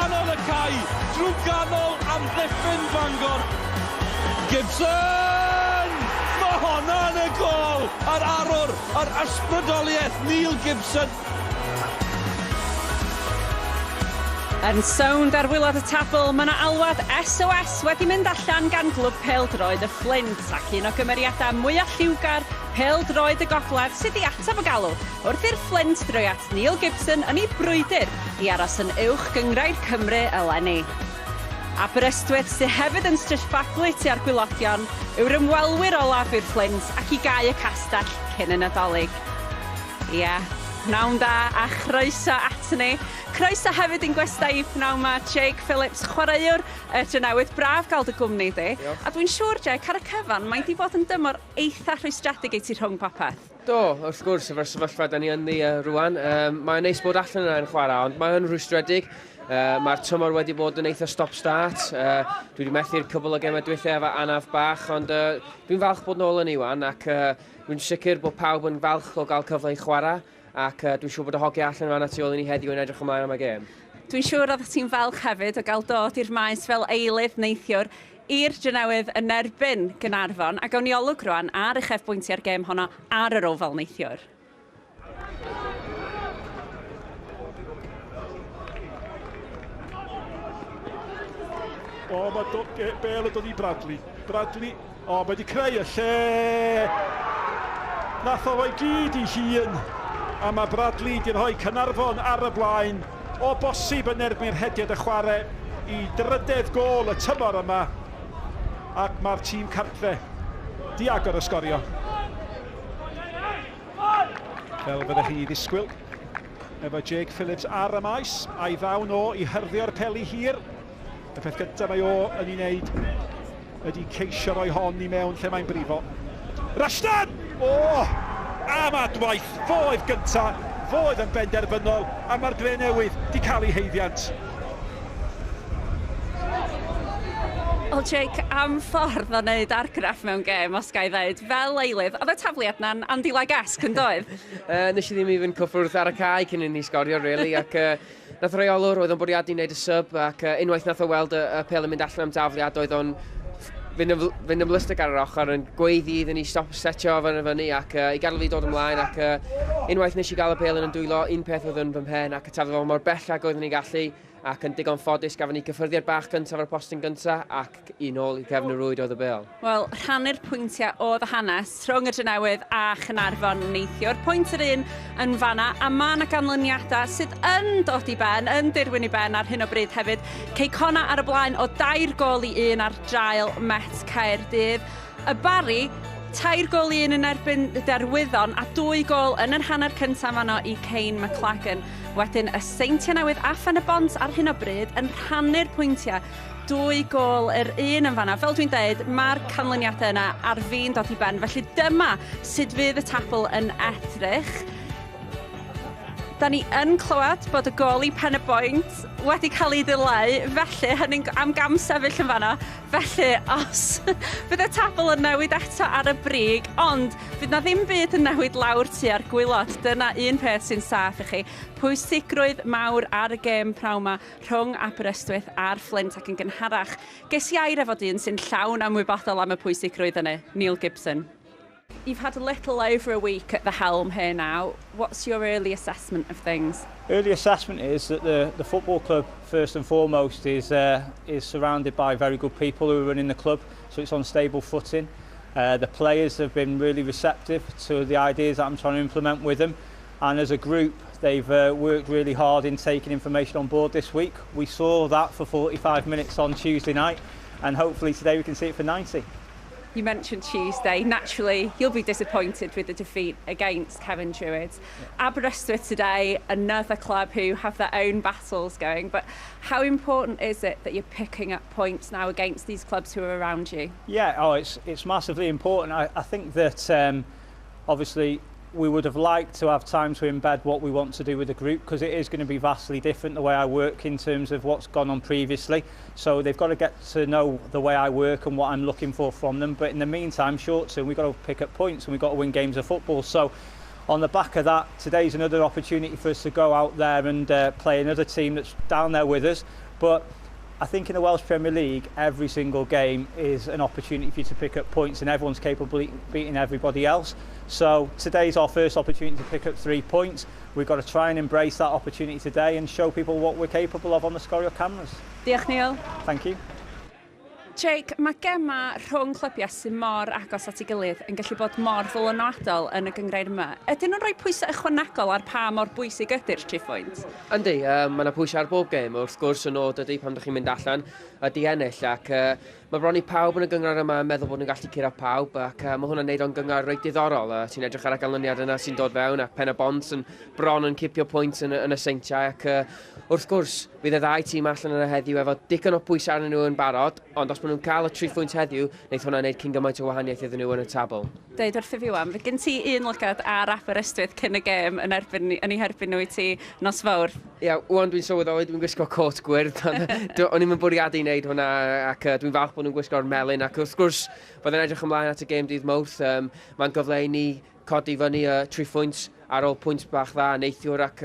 ganol y cae, drwy ganol amddiffyn Bangor. Gibson! Mae honna yn y gol! Yr arwr, yr ysbrydoliaeth, Neil Gibson. Yn sownd ar waelod y tabl, mae yna alwad SOS wedi mynd allan gan Glwb Pêl-droed y Fflint, ac un o gymeriadau mwyaf lliwgar pêl-droed y Gogledd sydd i ateb y galw, wrth i'r Fflint droi at Neil Gibson yn ei brwydr i aros yn Uwch Gynghrair Cymru eleni. Aberystwyth, sydd hefyd yn stryffaglu tua'r gwaelodion, yw'r ymwelwyr olaf i'r Fflint ac i gau y castell cyn y Nadolig. Ie, pnawn da a chroeso at ni. Croeso hefyd i'n gwestai i pnawn ma, Jake Phillips, chwaraewr y Drenewydd. Braf gael dy gwmni di. Diolch. A dwi'n siŵr, Jake, ar y cyfan, mae di bod yn dymor eitha rhwystredig i ti rhwng popeth. Do, wrth gwrs, efo'r sefyllfa da ni ynddi rwan. Mae'n neis bod allan yna yn chwarae, ond mae'n rhwystredig. Mae'r tymor wedi bod yn eitha stop-start. Dwi wedi methu'r cwbl o gemau dwythau efo anaf bach, ond dwi'n falch bod nôl yn Iwan, ac dwi'n sicr bod pawb yn falch o gael cyfle i chwarae, ac dwi'n siŵr bod y hogiau allan fan'na tu ôl i ni heddiw yn edrych ymlaen am y gêm. Dwi'n siŵr oeddet ti'n falch hefyd o gael dod i'r maes fel eilydd neithiwr i'r Drenewydd yn erbyn Gaernarfon, a gawn ni olwg rwan ar uchafbwyntiau'r gêm honno ar yr Oval neithiwr. O, mae bel yn dod i Bradley. Bradley, o, mae wedi creu y lle. Nath o roi gyd i hun. A mae Bradley wedi rhoi Caernarfon ar y blaen. O bosib yn erbyn rhediad y chwarae i drydedd gôl y tymor yma. Ac mae'r tîm cartre di agor y sgorio. Fel fyddech chi i ddisgwyl, efo Jake Phillips ar y maes, a'i ddawn o i hyrddio'r peli hir. Y peth gyntaf mae o yn ei wneud ydy ceisio rhoi hon i mewn lle mae'n brifo. Rushton! O! Am adwaith! Fo oedd gynta, fo oedd yn benderfynol, a mae'r Drenewydd di cael ei haeddiant. Wel, Jake, am ffordd o wneud argraff mewn gêm, os ga i ddeud, fel eilydd, oedd y tafliad na'n Andy Lag-esque, yn doedd? Nes i ddim even cyffwrdd ar y cae cyn i ni sgorio, really, ac nath reolwr, oedd o'n bwriadu wneud y sub, ac unwaith nath o weld y pêl yn mynd allan am dafliad, oedd o'n fynd ymlystig ar yr ochr yn gweiddi iddyn ni stop setio fyny fyny ac i gadael fi dod ymlaen, ac unwaith nes i gael y pêl yn y dwylo, un peth oedd yn fy mhen ac y taflu fo mor bell ag oeddwn i'n gallu, ac yn digon ffodus gafon ni gyffyrddiad bach gyntaf ar y postyn gyntaf ac un ôl i gefn y rwyd oedd y bêl. Wel, rhannu'r pwyntiau oedd y hanes rhwng y Drenewydd a Chaernarfon neithiwr. Pwynt yr un yn fanna, a mae yna ganlyniadau sydd yn dod i ben, yn dirwyn i ben ar hyn o bryd hefyd. Cei Connah ar y blaen o 3-1 ar draul Met Caerdydd. Y Barri, 3-1 yn erbyn Derwyddon a 2 gôl yn yr hanner cyntaf fanno i Kane McLagan. Wedyn y Seintiau Newydd a Phen-y-bont ar hyn o bryd yn rhannu'r pwyntiau 2 gôl yr un yn fanna. Fel dwi'n deud, mae'r canlyniadau yna ar fin dod i ben. Felly dyma sut fydd y tabl yn edrych. Da ni yn clywed bod y gôl i Pen-y-bont wedi cael ei ddileu, felly hynny'n am gam sefyll yn fanno. Felly, os fydd y tabl yn newid eto ar y brig, ond fydd na ddim byd yn newid lawr tua'r gwaelod. Dyna un peth sy'n saff i chi. Pwysigrwydd mawr ar y gêm pnawn 'ma rhwng Aberystwyth a'r Fflint, ac yn gynharach ges i air efo dyn sy'n llawn ymwybodol am y pwysigrwydd yna, Neil Gibson. You've had a little over a week at the helm here now. What's your early assessment of things? Early assessment is that the football club, first and foremost, is surrounded by very good people who are running the club, so it's on stable footing. The players have been really receptive to the ideas that I'm trying to implement with them, and as a group they've worked really hard in taking information on board this week. We saw that for 45 minutes on Tuesday night, and hopefully today we can see it for 90. You mentioned Tuesday. Naturally, you'll be disappointed with the defeat against Cefn Druids. Aberystwyth today, another club who have their own battles going. But how important is it that you're picking up points now against these clubs who are around you? Yeah, it's massively important. I think that obviously we would have liked to have time to embed what we want to do with the group, because it is going to be vastly different the way I work in terms of what's gone on previously. So they've got to get to know the way I work and what I'm looking for from them. But in the meantime, short term, we've got to pick up points and we've got to win games of football. So on the back of that, today's another opportunity for us to go out there and play another team that's down there with us. But I think in the Welsh Premier League, every single game is an opportunity for you to pick up points, and everyone's capable of beating everybody else. So today's our first opportunity to pick up 3 points. We've got to try and embrace that opportunity today and show people what we're capable of on the Sgorio cameras. Diolch, Neil. Thank you. Jake, mae gema rhwng clybiau sy'n mor agos at ei gilydd yn gallu bod mor ddylanwadol yn y gynghrair yma. Ydyn nhw'n rhoi pwysau ychwanegol ar pa mor bwysig ydy'r 3 pwynt? Yndi, mae yna pwysau ar bob gêm. Wrth gwrs, y nod ydy pan ydych chi'n mynd allan ydy ennill, ac mae bron i pawb yn y gynghrair yma yn meddwl bod nhw'n gallu curo pawb, ac mae hwnna'n neud o'n gynghrair reit diddorol. Ti'n edrych ar y ganlyniad yna sy'n dod fewn, ac Pen y Bont yn bron yn cipio pwynt yn y Seintiau, ac wrth gwrs, fydd y ddau tîm allan yna heddiw efo digon o pwysau arnyn nhw yn barod, ond os maen nhw'n cael y 3 pwynt heddiw, wneith hwnna wneud cyn gymaint o wahaniaeth iddyn nhw yn y tabl. Deud wrth i fi wan, fe gen ti un lygad ar Aberystwyth cyn y gêm yn eu herbyn nhw i ti nos Fawrth. Ie, wan dwi'n sylweddoli, dwi'n gwisgo cot gwyrdd, o'n i'm yn bwriadu i wneud hwnna, ac dwi'n falch bod nhw'n gwisgo'r melyn, ac wrth gwrs, byddai'n edrych ymlaen at y gêm dydd Mawrth. Mae'n gyfle i ni codi fyny 3 pwynt ar ôl pwynt bach dda neithiwr, ac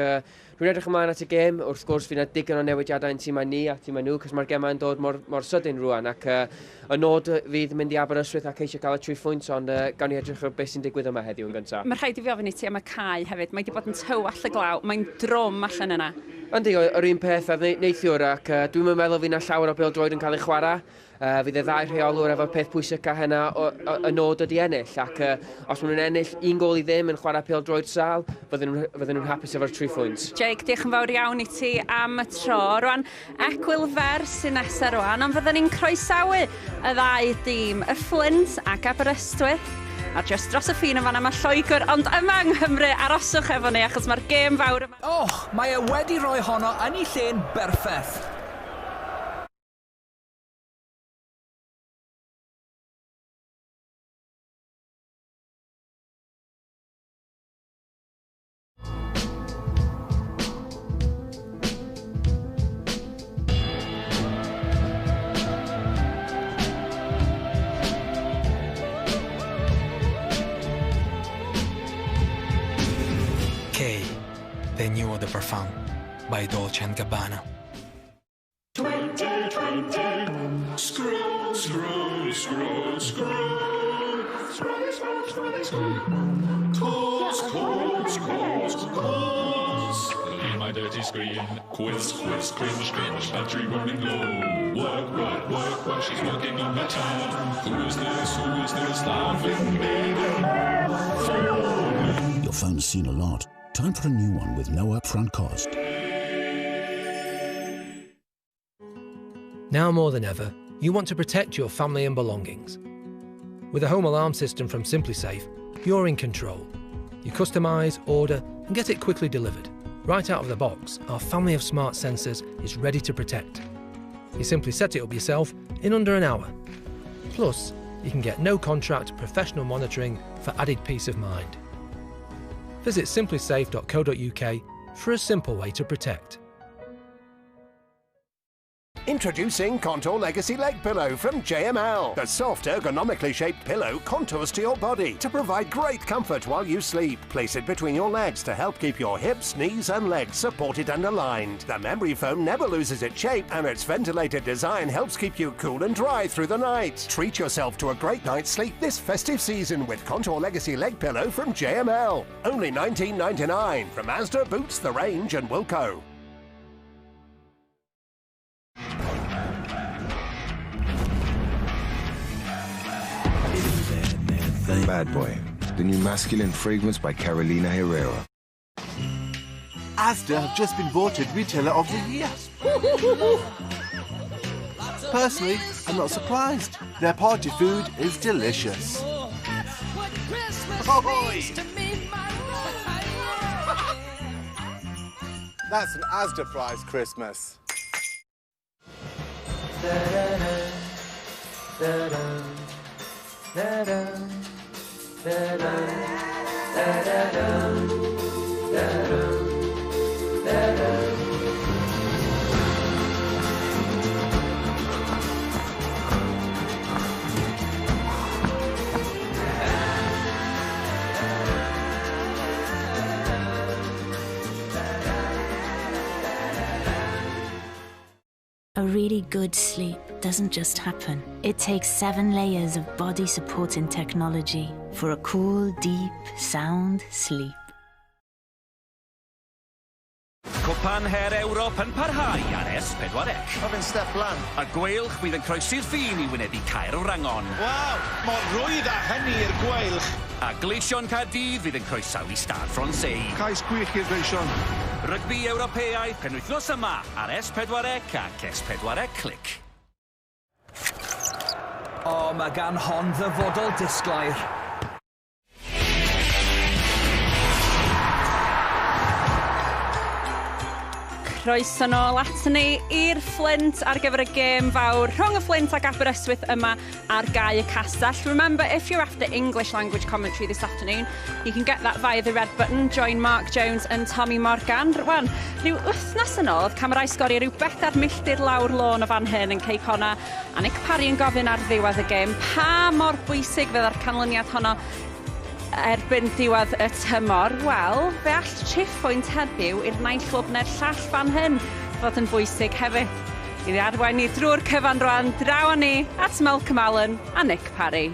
dwi'n edrych ymlaen at y gêm. Wrth gwrs, fydd yna digon o newidiadau yn tîmau ni a tîmau nhw, cos mae'r gemau'n dod mor sydyn rwan, ac y nod fydd mynd i Aberystwyth a ceisio cael y 3 pwynt, ond gawn ni edrych ar beth sy'n digwydd yma heddiw yn gyntaf. Mae rhaid i fi ofyn i ti am y cae hefyd. Mae wedi bod yn tywallt y glaw, mae'n drwm allan yna. Yndi, yr un peth a neithiwr, ac dwi'n meddwl fydd yna llawer o bêl-droed yn cael ei chwarae. Fydd y ddau rheolwr efo'r peth pwysica hynna, y nod ydy ennill, ac os maen nhw'n ennill 1-0 yn chwarae pêl-droed sâl, fydden nhw'n hapus efo'r 3 pwynt. Jake, diolch yn fawr iawn i ti am y tro. Rwan, egwyl fer sy'n nesaf rwan, ond fydden ni'n croesawu y ddau dîm, y Flint ac Aberystwyth. A jyst dros y ffin yn fan'na mae Lloegr, ond yma yng Nghymru, aroswch efo ni, achos mae'r gêm fawr yma. Oh, mae e wedi rhoi honno yn ei lle'n berffaith. K, the new eau de parfum by Dolce & Gabbana. 2020. Scroll, scroll, scroll, scroll. Scrolly, scroll, scrolly, scroll. Calls, calls, calls, calls. In my dirty screen. Quiz, quiz, cringe, cringe. Battery running low. Work, work, work while she's working on her tan. Who is this? Who is this laughing baby? Your phone's seen a lot. Time for a new one with no upfront cost. Now more than ever, you want to protect your family and belongings. With a home alarm system from SimpliSafe, you're in control. You customise, order, and get it quickly delivered. Right out of the box, our family of smart sensors is ready to protect. You simply set it up yourself in under an hour. Plus, you can get no contract professional monitoring for added peace of mind. Visit simplisafe.co.uk for a simple way to protect. Introducing Contour Legacy Leg Pillow from JML. The soft, ergonomically shaped pillow contours to your body to provide great comfort while you sleep. Place it between your legs to help keep your hips, knees and legs supported and aligned. The memory foam never loses its shape, and its ventilated design helps keep you cool and dry through the night. Treat yourself to a great night's sleep this festive season with Contour Legacy Leg Pillow from JML. Only $19.99 from Asda, Boots, The Range and Wilko. Bad Boy, the new masculine fragrance by Carolina Herrera. Asda have just been voted Retailer of the Year. Personally, I'm not surprised. Their party food is delicious. Ahoy! That's an Asda prize Christmas. A really good sleep doesn't just happen. It takes seven layers of body supporting technology for a cool, deep, sound sleep. Cwpan Her Ewrop yn parhau ar S4C. Mae fe'n step lan. Y gweilch fydd yn croesi'r ffin i wynebu Caer Wrangon. Waw, mor rwydd â hynny i'r gweilch. A Gleision Caerdydd fydd yn croesawu Stade Francais. Cais gwych i'r Gleision. Rygbi Ewropeaidd penwythnos yma ar S4C ac S4C Clic. O, mae gan hon ddyfodol disglair. Croeso nôl at ni i'r Fflint ar gyfer y gêm fawr rhwng y Fflint ac Aberystwyth yma ar Gae y Castell. Remember, if you're after English language commentary this afternoon, you can get that via the red button. Join Mark Jones and Tommy Morgan. Rwan, rhyw wythnos yn ôl, oedd camerau sgorio rhyw bedair milltir lawr lôn o fan hyn yn Cei Connah, a Nick Parry yn gofyn ar ddiwedd y gêm pa mor bwysig fydda'r canlyniad honno erbyn diwedd y tymor. Wel, fe all triphwynt heddiw i'r naill clwb neu'r llall fan hyn fod yn bwysig hefyd. I arwain ni drwy'r cyfan rwan, draw â ni at Malcolm Allen a Nick Parry.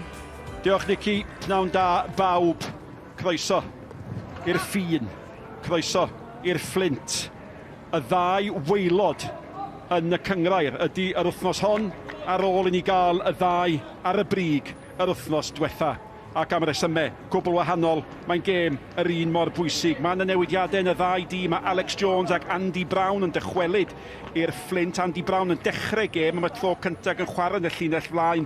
Diolch Nicky, pnawn da bawb. Croeso i'r ffin, croeso i'r Fflint. Y ddau waelod yn y cynghrair ydy yr wythnos hon ar ôl i ni gael y ddau ar y brig yr wythnos diwetha. Ac am resymau gwbl wahanol, mae'n gêm yr un mor bwysig. Mae yna newidiadau yn y ddau dîm. Mae Alex Jones ac Andy Brown yn dychwelyd i'r Fflint. Andy Brown yn dechrau gêm am y tro cyntaf yn chwarae yn y llinell flaen.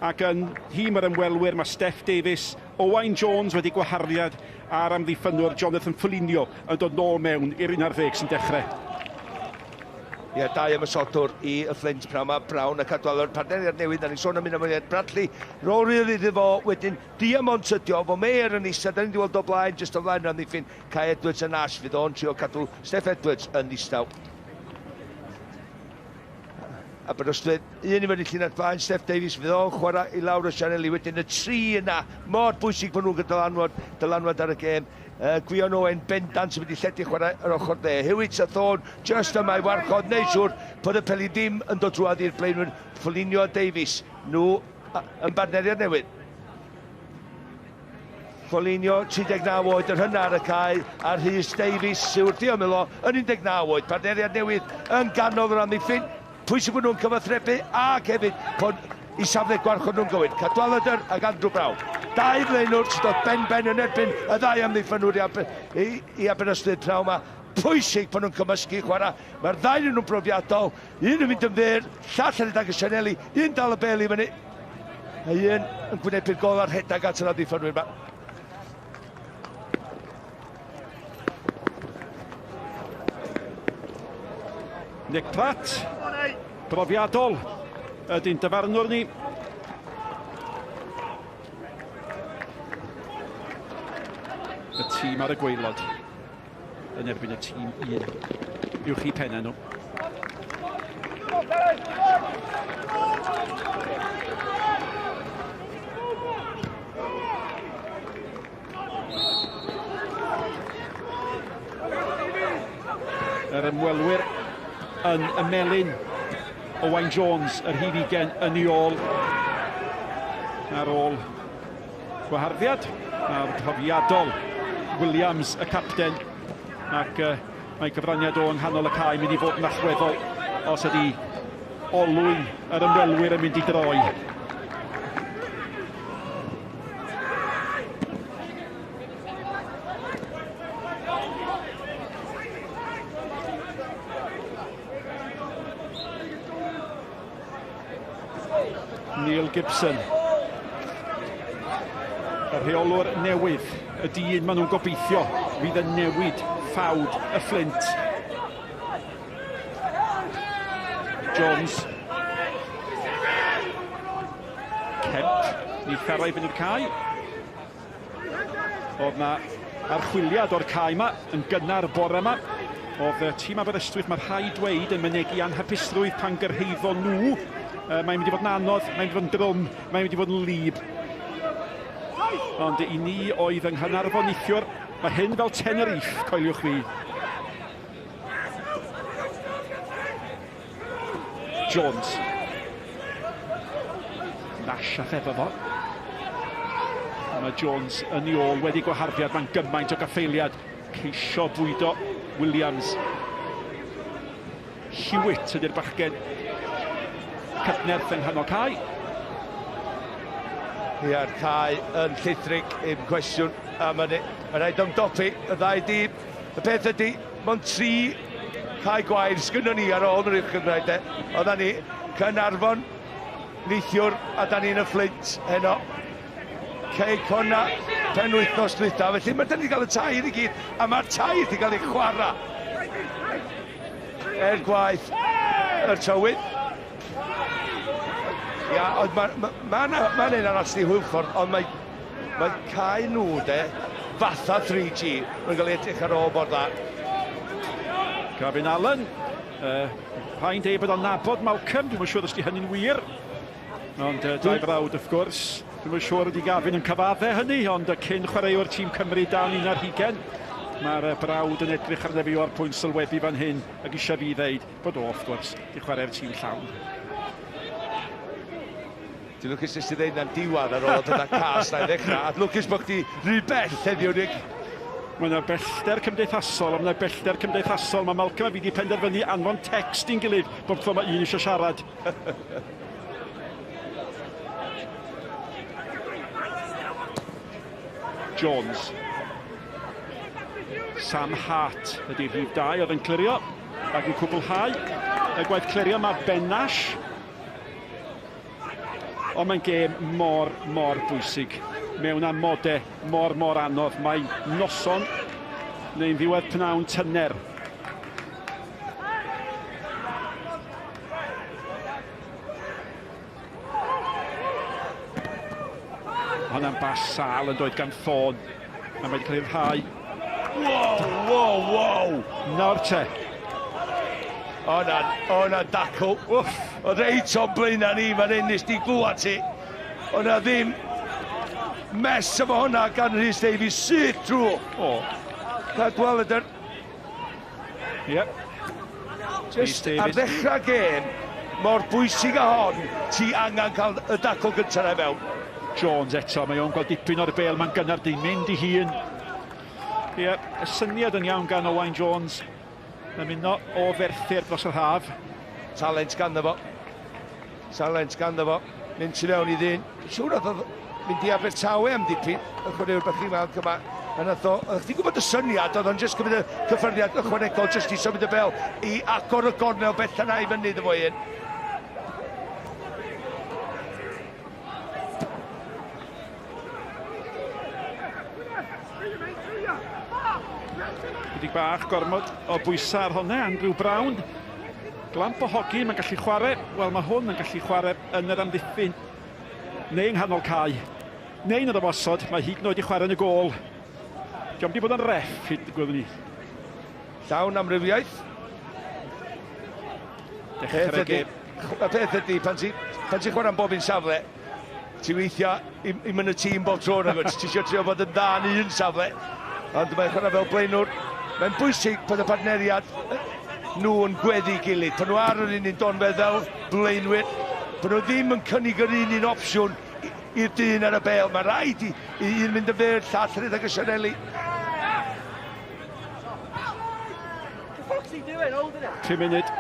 Ac yn nhîm yr ymwelwyr mae Steff Davies, Owain Jones wedi gwaharddiad a'r amddiffynwr Jonathan Foligno yn dod nôl mewn i'r 11 sy'n dechrau. Ie, dau ymosodwr i y Fflint pnawn 'ma, Brown a Cadwaladr, partneriad newydd, da ni'n sôn am un am Bradley, rôl rhydd iddo fo, wedyn Diamond ydi o, fo Meyer yn isa, da ni'n wedi weld o blaen, jyst o flaen yr amddiffyn, Kai Edwards yn Ash, fydd o'n trio cadw Steff Edwards yn ddistaw. Aberystwyth, un i fyny llinell blaen, Steff Davies, fydd o'n chwarae i lawr y sianeli, wedyn y tri yna, mor bwysig bod nhw'n gyda dylanwad, dylanwad ar y gêm. Gwion Owen bendant sy'n mynd i lledu chwarae yr ochr dde. Hewitt a Thorne just yma i warchod, neu siŵr bod y peli ddim yn dod drwadd i'r blaenwyr. Foligno a Davies, nhw yn bartneriad newydd. Foligno, 39 oed, yr hynna ar y cae, a Rhys Davies sy'n wrthi ymyl o, yn 19 oed. Partneriad newydd yn ganol yr amddiffyn. Pwysig bod nhw'n cyfathrebu ac hefyd bod i safle gwarchod nhw'n gywir. Cadwaladr ac Andrew Brown. Dau flaenwr sy'n dod ben-ben yn erbyn y ddau amddiffynwr i, Aber, i, i Aberystwyth pnawn yma. Pwysig bod nhw'n cymysgu chwarae. Mae'r ddau yn nhw'n brofiadol. Un yn mynd yn fyr, llall yn rhedeg y sianeli, un dal y bel i fyny. A un yn gwynebu'r gol a'r rhedeg at yr amddiffynwyr yma. Nick Pratt, brofiadol, ydy'n dyfarnwr ni. Y tîm ar y gwaelod yn erbyn y tîm un uwch i pennau nhw. Yr ymwelwyr yn y melyn. Owain Jones, yr rhif 20 yn ei ôl. Ar ôl gwaharddiad a'r profiadol Williams, y capten, ac mae cyfraniad o yng nghanol y cae mynd i fod yn allweddol os ydy olwyn yr ymwelwyr yn mynd i droi. Neil Gibson. Y rheolwr newydd, y dyn maen nhw'n gobeithio fydd yn newid ffawd y Fflint. Jones. Kemp, ni charae fynd i'r cae. Oedd na archwiliad o'r cae yma yn gynnar bore yma. Oedd y tîm Aberystwyth, mae rhaid dweud, yn mynegi anhapusrwydd pan gyrhaeddon nhw. Mae'n mynd i fod yn anodd, mae'n mynd i fod yn drwm, mae'n mynd i fod yn wlyb. Ond i ni oedd yng Nghaernarfon neithiwr, mae hyn fel Tenerife, coeliwch fi. Jones. Nash a efo fo. A mae Jones yn ei ôl wedi gwaharddiad, mae'n gymaint o gaffeiliad. Ceisio bwydo Williams. Hewitt ydy'r bachgen cydnerth yng nghanol cae. Ia'r cae yn llithrig, i'm cwestiwn. A mae'n ma rhaid ymdopi y ddau dîm. Y peth ydy, mae'n tri cae gwair sgynnon ni ar ôl yr uwch gynghrair de. Oeddan ni Caernarfon neithiwr a da ni'n y Fflint heno. Cei Conna penwythnos dwytha, felly mae da ni wedi cael y tair i gyd, a mae'r tair wedi cael ei chwarae. Er gwaith yr tywydd. Ia, ond mae ma, ma, ma, ma un arall sy'n hwylffordd, ond mae, mae cae nhw de, fatha 3G, mae'n cael ei edrych ar ôl mor dda. Gavin Allen, rhaid deud bod o'n nabod Malcolm, dwi'm yn siŵr os di hynny'n wir. Ond dau frawd wrth gwrs, dwi'm yn siŵr ydy Gavin yn cyfadde hynny, ond y cyn chwaraewr tîm Cymru dan 21, mae'r brawd yn edrych arno fi o'r pwynt sylwebu fan hyn, ac eisiau fi ddeud bod o, wrth gwrs, di chwarae'r tîm llawn. Ti'n lwcus nes ti ddeud na'n diwedd ar ôl y pethau cas na i ddechrau, a lwcus bod chdi rhy bell heddiw, Nick. Mae yna bellter cymdeithasol, a mae yna bellter cymdeithasol. Mae Malcolm a fi wedi penderfynu anfon text i'n gilydd bob tro mae un eisiau siarad. Jones. Sam Hart ydy'r rhif 2 oedd yn clirio ac yn cwblhau y gwaith clirio. Mae Ben Nash. Ond mae'n gêm mor, mor bwysig. Mewn amodau mor, mor anodd. Mae noson neu'n ddiwedd pnawn tyner. Hwnna'n bas sal yn dod gan Thorne. A mae wedi cael ei rhai. Wow, wow, wow! Nawr te. O na, o na dacl. Wff, o reit o'n blaenau ni fan hyn, nes di glwad ti. O na ddim mess efo hwnna gan Rhys Davies, syth trwy. O. Cadwaladr. Yep. Just ar ddechrau gêm, mor bwysig a hon, ti angen cael y dacl gyntaf na mewn. Jones eto, mae o'n gweld dipyn o'r bel, mae'n gynnar di mynd i hun. Ie, yep, y syniad yn iawn gan Owain Jones. Ymuno o Ferthyr dros yr haf. Talent ganddo fo. Talent ganddo fo. Mynd tu mewn i ddyn. Siŵr oedd mynd i Abertawe am dipyn. Y chwaraewr bach ifanc yma. A nath o, oeddech chdi'n gwybod y syniad, oedd o'n jyst cymryd y cyffyrddiad ychwanegol jyst i symud y bel i agor y gornel bell yna i fyny iddo fo un. Chydig bach gormod o bwysau ar hwnna, Andrew Brown. Glamp o hogi, mae'n gallu chwarae. Wel, mae hwn yn gallu chwarae yn yr amddiffyn neu yng nghanol cae. Neu yn yr ymosod, mae hyd yn oed i chwarae yn y gôl. Diolch wedi bod yn ref, hyd gwelwn ni. Llawn amrywiaeth. Dechrau gêm. Y peth ydy, pan ti'n pan ti chwarae'n bob un safle, ti weithio i, i mynd y tîm bob tro nag wyt. Ti eisiau trio bod yn dda yn un safle, ond mae'n chwarae fel blaenwr. Mae'n bwysig bod y partneriad nhw yn gweddu gilydd. Pan nhw ar yr un un donfedd fel blaenwyr, bod nhw ddim yn cynnig yr un un opsiwn i'r dyn ar y bel. Mae rhaid i, i un mynd yn fyr, llall rhedeg y sianeli. 5 munud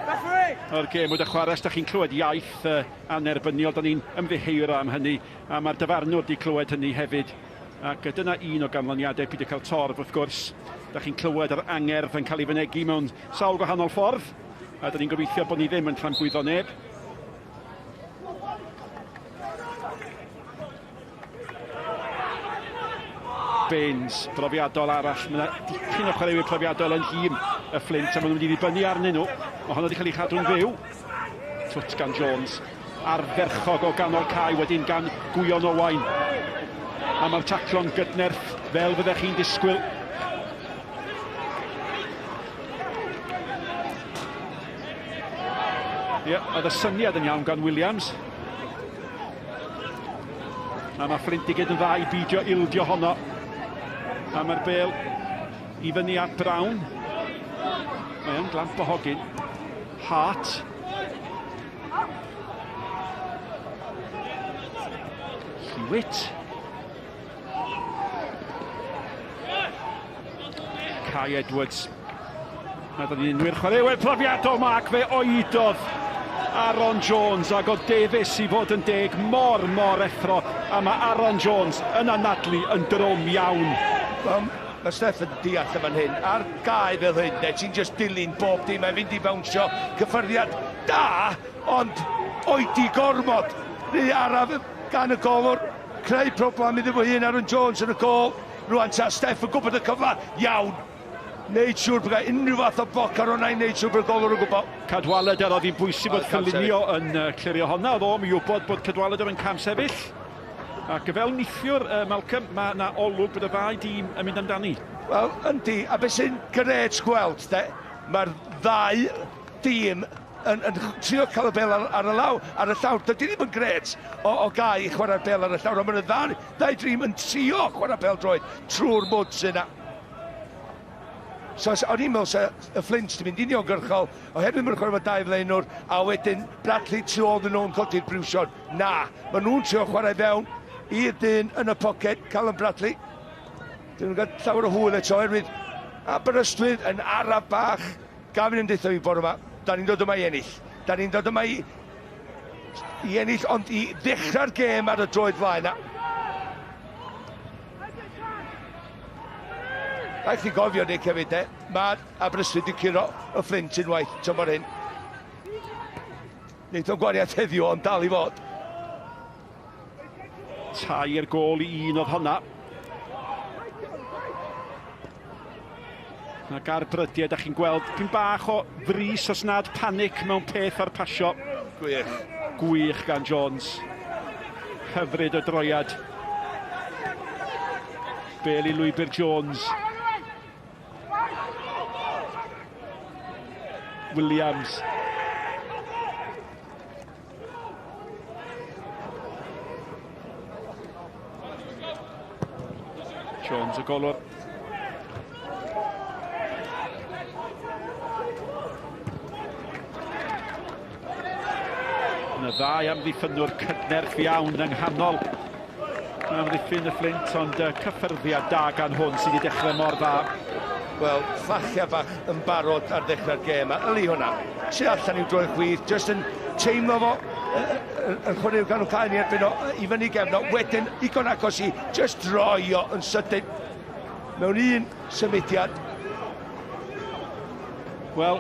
o'r gêm wedi chwarae. Os da chi'n clywed iaith anerbyniol, da ni'n ymddiheuro am hynny, a mae'r dyfarnwr wedi clywed hynny hefyd. Ac dyna un o ganlyniadau peidio cael torf, wrth gwrs. Da chi'n clywed yr angerdd yn cael ei fynegi mewn sawl gwahanol ffordd, a da ni'n gobeithio bod ni ddim yn tramgwyddo neb. Baines, profiadol arall. Mae yna dipyn o chwaraewyr profiadol yn nhîm y Fflint, a maen nhw'n mynd i ddibynnu arnyn nhw. Mae honno wedi cael ei chadw'n fyw. Twt gan Jones. Ardderchog o ganol cae wedyn gan Gwion Owain. A mae'r taclo'n gydnerth fel fyddech chi'n disgwyl. Ie, oedd y syniad yn iawn gan Williams. A mae Fflint i gyd yn dda i beidio ildio honno. A mae'r bel i fyny at Brown. Mae o'n glamp o hogyn. Hart. Hewitt. Kai Edwards. Na dyn ni'n wir chwaraewyr profiadol Mark, fe oedodd Aaron Jones ac oedd Davies i fod yn deg mor, mor effro, a mae Aaron Jones yn anadlu yn drwm iawn. Wel, mae Steff yn deall y fan hyn. Ar gae fel hyn, ne, ti'n just dilyn bob dim, mae'n fynd i bawnsio cyffyrddiad da, ond oedi gormod. Rhy araf gan y golwr, creu problem iddo fo hun, Aaron Jones yn y gol. Rwan ta Steff yn gwybod y cyfle, iawn. Neud siŵr bod gael unrhyw fath o bloc ar hwnna i neud siŵr bod y golwr yn gwybod. Cadwaladr, oedd hi'n bwysig bod Cynllunio yn clirio honna, oedd o'm i wybod bod Cadwaladr yn camsefyll. Ac fel neithiwr, Malcolm, mae yna olwg bod y ddau dîm yn mynd amdani. Wel, yndi, a beth sy'n grêt gweld, de, mae'r ddau dîm yn, yn trio cael y bel ar, ar y law, ar y llawr. Dydy ddim yn grêt o, o gau i chwarae'r bel ar y llawr, ond mae'r ddau, ddau dîm yn trio chwarae bel droed trwy'r mwd sy'n yna. So, o'n i'n meddwl se y Flint di mynd uniongyrchol, oherwydd mae'n chwarae efo dau flaenwr, a wedyn Bradley tu ôl iddyn nhw'n codi'r briwsion. Na, maen nhw'n trio chwarae fewn i'r dyn yn y poced, Callum Bradley. Dyn nhw'n cael llawer o hwyl eto, oherwydd Aberystwyth yn araf bach. Gafin yn deutha fi bore yma, da ni'n dod yma i ennill. Da ni'n dod yma i, i ennill, ond i ddechrau'r gêm ar y droed flaen. Rhaid chi gofio, Nick, hefyd, de, mae Aberystwyth wedi curo y Flint unwaith tymor hyn. Wneud o'n gwariad heddiw, ond dal i fod. 3 gôl i 1 oedd honna. Ac ar brydiau, da chi'n gweld pyn bach o frys os nad panic mewn peth ar pasio. Gwych. Gwych gan Jones. Hyfryd o droiad. Bel i lwybr Jones. Williams. Jones y golwr. Yna ddau amddiffynwr cydnerth iawn yng nghanol amddiffyn y Flint, ond cyffyrddiad da gan hwn sydd wedi dechrau mor dda. Wel, ffachia bach yn barod ar ddechrau'r gêm, a yli hwnna. Tu allan i'w droed chwith, jyst yn teimlo fo, yn chwarae gan cael ni erbyn o, i fyny gefn o, wedyn igon agos i jyst droi o yn sydyn mewn un symudiad. Wel,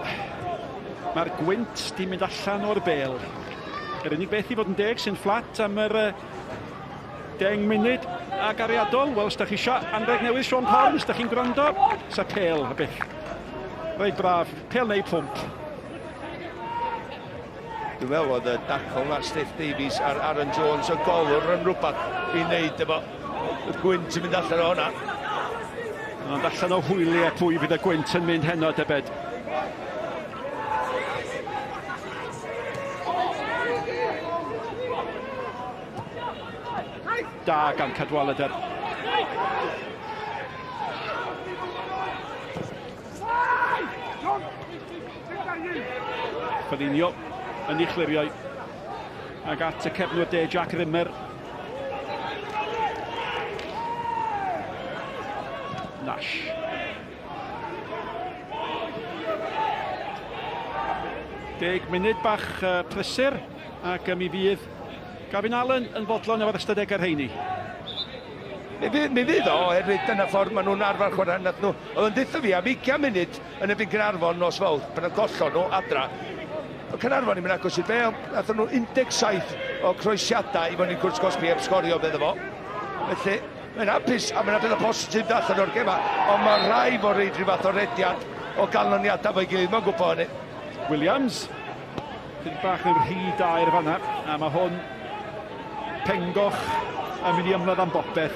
mae'r gwynt di mynd allan o'r bel. Yr unig beth i fod yn deg sy'n fflat am yr 10 munud ag ariadol. Wel, os da chi isio anrheg newydd Siôn Corn, os da chi'n gwrando, sa pel a beth. Reit braf, pel neu pwmp. Dwi'n meddwl oedd y dacl na Steph Davies a'r Aaron Jones y golwr yn rhywbeth i wneud efo y gwynt yn mynd allan o hwnna. Ond allan o hwyliau pwy fydd y gwynt yn mynd heno, debed. Da gan Cadwaladr. Fabinho yn ei chlirio ac at y cefnwr de Jack Rimmer. Nash. 10 munud bach prysur ac mi fydd Gavin Allen yn fodlon efo'r ystadegau rheini. Mi fydd o, oherwydd dyna ffordd maen nhw'n arfer chwarae. Nath nhw, oedd yn deutha fi am 20 munud yn erbyn Gaernarfon nos Fawrth, pan oedd gollon nhw adra. Oedd Caernarfon ddim yn agos i'r bêl, nath nhw 17 o croesiadau i fyny cwrt cosbi heb sgorio medda fo. Felly, mae'n hapus a mae'n beth o positif allan o'r gema, ond mae rhaid fod reid rhyw fath o rediad o ganlyniadau fo'i gilydd, mae'n gwybod hynny. Williams, dyn bach yn rhy dair fanna, a mae hwn Pengoch yn mynd i ymladd am bopeth.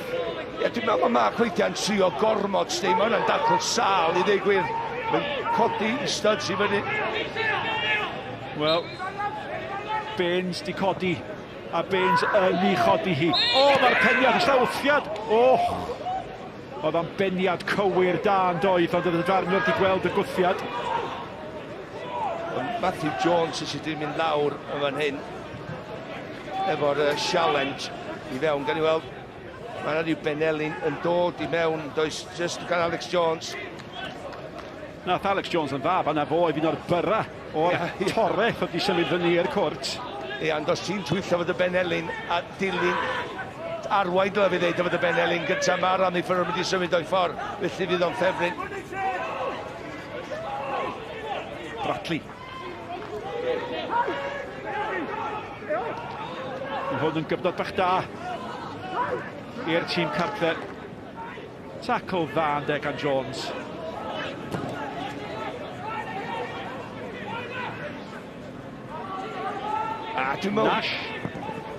Ie, dwi'n meddwl mae Mark weithiau'n trio gormod, sti. Mae hwnna'n dacl sâl i ddweud gwir. Mae'n codi i studs i fyny. Wel, Baines di codi, a Baines yn ei chodi hi. O, mae'r peniad, y wthiad. O, oedd o'n beniad cywir da yn doedd, ond oedd y darnwr di gweld y gwthiad. Matthew Jones sydd wedi mynd lawr yn fan hyn efo'r challenge i fewn. Gan i weld, mae yna rhyw benelin yn dod i mewn, does just gan Alex Jones. Nath Alex Jones yn dda, fanna fo oedd un o'r byrra o'r yeah, yeah. toreth oedd wedi symud fyny i'r cwrt. Ie, ond os ti'n twyllo fod y benelin a dilyn arwain dylai fi ddeud fod y benelin gyntaf, mae'r amddiffyn yn mynd i symud o'i ffordd, felly fydd o'n ffefryn. Bradley. Mae hwn yn gyfnod bach da i'r tîm cartre. Tackle dda ynde gan Jones. A dwi'n meddwl... Nash.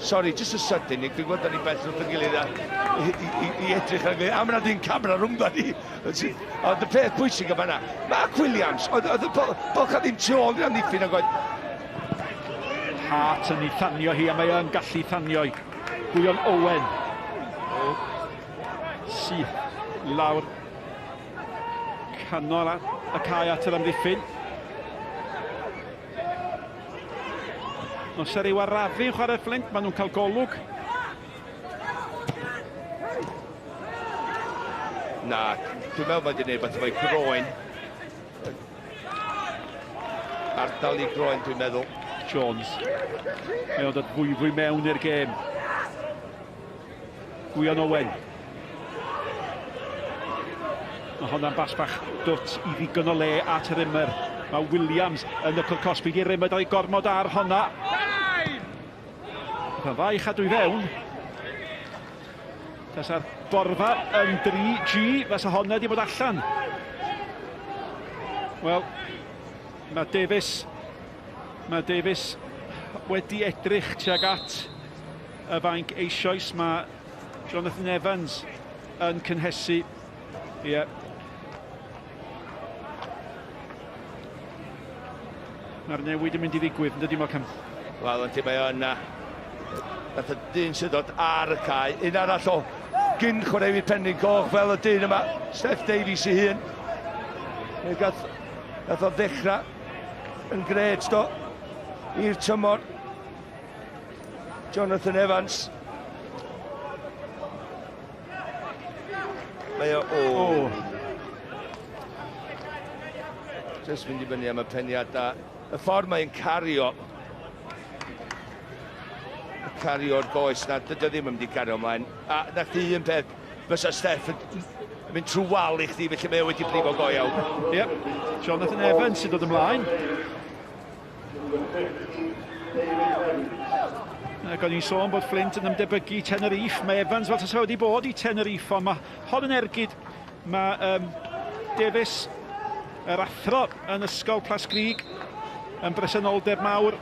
Sorry, just a sudden, Nick, dwi'n gweld da ni bell wrth y gilydd a i, i, i edrych ar gilydd. A mae yna ddyn camera rhwngdda ni. Ond y peth pwysig yma yna, Mark Williams, oedd y bylcha ddim tu ôl i'r amddiffyn ag oedd. Hart yn ei thanio hi, a mae yn gallu thanio hi. Gwion Owen. Syth i lawr. Canol y cae at yr amddiffyn. Os er i'w arafu yn chwarae Flint, maen nhw'n cael golwg. Na, dwi'n meddwl mae wedi gwneud beth efo'i groen. Ardal i groen, dwi'n meddwl. Jones. Mae o'n dod fwyfwy mewn i'r gêm. Gwion Owen. Mae honna'n bas bach dwt i ddigon o le at Rimmer. Mae Williams yn y cwrt cosbi i Rimmer, dal i gormod ar honna. Mae'n dda i chadw i fewn. Tasa'r borfa yn 3G, fasa honna wedi bod allan. Wel, mae Davies, mae Davies wedi edrych tuag at y fainc eisoes. Mae Jonathan Evans yn cynhesu. Ie. Yeah. Mae'r newid yn mynd i ddigwydd, yn dydy Malcolm? Wel, yndi, mae o yna. Nath y dyn sydd dod ar y cae. Un arall o gyn chwaraewyr Penrhyn Coch fel y dyn yma, Steph Davies ei hun. Gath, gath o ddechrau yn gred do i'r tymor. Jonathan Evans. Mae o... O. Oh. Just mynd i fyny am y peniadau. Y ffordd mae'n cario cario'r goes na, dydy o ddim yn mynd i cario ymlaen. A na chdi un peth, fysa Steff yn mynd trwy wal i chdi, felly mae o wedi brifo go iawn. Ie, yep. Jonathan Evans sy'n dod ymlaen. Ac o'n i'n sôn bod Flint yn ymdebygu Tenerife. Mae Evans fel tasa wedi bod i Tenerife, ond mae hon yn ergyd. Mae Davies, yr athro yn Ysgol Plascrug, yn bresenoldeb mawr.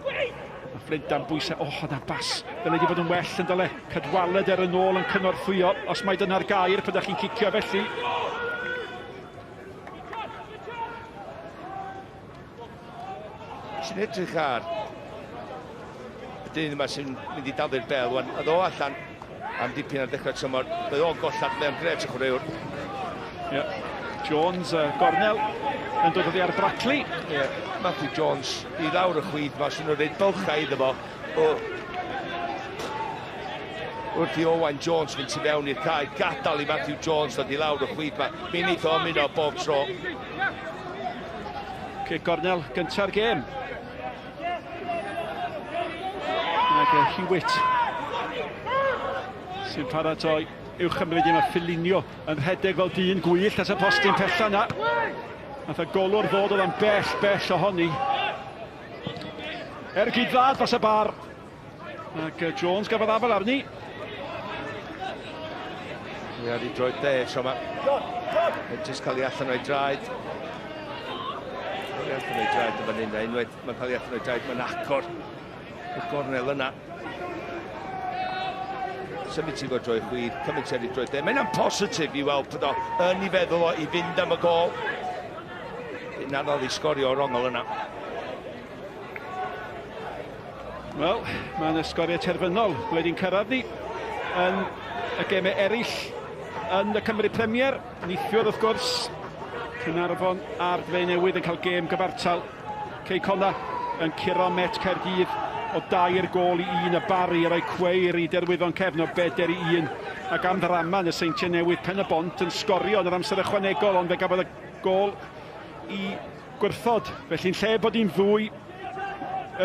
Mae Flint dan bwysau. O, hwnna bas. Dyle wedi bod yn well yn dyle. Cadwaladr yn ôl yn cynorthwyo, os mai dyna'r gair pryd ydych chi'n cicio felly. Sy'n edrych ar y dyn yma sy'n mynd i daflu'r bel wan. Oedd o allan am dipyn ar ddechrau tymor. Bydd o'n gollad, mae o'n gret o chwaraewr. Yeah. Jones, gornel, yn dod oddi ar Brackley. Yeah. Matthew Jones i lawr y chwith, mae sy'n rhaid bylchau iddo fo. O. Wrth i Owain Jones fynd tu fewn i'r cae, gadael i Matthew Jones ddod i lawr y chwith. Mae mi wneith o ymuno bob tro. Cic gornel gynta'r gêm. Ac Hewitt sy'n paratoi i'w chymryd i mae Filinio yn rhedeg fel dyn gwyllt at y postyn pella yna. Nath y golwr ddod oedd yn bell, bell ohoni. Ergyd dda dros y bar. Ac Jones gafodd afel arni. Ie, ar ei droed dde tro yma. Mae'n jyst cael ei allan o'i draed. Cael ei allan o'i draed yn fan hyn, a unwaith mae'n cael ei allan o'i draed, mae'n agor y gornel yna. Symud ti fod droi chwith, cymryd ti ar ei droed dde. Mae'n ampositif i weld bod o yn ei feddwl o i fynd am y gol. Yn anodd i sgorio o'r ongl yna. Wel, mae'n ysgoriau terfynol wedi'n cyrraedd ni yn y gemau eraill yn y Cymru Premier. Neithiwr, wrth gwrs, Caernarfon a'r Drenewydd yn cael gêm gyfartal. Cei Connah yn curo Met Caerdydd o 3 gôl i 1, y Barri yn rhoi cweir i Derwyddon Cefn o 4 i 1. Ac am ddrama yn y Seintiau Newydd, Pen y Bont yn sgorio yn yr amser ychwanegol, ond fe gafodd y gôl i gwrthod. Felly'n lle bod hi'n 2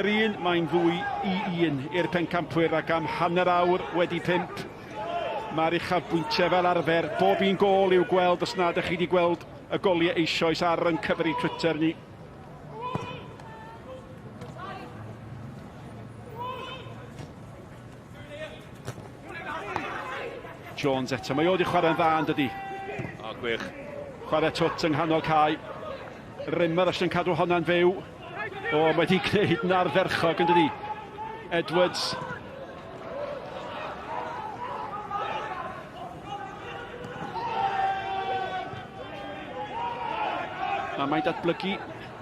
yr 1, mae'n 2 i 1 i'r pencampwyr, ac am 5:30 mae'r uchafbwyntiau fel arfer. Bob un gôl i'w gweld os nad ydych chi wedi gweld y goliau eisoes ar ein cyfri Twitter ni. Jones eto, mae o wedi chwarae'n dda yn dydi? O, gwych. Chwarae twt yng nghanol cae. Rimmer allan cadw honna'n fyw. O, mae wedi gwneud yn ardderchog yn dydi? Edwards. A mae'n datblygu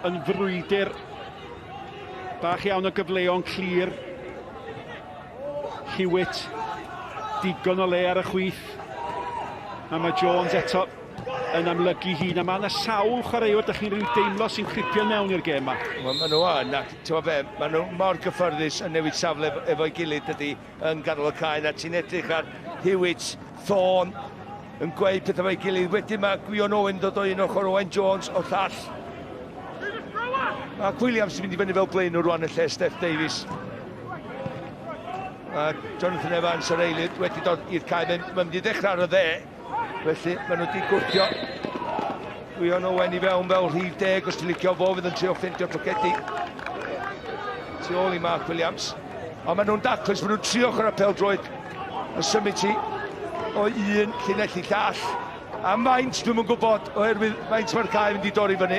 yn frwydr. Bach iawn o gyfleon clir. Hewitt, digon o le ar y chwith. A mae Jones eto yn amlygu hun. A mae yna sawl chwaraewr, dych chi'n rhyw deimlo, sy'n cripio mewn i'r gêm yma. Wel, maen nhw yn, ac ti'n be, maen nhw mor gyffyrddus yn newid safle efo'i gilydd dydy yn ganol y cae. Na ti'n edrych ar Hewitt, Thorne yn gweud pethau efo'i gilydd. Wedyn mae Gwion Owen dod o un ochr, Owen Jones o llall. Mark Williams sy'n mynd i fyny fel blaenwr rwan yn lle Steff Davies. A Jonathan Evans yr eilydd wedi dod i'r cae. Mae'n mynd i ddechrau ar y dde, felly maen nhw wedi gwrthio Gwion Owen i fewn fel rhif 10, os ti'n licio fo, fydd yn trio ffeindio'r pocedi tu ôl i Mark Williams. Ond maen nhw'n daclus, maen nhw'n trio chwarae pêl-droed yn symud ti o un llinell i llall. A maint, dwi'm yn gwybod, oherwydd faint mae'r cae mynd i dorri fyny.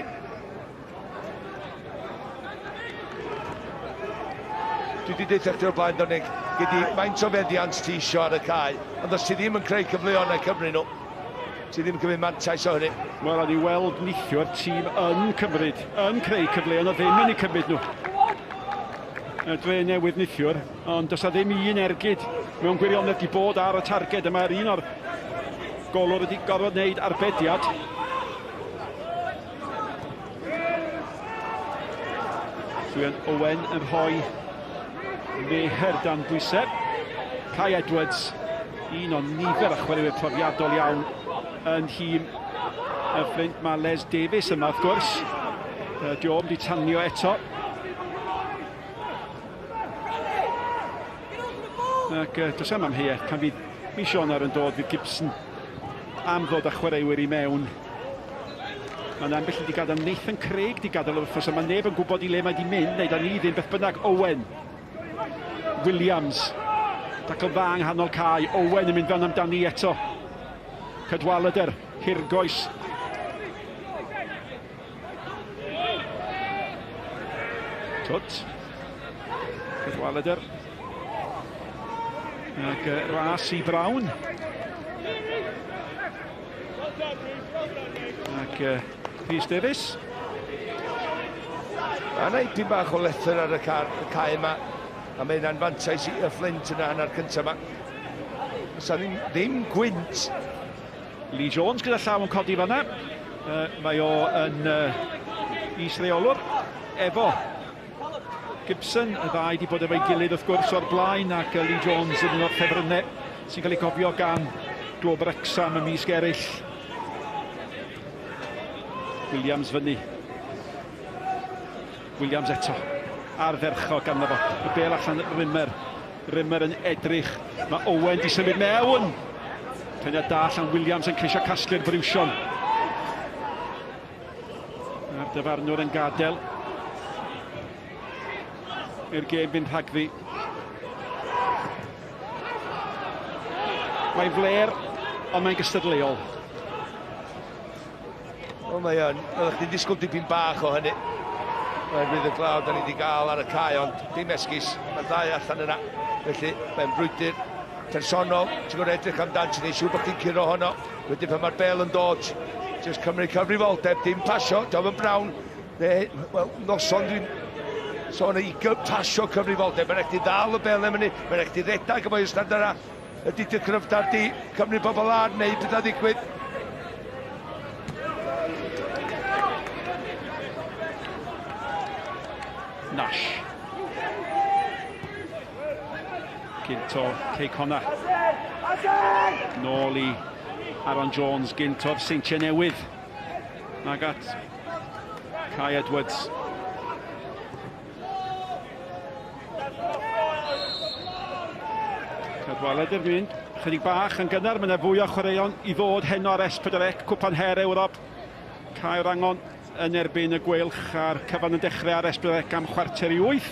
Dwi wedi deud chdi o'r blaen, Donig, gei di faint o feddiant ti isio ar y cae, ond os ti ddim yn creu cyfleoedd na'i cymryd nhw, ti ddim yn cymryd mantais o hynny. Wel, a ni weld neithiwr tîm yn cymryd, yn creu cyfleoedd, ond ddim yn eu cymryd nhw. Y Dre Newydd neithiwr, ond does 'na ddim un ergyd mewn gwirionedd wedi bod ar y targed. Yma yr un o'r golwr wedi gorfod wneud arbediad. Gwion Owen yn rhoi Meher dan bwysau. Kai Edwards, un o nifer o chwaraewyr profiadol iawn yn nhîm y Fflint. Mae Les Davies yma wrth gwrs. Di o'm di tanio eto. Ac does am amheuaeth pan fydd mis Ionawr yn dod, fydd Gibson am ddod â chwaraewyr i mewn. Mae'n ambell i wedi gadael, Nathan Craig wedi gadael yr wythnos yma, neb yn gwybod i le mae wedi mynd, neu da ni ddim, beth bynnag. Owen Williams, dacl dda yng nghanol cae, Owen yn mynd fewn amdani eto. Cadwaladr, hirgoes. Twt. Cadwaladr. Ac ras i Brown. Ac Rhys Davies. Mae yna ipyn bach o lethr ar y cae yma, a mae yna'n fantais i y Fflint yna hanner cyntaf yma. Oes 'na ddim gwynt. Lee Jones gyda llaw yn codi fanna. Mae o yn is-reolwr efo Gibson, y ddau wedi bod efo'i gilydd wrth gwrs o'r blaen, ac Lee Jones yn un o'r ffefrynnau sy'n cael ei gofio gan Glwb Wrecsam ymysg eraill. Williams fyny. Williams eto. Ardderchog ganddo fo. Y bêl allan Rimmer. Rimmer yn edrych. Mae Owen di symud mewn. Peniad da allan Williams yn ceisio casglu'r briwsion. A'r dyfarnwr yn gadael i'r gêm fynd rhagddi. Mae'n fler, ond mae'n gystadleuol. O, mae yn. Oeddech chdi'n disgwyl dipyn bach o hynny. Oherwydd y glaw da ni wedi gael ar y cae, ond dim esgus. Mae'r ddau allan yna. Felly, mae'n brwydr personol. Ti'n gwybod edrych amdan, ti'n neud siŵr bod chdi'n curo honno. Wedyn pan mae'r bel yn dod, jyst cymryd cyfrifoldeb, dim pasio, diolch yn Brown. Neu, wel, noson dwi'n sôn i pasio cyfrifoldeb. Mae'n rhaid i ddal y bel am hynny, mae'n rhaid i redag efo'i ystad yna. Ydy dy cryfdar di, cymryd bobl ar, neu beth a ddigwydd. Nash. Gynt o Cei Connah. Nôl i Aaron Jones, gynt o'r Seintiau Newydd. Nag at Kai Edwards. Cadwaladr mynd chydig bach yn gynnar, mae yna fwy o chwaraeon i ddod heno ar S4C, Cwpan Her Ewrop. Caer Angon yn erbyn y Gweilch a'r cyfan yn dechrau ar S4C am 7:45.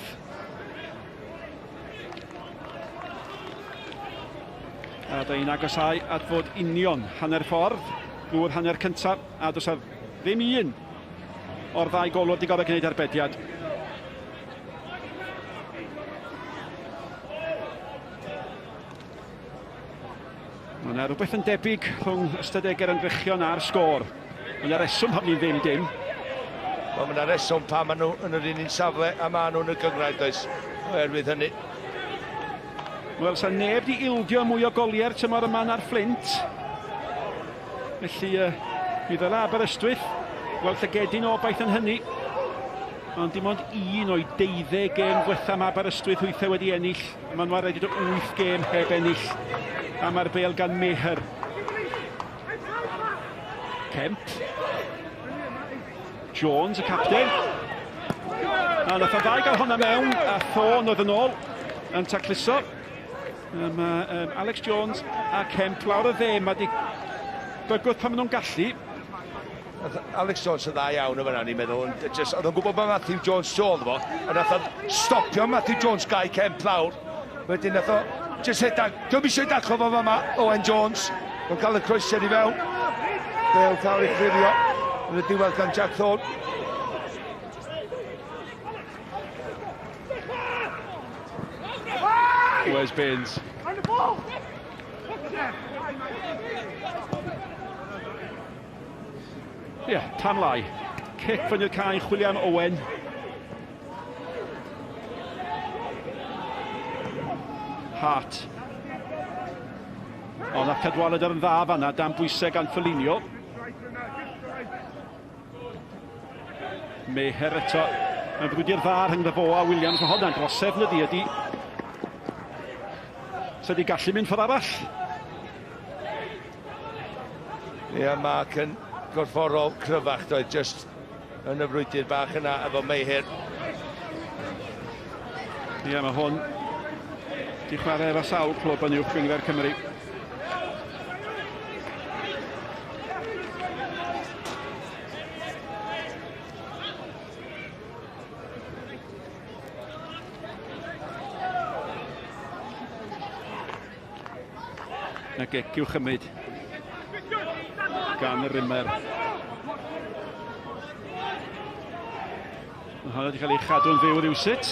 A da ni'n agosáu at fod union hanner ffordd drwy'r hanner cyntaf, a does ddim un o'r ddau golwr wedi gorfod gwneud arbediad. Mae yna rhywbeth yn debyg rhwng ystadegau'r ymdrechion a'r sgôr. Mae yna reswm pam ni'n ddim dim. Wel, mae yna reswm pam maen nhw yn yr un un safle a maen nhw yn y gynghrair, does? Oherwydd hynny. Wel, sa neb di ildio mwy o goliau'r tymor yma na'r Fflint. Felly, mi ddylai Aberystwyth weld llygedyn o obaith yn hynny. Ond dim ond un o'i deuddeg gêm ddiwetha mae Aberystwyth hwythau wedi ennill. Maen nhw ar rediad o 8 gêm heb ennill. A mae'r bêl gan Meher. Kemp. Jones, y capten. A nath o ddau gael hwnna mewn, a Thorne oedd yn ôl yn tacluso. Mae um, Alex Jones a Kemp lawr y dde, mae di bygwth pan maen nhw'n gallu. Alex Jones yn dda iawn yn fan'na, ni'n meddwl. Ond just, oedd o'n gwybod bod Matthew Jones tu ôl fo, a nath o stopio Matthew Jones gau Kemp lawr. Wedyn nath o just hedag, dwi'n eisiau daclo fo fama, Owen Jones. Mae'n cael y croesiad i fewn. Bale cael ei chlirio yn y diwedd gan Jack Thorne. Wes Baines. Ie, yeah, tan lai. Cic fyny'r cae, chwilio am Owen. Hart. Ond nath Cadwaladr yn dda fanna, dan bwysau gan Foligno. Meher eto. Mae'n brwydr dda rhyngddo fo a Williams. Mae hwnna'n drosedd na di ydi. Sa di gallu mynd ffordd arall. Ie, yeah, Mark yn gorfforol cryfach doedd just yn y frwydr bach yna efo Mayher. Ie, yeah, mae hwn di chwarae efo sawl clwb yn uwch gynghrair Cymru. Na gic i'w chymryd gan y Rimmer. Mae hwnna wedi cael ei chadw'n fyw rhywsut.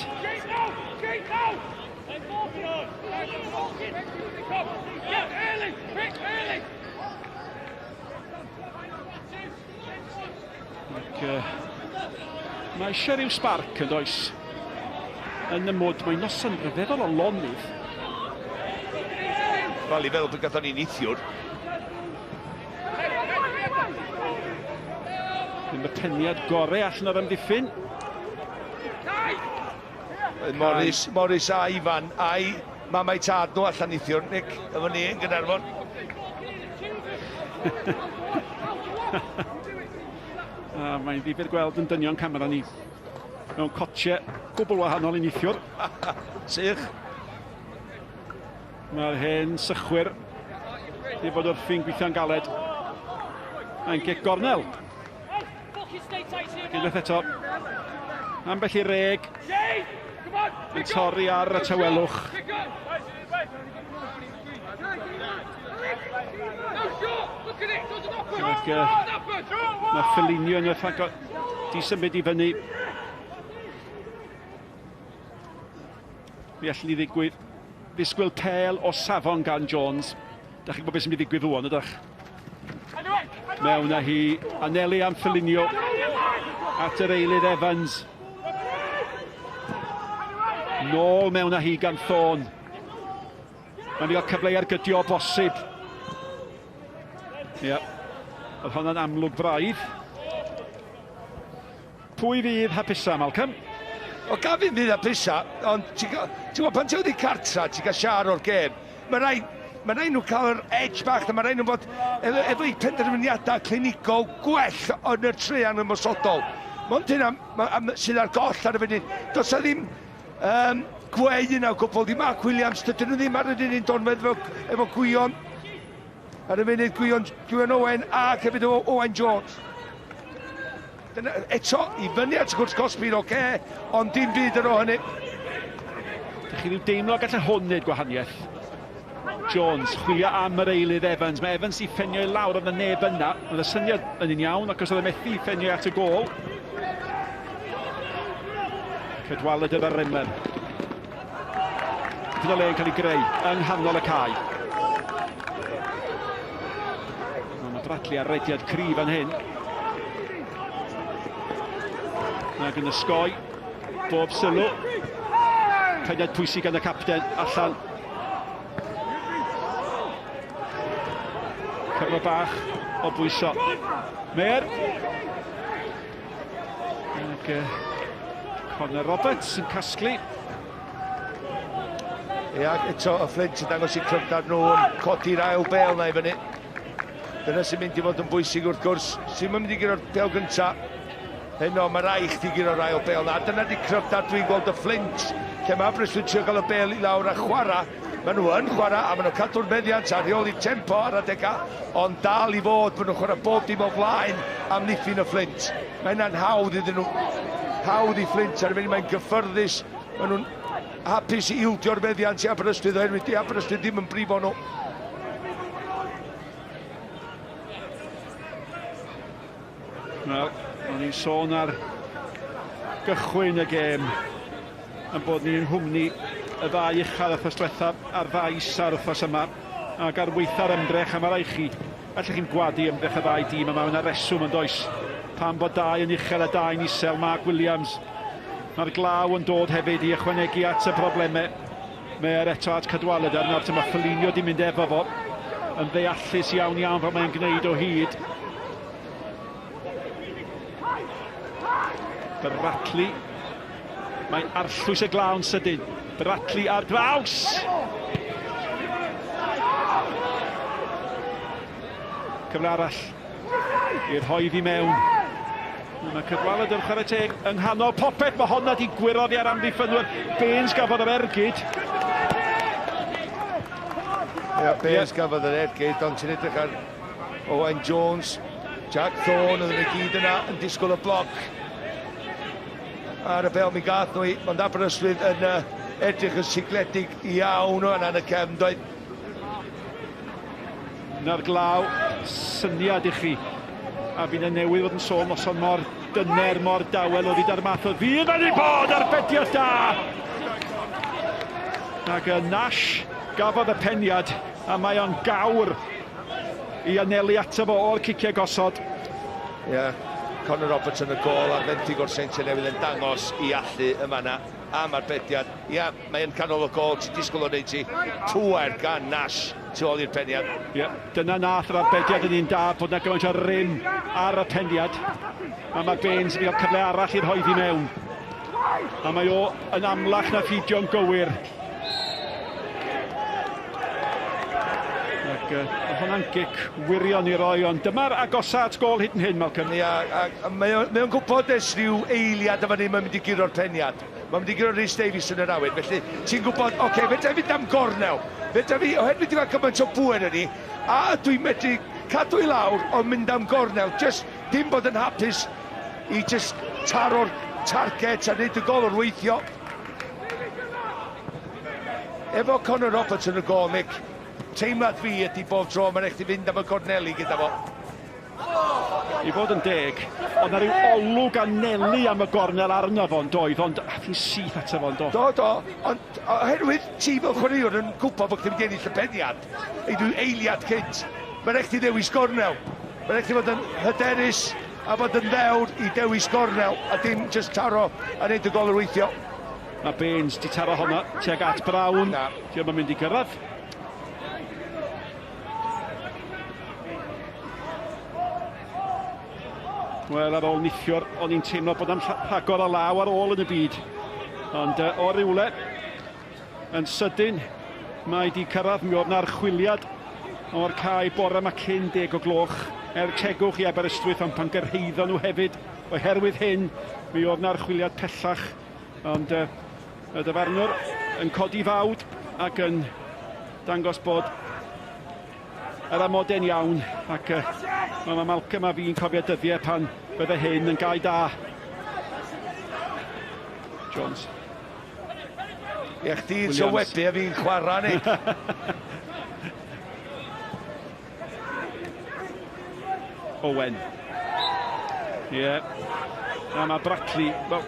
Ac, mae eisiau rhyw sbarc yn does? Yn y mwd, mae'n noson ryfeddol o lonydd. Wel, i feddwl beth gathon ni neithiwr. Ddim y peniad gorau allan o'r amddiffyn. Morris, Morris a Ifan, a'i mamau tad nhw allan neithiwr, Nick, efo ni yn Gaernarfon. A mae'n ddifyr gweld yn dynion camera ni mewn cotiau gwbl wahanol i neithiwr. Sych. Mae'r hen sychwyr wedi bod wrthi'n gweithio'n galed. Mae'n gic gornel. Ac unwaith eto, ambell i reg yn torri ar y tawelwch. Ac, mae Felinio yn y di symud i fyny. Mi allan ni ddigwydd ddisgwyl pel o safon gan Jones. Da chi'n gwybod beth sy'n mynd i ddigwydd rwan, ydych? Mewn â hi, anelu am Felinio at yr eilydd Evans. Nôl mewn â hi gan Thorne. Mae'n i gael cyfle i ergydio o bosib. Ie, yeah. Oedd honna'n amlwg braidd. Pwy fydd hapusa, Malcolm? O Gavin fydd a pisa, ond ti'n gwybod, pan ti wedi cartra, ti'n cael siar o'r gêm, mae rhaid nhw cael yr edge bach, mae rhaid nhw fod efo'u penderfyniadau clinigol gwell yn y treian ymosodol. Mond hynna sydd ar goll ar y funud. Does na ddim gweu yna o gwbl, di Mark Williams, dydyn nhw ddim ar yr un donfedd efo Gwion. Ar y funud Gwion Owen ac hefyd Owen Jones. Dyna, eto, i fyny at y cwrt cosbi'n oce, ond dim byd ar ôl hynny. Dych chi ddim deimlo gallai hwn wneud gwahaniaeth. Jones, chwilio am yr eilydd Evans. Mae Evans i ffenio i lawr, oedd y neb yna. Oedd y syniad yn un iawn, ac os oedd y methu i ffenio at y gôl. Cadwaladr ar Rimmer. Dyna le yn cael ei greu yng nghanol y cae. Mae Bradley ar rediad cryf fan hyn. Ac yn ysgoi bob sylw. Peniad pwysig gan y capten allan. Cyfle bach o bwyso. Mer. Ac Connor Roberts yn casglu. Ia, eto y Flint yn dangos i cryfder nhw yn codi'r ail bêl na i fyny. Dyna sy'n mynd i fod yn bwysig wrth gwrs. Sy'n mynd i guro'r bêl gynta. Heno, mae rai chdi guro'r ail bêl na. Dyna di cryfder dwi'n gweld y Flint. Lle mae Aberystwyth trio gael y bêl i lawr a chwarae. Maen nhw yn chwarae a maen nhw'n cadw'r meddiant a rheoli tempo ar adegau. Ond dal i fod, maen nhw'n chwarae bob dim o flaen amddiffyn y Flint. Mae hynna'n hawdd iddyn nhw. Hawdd i Flint ar y funud, mae'n gyffyrddus. Maen nhw'n hapus i ildio'r meddiant i Aberystwyth oherwydd di Aberystwyth ddim yn brifo nhw. Wel, o'n i'n sôn ar gychwyn y gêm yn bod ni'n nghwmni y ddau uchel wythnos diwethaf a'r ddau isa'r wythnos yma, ac ar weitha'r ymdrech, a mae rai chi, allwch chi'n gwadu ymdrech y ddau dîm yma, mae yna reswm yn does, pam bod dau yn uchel a dau'n isel. Mark Williams, mae'r glaw yn dod hefyd i ychwanegu at y problemau. Mae'r eto at Cadwaladr, nawr mae Foligno di mynd efo fo, yn ddeallus iawn iawn fel mae'n gwneud o hyd. Bradley, mae'n arllwys y glaw yn sydyn. Bradley ar draws! Cyfle arall i'r hoedd i mewn. Mae Cadwaladr yn chwarae teg yng nghanol popeth. Mae honna di gwyro oddi ar amddiffynwyr. Baines gafodd yr ergyd. Ia, Baines gafodd yr ergyd, ond ti'n edrych ar Owen Jones, Jack Thorne, oedden nhw gyd yna yn disgwyl y bloc. Ar y bêl mi gath nhw i, ond Aberystwyth yn edrych yn sigledig iawn o yna yn y cefn, doedd. Na'r glaw, syniad i chi. A fi'n newydd fod yn sôn noson mor dyner, mor dawel oedd hi da'r math o ddydd wedi bod arbediad da! Ac Nash gafodd y peniad, a mae o'n gawr i anelu ato fo o'r ciciau gosod. Ie, yeah. Conor Roberts yn y gôl a'r fenthyg o'r Seintiau Newydd yn dangos i allu yma na am arbediad. Ia, yeah, mae'n canol y gôl, ti'n disgwyl o wneud ti. Pŵer gan Nash tu ôl i'r peniad. Ie, yeah, dyna nath yr arbediad yn un da, bod na gymaint o rym ar y peniad. A mae Baines yn cael cyfle arall i'r hoedd i mewn. A mae o yn amlach na phidio'n gywir. Ac oedd hwnna'n gic wirion i roi, ond dyma'r agosa at gôl hyd yn hyn, Malcolm. Ia, a mae o'n gwybod ers rhyw eiliad yma ni, mae'n mynd i guro'r peniad. Mae'n mynd i guro Rhys Davies yn yr awyr, felly ti'n gwybod, oce, okay, fedra i fynd am gornel. Fedra fi, oherwydd dwi'n cael cymaint o bŵer yn ni, a dwi'n medru cadw i lawr, ond mynd am gornel. Just dim bod yn hapus i just taro'r target a wneud y gol o'r weithio. Efo Conor Roberts yn y gôl, Mick, teimlad fi ydy bob tro mae'n rhaid i fynd am y corneli gyda fo. I fod yn deg, oedd na ryw olwg anelu am y gornel arno fo yn doedd, ond ath hi'n syth ato fo yn do. Do, do, ond oherwydd ti fel chwaraewr yn gwybod bod chdi'n mynd i ennill y peniad, ei dwy eiliad cynt, mae'n rhaid i ddewis gornel. Mae'n rhaid i fod yn hyderus a bod yn ddewr i dewis gornel a dim just taro a wneud y gol yr weithio. Mae Baines di taro honna tuag at Brown. Dio'm yn mynd i gyrraedd. Wel, ar ôl neithiwr, o'n i'n teimlo bod am rhagor o law ar ôl yn y byd. Ond o rywle, yn sydyn, mae di cyrraedd. Mi oedd 'na archwiliad o'r cae bore yma cyn 10 o gloch. Er tegwch i Aberystwyth, ond pan gyrhaeddon nhw hefyd, oherwydd hyn, mi oedd 'na archwiliad pellach. Ond y dyfarnwr yn codi fawd ac yn dangos bod yr amodau'n iawn. Ac mae Malcolm a fi'n cofio dyddiau pan bydde hyn yn gae da. Jones. Ie, chdi'n sylwebu a fi'n chwarae ni. Owen. Ie. Yeah. A mae Brackley, wel,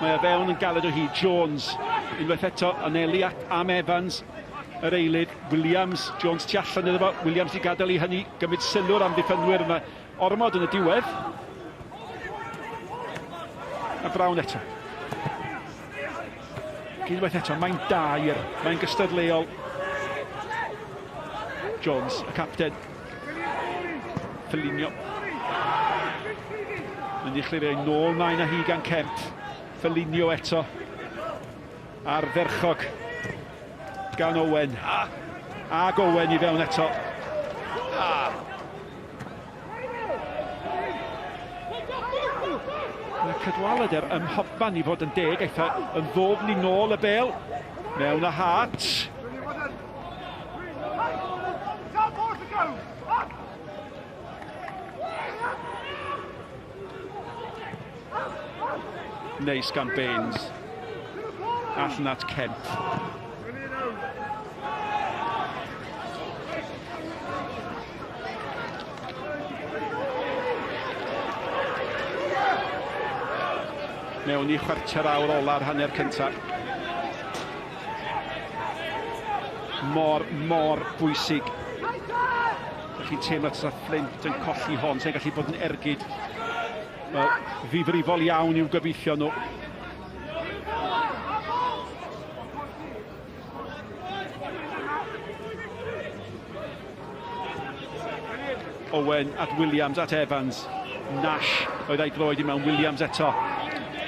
mae o fewn yn galed o hyd. Jones, unwaith eto, anelu at am Evans, yr eilydd. Williams, Jones tu allan iddo fo. Williams i gadael i hynny, gymryd sylw'r amddiffynwyr yma. Ormod yn y diwedd. A Brown eto. Unwaith eto, mae'n dair, mae'n gystadleuol. Jones, y capten. Foligno. Mynd i chlirio nôl nain a hi gan Kemp. Foligno eto. Ardderchog gan Owen. Ag Owen i fewn eto. Mae Cadwaladr ym mhobman i fod yn deg, eitha yn ddofn i nôl y bel. Mewn a Hart. Neis gan Baines. Allan at Kemp. Mewn i chwarter awr ola'r hanner cyntaf. Mor, mor bwysig. Dych chi'n teimlo tasa Flint yn colli hon, sy'n gallu bod yn ergyd. Wel, ddifrifol iawn i'w gobeithio nhw. Owen at Williams at Evans. Nash oedd ei droed i mewn, Williams eto.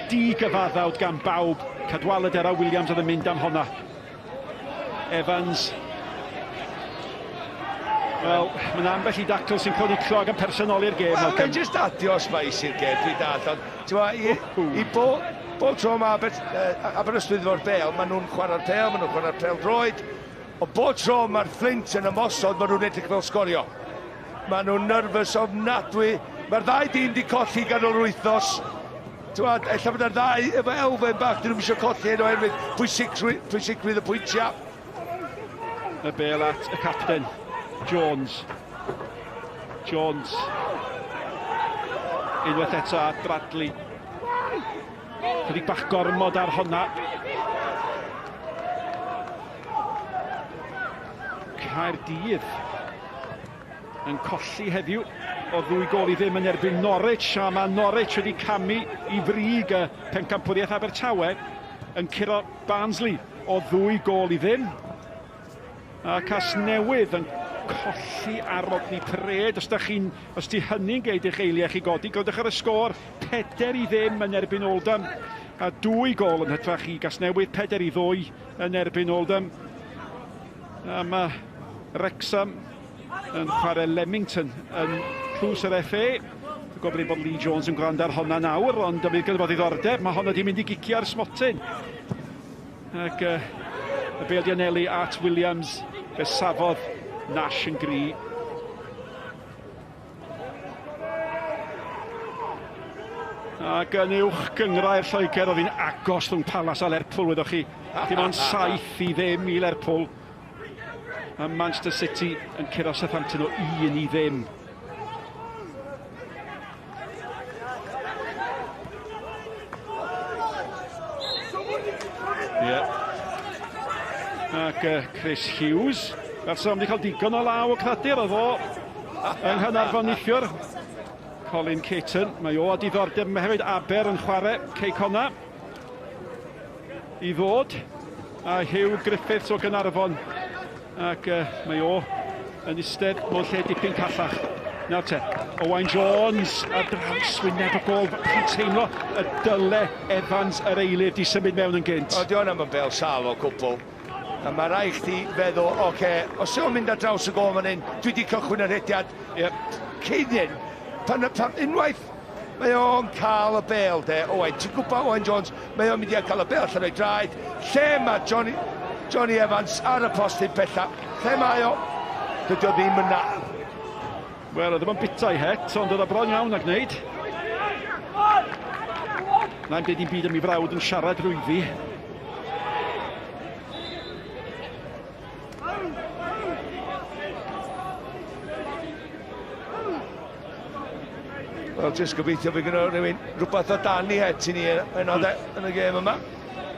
Digyfaddawd gan bawb. Cadwaladr a Williams oedd yn mynd am honna. Evans. Wel, mae'n ambell i dacl sy'n codi clog yn personoli'r gêm. Wel, mae'n just adio spice i'r gêm, dwi'n dall. Ond, ti'n gwbod, i bob tro mae Aberystwyth efo'r bel, maen nhw'n chwarae'r pel, maen nhw'n chwarae'r pel droed. Ond bob tro mae'r Flint yn ymosod, maen nhw'n edrych fel sgorio. Maen nhw'n nervous ofnadwy. Mae'r ddau dîm di colli ganol yr wythnos. Ti'n gwbod, ella bod yr ddau efo elfen bach, dyn nhw'n eisiau colli hyn oherwydd pwysigrwydd y pwyntiau. Y bel at y capten, Jones. Jones. Unwaith eto at Bradley. Chydig bach gormod ar honna. Caerdydd yn colli heddiw o 2 gôl i ddim yn erbyn Norwich, a mae Norwich wedi camu i frig y pencampwriaeth. Abertawe yn curo Barnsley o 2 gôl i ddim. A Casnewydd yn colli ar Rodney Parade. Os da chi'n, os di hynny'n geud eich eiliau chi godi, gwrandwch ar y sgôr, 4-0 yn erbyn Oldham, a 2 gôl yn hytrach i Gasnewydd, 4-2 yn erbyn Oldham. A mae Wrexham yn chwarae Leamington yn tlws yr FA. Dwi'n gwybod bod Lee Jones yn gwrando ar honna nawr, ond fydd gyda fo ddiddordeb. Mae honna di mynd i gicio ar smotyn. Ac y bêl di anelu at Williams, fe safodd Nash yn gry. Ac yn uwch gynghrair Lloegr, oedd hi'n agos rhwng Palace a Lerpwl, wyddoch chi. Dim ond 7-0 i Lerpwl. A Manchester City yn curo Southampton o 1-0. Ie. Ac Chris Hughes, fel sy'n wedi cael digon o law o cradur, oedd o yng Nghaernarfon neithiwr. Colin Caton, mae o a diddordeb, mae hefyd Aber yn chwarae Cei Connah i ddod. A Hugh Griffiths o Gaernarfon, ac mae o yn eistedd mewn lle dipyn callach. Nawr te, Owain Jones ar draws wyneb y gôl. Chi'n teimlo y dyle Evans yr eilydd di symud mewn yn gynt. O, di hwnna yn bel sal o gwbl. A mae rai chdi feddwl, oce, okay, os yw'n mynd ar draws y gôl fan hyn, dwi wedi cychwyn y rhediad. Yep. Cyn hyn, pan, pan, unwaith mae o'n cael y bel de, Owain, ti'n gwybod Owain Jones, mae o'n mynd i cael y bel allan o'i draed. Lle mae Johnny, Johnny Evans ar y postyn pella? Lle mae o? Dydy o ddim yna. Wel, oedd o'n bita i het, ond oedd o bron iawn â gwneud. Na'n deud dim byd am ei frawd yn siarad drwyddi. Wel, jyst gobeithio fe gyda rhywun rhywbeth o dan i het i ni yno de, yn y gêm yma.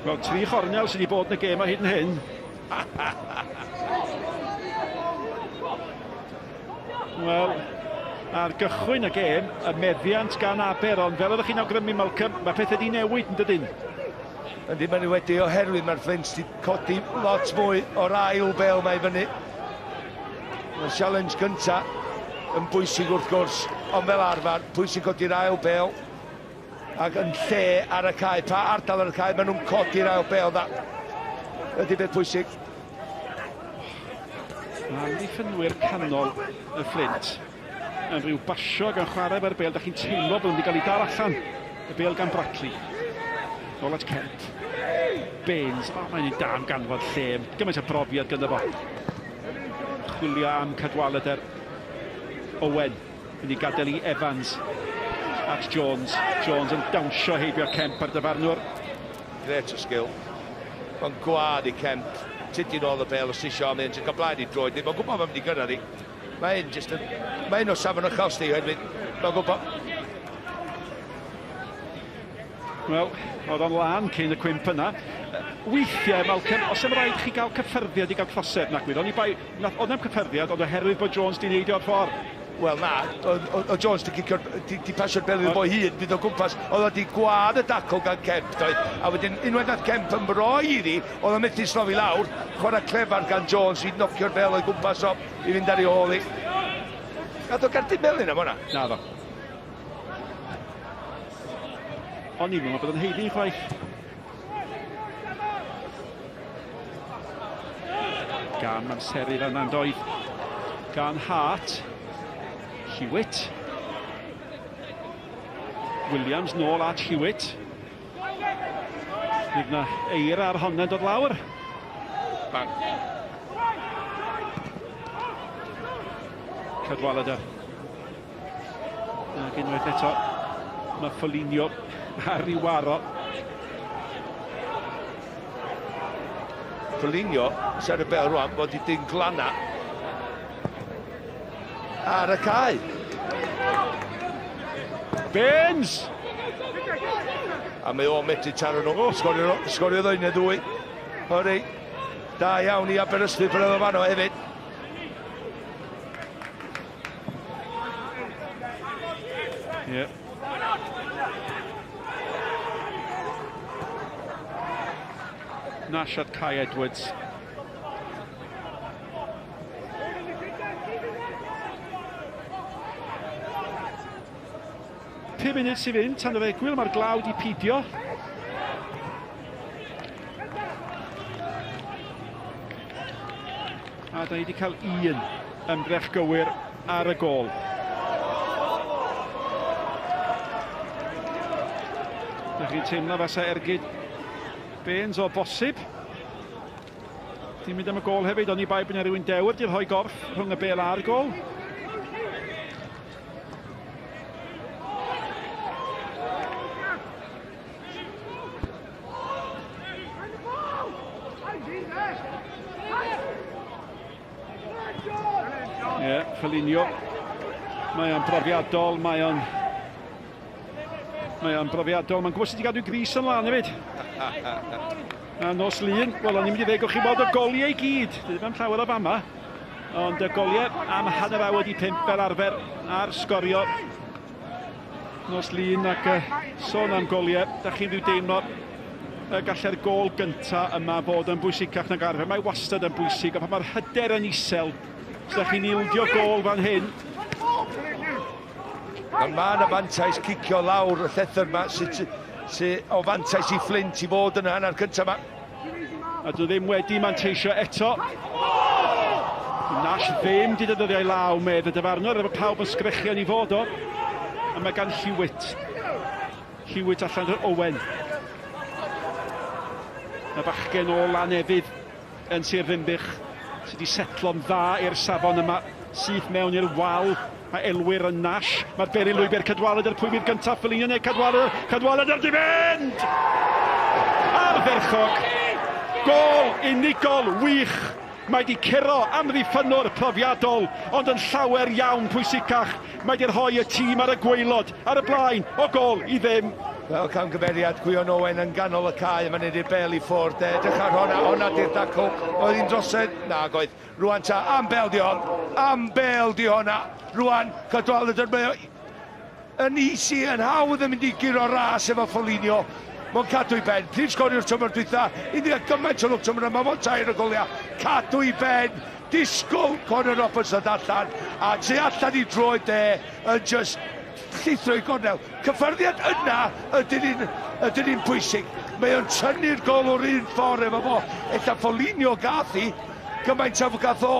Wel, tri chornel sydd wedi bod yn y gêm a hyd yn hyn. Wel, ar gychwyn y gêm, y meddiant gan Aber, ond fel oeddech chi'n awgrymu, Malcolm, mae pethau wedi newid yn dydyn? Yndi, maen nhw wedi oherwydd mae'r Flint wedi codi lot mwy o'r ail bel mae i fyny. Mae'r challenge gynta yn bwysig wrth gwrs, ond fel arfer, pwysig codi'r ail bel ac yn lle ar y cae, pa ardal ar y cae, maen nhw'n codi'r ail bel dda. Ydy beth pwysig. Mae amddiffynwyr canol y Flint yn rhyw basio ac yn chwarae efo'r bel. Da chi'n teimlo bod nhw wedi cael ei dal allan. Y bel gan Brackley. Nôl at Kemp. Baines. O, mae'n un da am ganfod lle. Gymaint o brofiad gyda fo. Chwilio am Cadwaladr. Owen. Mynd i gadael i Evans. At Jones. Jones yn dawnsio heibio Kemp ar dyfarnwr. Great o skill. Mae'n gwad i Kemp. Tydi nôl y bel os ti isio, mae'n jyst cael blaen i droed. Mae'n gwybod mae'n mynd i gyrraedd i. Mae hyn jyst yn... Mae hyn o safon uchel, sti, oherwydd mae'n gwybod... Wel, oedd o'n lan cyn y cwymp yna. Weithiau, Malcolm, os am rhaid chi gael cyffyrddiad i gael trosedd, nac wydd. O'n i bai, nath, oedd na'm cyffyrddiad, ond oherwydd bod Jones di neidio o'r ffordd. Wel na, oedd Jones di cicio'r, di, di pasio'r bel iddo fo hun, fydd o gwmpas, oedd o di gwad y dacl gan Kemp, doedd? A wedyn, unwaith nath Kemp ymroi iddi, oedd o'n methu slofi lawr, chwarae clefar gan Jones i nocio'r bel o'i gwmpas o, i fynd ar ei ôl i. Gath o gardyn melyn am hwnna? Na ddo. O'n i'n meddwl bod o'n haeddu chwaith. Gan amseru fan yna'n doedd. Gan Hart. Hewitt. Williams nôl at Hewitt. Fydd na eira ar honna'n dod lawr. Bang. Cadwaladr. Ac unwaith eto, mae Foligno ar ei waro. Foligno, sy'n ar y bel rwan, bod i dyn glana ar y cae. Benz! A mae o'n methu taro nhw. Sgorio, sgorio ddwy neu ddwy. Hori. Da iawn i Aberystwyth pan oedd o fanno hefyd. Yeah. Nash at Kai Edwards. Pum munud sy'n fynd tan yr egwyl, mae'r glaw di pidio. A da ni wedi cael un ymdrech gywir ar y gôl. Da chi'n teimlo fasa ergyd Baines o bosib. Di'n mynd am y gôl hefyd, ond i bai bod yna rhywun dewr di rhoi gorff rhwng y bel a'r gôl. Ie, yeah, Foligno. Mae o'n brofiadol, mae o'n... Mae o'n brofiadol, mae'n gwybod sut i gadw gris yn lân hefyd. A nos Lun, wel, o'n i'n mynd i ddweud, gewch chi weld y goliau i gyd. Ddim am llawer o fama. Ond y goliau am 5:30 fel arfer ar sgorio. Nos Lun ac sôn am goliau, da chi'n rhyw deimlo y gallai'r gôl gynta yma fod yn bwysicach nag arfer. Mae wastad yn bwysig, ond pan mae'r hyder yn isel, os da chi'n ildio gôl fan hyn, Ond mae yna fantais cicio lawr y llethr yma sydd sy o fantais i Flint i fod yn y hanner cyntaf yma. A dwi ddim wedi manteisio eto. Nash ddim di defnyddio ei law, medd y dyfarnwr, efo pawb yn sgrechian i fod o. A mae gan Hewitt. Hewitt allan i'r Owen. Y bachgen o Lanefydd yn Sir Ddinbych sydd wedi setlo'n dda i'r safon yma, syth mewn i'r wal. Mae Elwyr yn Nash. Mae'r beri lwybr Cadwaladr, pwy fydd gyntaf? Foligno neu Cadwaladr? Cadwaladr di fynd! Ardderchog! Gôl unigol wych! Mae di curo amddiffynnwr profiadol, ond yn llawer iawn pwysicach, mae di rhoi y tîm ar y gwaelod, ar y blaen, o gôl i ddim. Fel camgymeriad, Gwion Owen yn ganol y cae, mae'n neud i'r bel i ffwrdd. Edrych ar honna, honna di'r dacl. Oedd hi'n drosedd? Nag oedd. Rwan ta, am bel di hon, am bel di honna. Rwan, Cadwaladr, mae o yn easy, yn hawdd yn mynd i guro ras efo Foligno. Mae'n cadw i ben. Prif sgoriwr tymor dwytha, iddi gael gymaint o lwc tymor yma, mae'n tair o goliau. Cadw i ben, disgwyl Conor Roberts ddod allan, a tu allan i droed e, yn just llithro i gornel. Cyffyrddiad yna ydyn ni'n ydyn ni'n pwysig. Mae o'n tynnu'r gol o'r un ffordd efo fo. Ella Foligno gath i, gymaint a gath o.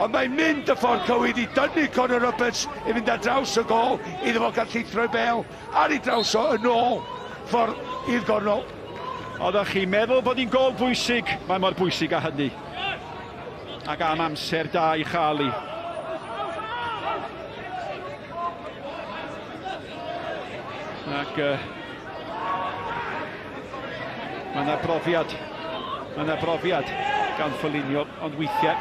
Ond mae'n mynd y ffordd cywir i dynnu Conor Roberts i fynd ar draws y gol, iddo fo gael llithro'i bel ar ei draws o yn ôl ffordd i'r gornel. Oeddech chi'n meddwl bod hi'n gol bwysig, mae mor bwysig â hynny. Ac am amser da i chael hi. Ac mae yna brofiad, mae yna brofiad gan Foligno, ond weithiau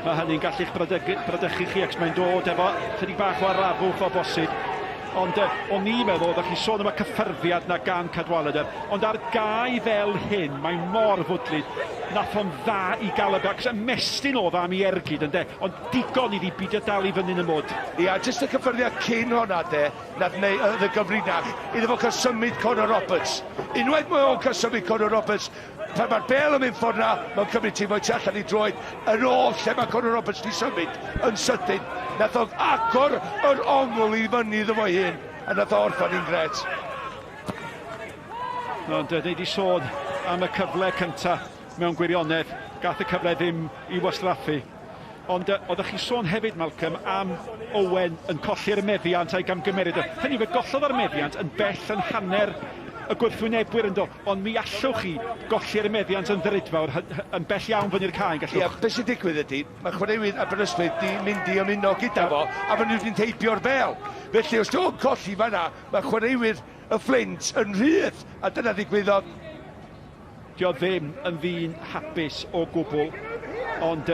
mae hynny'n gallu'ch bradychu chi ac mae'n dod efo chydig bach o arafwch o bosib. Ond o'n i'n meddwl, oeddech chi'n sôn am y cyffyrddiad na gan Cadwaladr, ond ar gau fel hyn, mae mor fwdlyd. Nath o'n dda i gael y bel, ymestyn oedd am i ergyd, ynde, ond digon iddi beidio dal i fyny yn y mwd. Ia, jyst y cyffyrddiad cyn honna, de, nath neu oedd y gyfrinach, iddo fo cael symud Conor Roberts. Unwaith mae o'n cael symud Conor Roberts, pan mae'r bel yn mynd ffordd na, mae'n cymryd ti fwy tu allan i droed, yn ôl lle mae Conor Roberts di symud yn sydyn. Nath o agor yr ongl i fyny iddo fo hun, a nath o orffan hi'n gret. Ond ni wedi sôn am y cyfle cyntaf mewn gwirionedd, gath y cyfle ddim i wastraffu. Ond oeddech chi sôn hefyd, Malcolm, am Owen yn colli'r meddiant a'i gamgymeriad. Hynny yw, fe gollodd ar meddiant yn bell yn hanner y gwrthwynebwyr ynddo, ond mi allwch chi golli'r meddiant yn ddrudfawr, yn bell iawn fyny'r cae, gallwch. Ie, beth sy'n digwydd ydy, mae chwaraewyr Aberystwyth di mynd i ymuno gyda fo, a maen nhw wedi heibio'r bel. Felly, os dwi'n colli fanna, mae chwaraewyr y Flint yn rhydd, a dyna ddigwyddodd. Dio ddim yn ddyn hapus o gwbl, ond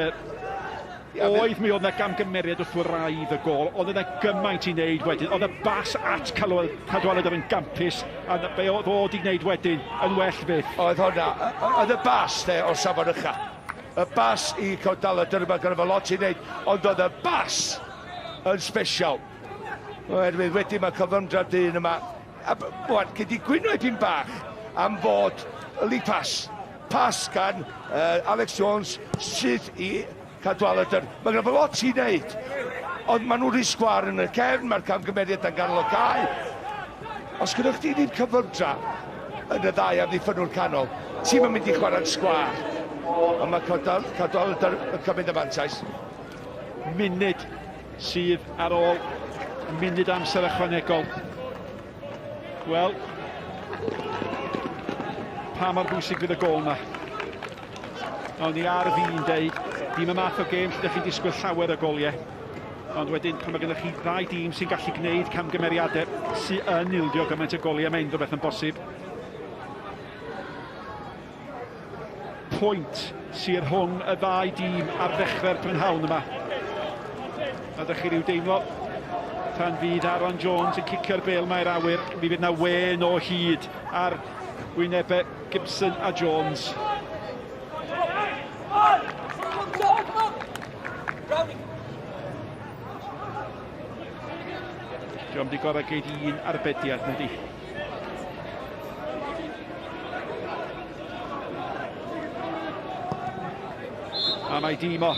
oedd mi oedd yna gamgymeriad wrth wraidd y gôl, oedd yna gymaint i wneud wedyn, oedd y bas at Cadwaladr yn gampus, a be oedd o di wneud wedyn yn well fyth. Oedd hwnna, oedd y bas de o'r safon ucha. Y bas i Cadwaladr yma, gyda fo lot i wneud, ond oedd y bas yn special. Oherwydd wedyn mae cyflymdra'r dyn yma, a bwan, gei di gwyno ipyn bach am fod y league pass. Pas gan Alex Jones sydd i Cadwaladr. Mae gyda fo lot i wneud, ond maen nhw'n rhy sgwâr yn y cefn, mae'r camgymeriad yn ganol y cae. Os gyda chdi ddim cyflymdra yn y ddau amddiffynnwr canol, ti'm yn mynd i chwarae'n sgwâr. Ond mae Cadwaladr yn cymryd y mantais. Munud sydd ar ôl, munud amser ychwanegol. Wel, pa mor bwysig fydd y gôl na? O'n i ar fi'n deud, dim y math o gêm lle ydych chi'n disgwyl llawer o goliau. Ond wedyn, pan mae gennych chi ddau dîm sy'n gallu gwneud camgymeriadau sydd yn ildio gymaint o goliau, mae unrhyw beth yn bosib. Pwynt sydd rhwng y ddau dîm ar ddechrau'r prynhawn yma. A ydych chi ryw deimlo pan fydd Aaron Jones yn cicio'r bêl mae'r awyr, mi fydd na wen o hyd ar wynebau Gibson a Jones. Diolch di gorau geid un arbediad, nadi. A mae dîm o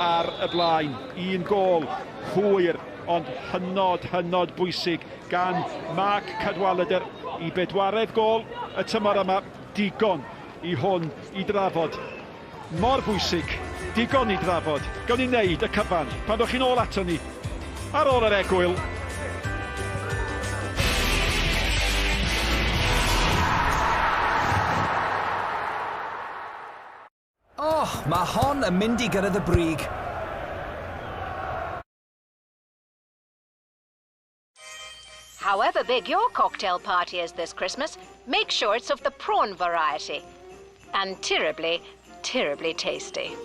ar y blaen. Un gôl hwyr. ond hynod, hynod bwysig gan Mark Cadwaladr i bedwaredd gôl y tymor yma, digon i hwn i drafod. Mor bwysig, digon i drafod. Gawn ni wneud y cyfan pan ddowch chi'n ôl ato ni ar ôl yr egwyl. Oh, mae hon yn mynd i gyrraedd y brig. However big your cocktail party is this Christmas, make sure it's of the prawn variety. And terribly, terribly tasty.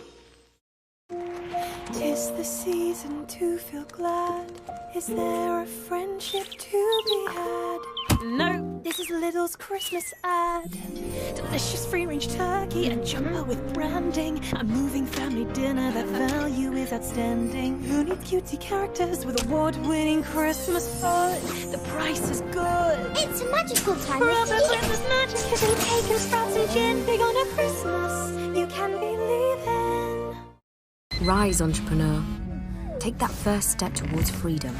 Tis the season to feel glad. Is there a friendship to be had? No, this is Lidl's Christmas ad. Delicious free-range turkey, a jumper with branding, a moving family dinner that value is outstanding. Who needs cutesy characters with award-winning Christmas food? The price is good. It's a magical time Proper of year. Christmas magic, kissing cake and sprouts and gin. Big on a Christmas you can believe in. Rise, entrepreneur. Take that first step towards freedom.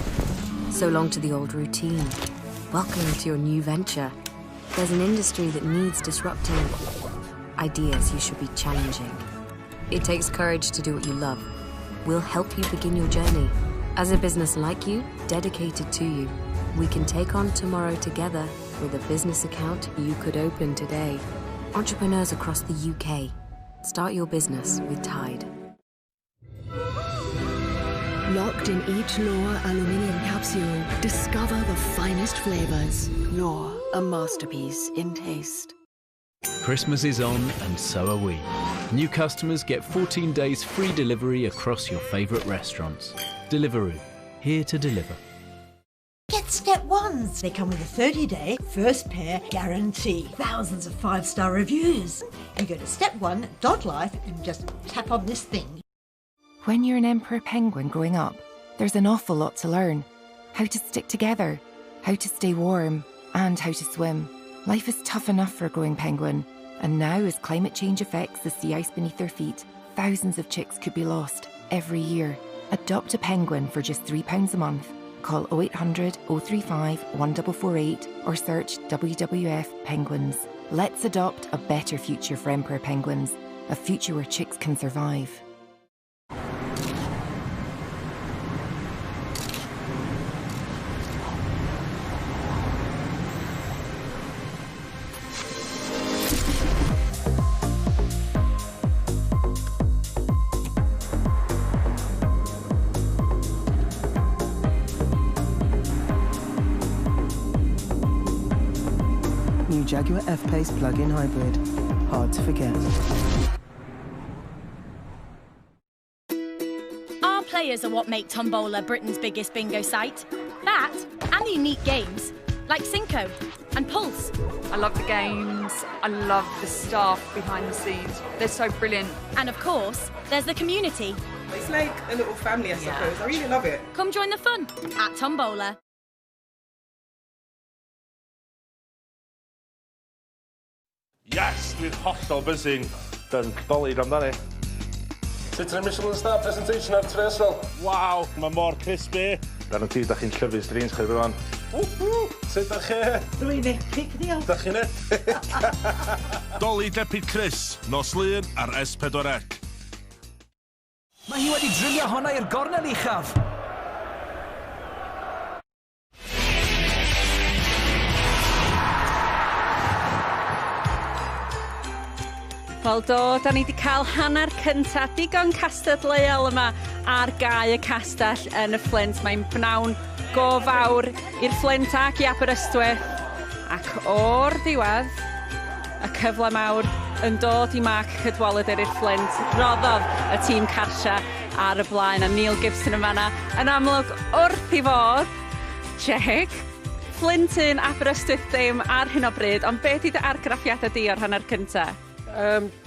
So long to the old routine. Welcome to your new venture. There's an industry that needs disrupting, ideas you should be challenging. It takes courage to do what you love. We'll help you begin your journey. As a business like you, dedicated to you, we can take on tomorrow together with a business account you could open today. Entrepreneurs across the UK, start your business with Tide. Locked in each L'OR aluminium capsule, discover the finest flavors. L'OR, a masterpiece in taste. Christmas is on, and so are we. New customers get 14 days free delivery across your favourite restaurants. Deliveroo, here to deliver. Get Step Ones. They come with a 30-day first pair guarantee. Thousands of 5-star reviews. You go to step1.life and just tap on this thing. When you're an emperor penguin growing up, there's an awful lot to learn. How to stick together, how to stay warm, and how to swim. Life is tough enough for a growing penguin, and now as climate change affects the sea ice beneath their feet, thousands of chicks could be lost every year. Adopt a penguin for just £3 a month. Call 0800 035 1448 or search WWF Penguins. Let's adopt a better future for emperor penguins, a future where chicks can survive. New Jaguar F-Pace plug-in hybrid. Hard to forget. Our players are what make Tombola Britain's biggest bingo site. That and the unique games, like Cinco and Pulse. I love the games. I love the staff behind the scenes. They're so brilliant. And of course, there's the community. It's like a little family, I suppose. I really love it. Come join the fun at Tombola. Yes, dwi'n hollol buzzing. Done, Dolig amdani. Sut yn Michelin Star presentation ar Tresol? Waw, mae mor crispy. Guarantee da chi'n llyfu strings chi rwan. Sut da chi? Dwi'n epic, diolch. Da chi'n epic? Dolig Epic Chris, nos Lun ar S4C. Mae hi wedi drilio honna i'r gornel uchaf. Wel do, da ni wedi cael hanner cynta digon castadleuol yma ar gae y castell yn y Fflint. Mae'n bnawn go fawr i'r Fflint ac i Aberystwyth. Ac o'r diwedd, y cyfle mawr yn dod i Mark Cadwaladr i'r Fflint. Roddodd y tîm cartra ar y blaen a Neil Gibson yn fanna yn amlwg wrth i fod. Jake, Fflint 1, Aberystwyth ddim ar hyn o bryd, ond beth ydy dy argraffiadau di o'r hanner cynta?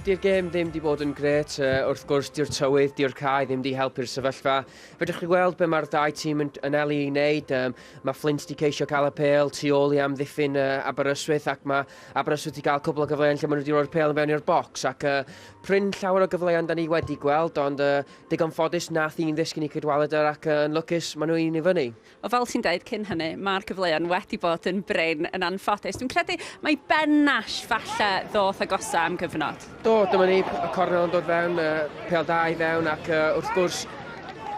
Di'r gêm ddim di bod yn grêt, wrth gwrs di'r tywydd, di'r cae ddim di helpu'r sefyllfa. Fedrwch chi weld be mae'r ddau tîm yn anelu i wneud. Mae Flint di ceisio cael y pêl tu ôl i amddiffyn Aberystwyth, ac mae Aberystwyth di gael cwbl o gyfleoedd lle maen nhw wedi rhoi'r pêl yn fewn i'r bocs, ac prin llawer o gyfleoedd da ni wedi gweld, ond digon ffodus nath un ddisgyn i Cadwaladr, ac yn lwcus maen nhw un i fyny. O, fel ti'n deud cyn hynny, mae'r cyfleoedd wedi bod yn brin yn anffodus. Dwi'n credu mae Ben Nash falle ddoth agosa am gyfnod. Do, dyma ni, y cornel yn dod fewn, pêl da i fewn, ac wrth gwrs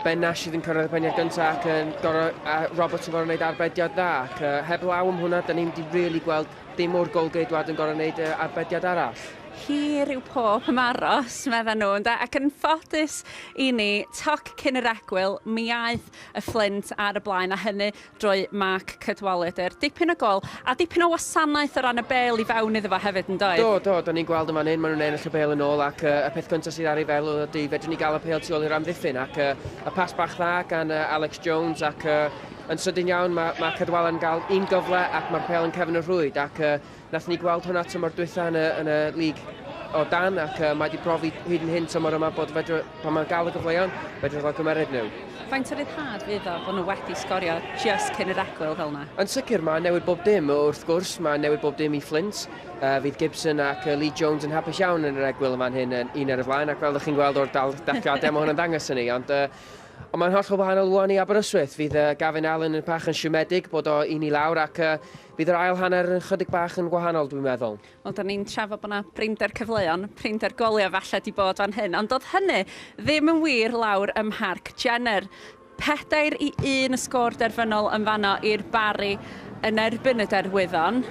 Ben Nash sydd yn cyrraedd y peniad gyntaf, ac yn gorau, a Roberts yn gorau wneud arbediad dda, ac heb law am hwnna, da ni'n wedi really gweld dim o'r golgeidwad yn gorau wneud arbediad arall. Hir yw pob ymaros, medda nhw, ynde? Ac yn ffodus i ni, toc cyn yr egwyl, mi aeth y Flint ar y blaen, a hynny drwy Mark Cadwaladr. Dipyn o gol, a dipyn o wasanaeth o ran y bêl i fewn iddo fo hefyd, yn doedd? Do, do, da ni'n gweld yma hyn, maen nhw'n ennill y bêl yn ôl, ac y peth gyntaf sydd ar ei feddwl ydy fedrwn ni gael y pêl tu ôl i'r amddiffyn, ac y pas bach dda gan Alex Jones, ac yn sydyn iawn mae Cadwaladr yn cael un gyfle, ac mae'r pêl yn cefn y rhwyd, ac nath ni gweld hwnna tymor dwytha yn y lig o dan, ac mae wedi profi hyd yn hyn tymor yma bod fedru, pan mae'n gael y gyfleoedd, fedru ddod gymeryd nhw. Faint o ryddhad fydd o bod nhw wedi sgorio just cyn yr egwyl fel yna? Yn sicr, mae newid bob dim, wrth gwrs, mae newid bob dim i Flint. Fydd Gibson ac Lee Jones yn hapus iawn yn yr egwyl yma'n hyn, yn un ar y flaen, ac fel ydych chi'n gweld o'r dathliadau, mae hwn yn dangos i ni, ond mae'n hollol wahanol ŵan i Aberystwyth. Fydd Gavin Allen yn bach yn siomedig bod o un i lawr, ac fydd yr ail hanner yn chydig bach yn gwahanol, dwi'n meddwl. Wel, da ni'n trafod bod yna prinder cyfleon, prinder goliau falle di bod fan hyn, ond doedd hynny ddim yn wir lawr ym Mharc Jenner. 4-1 y sgôr derfynol yn fanno i'r Barri yn erbyn y Derwyddon.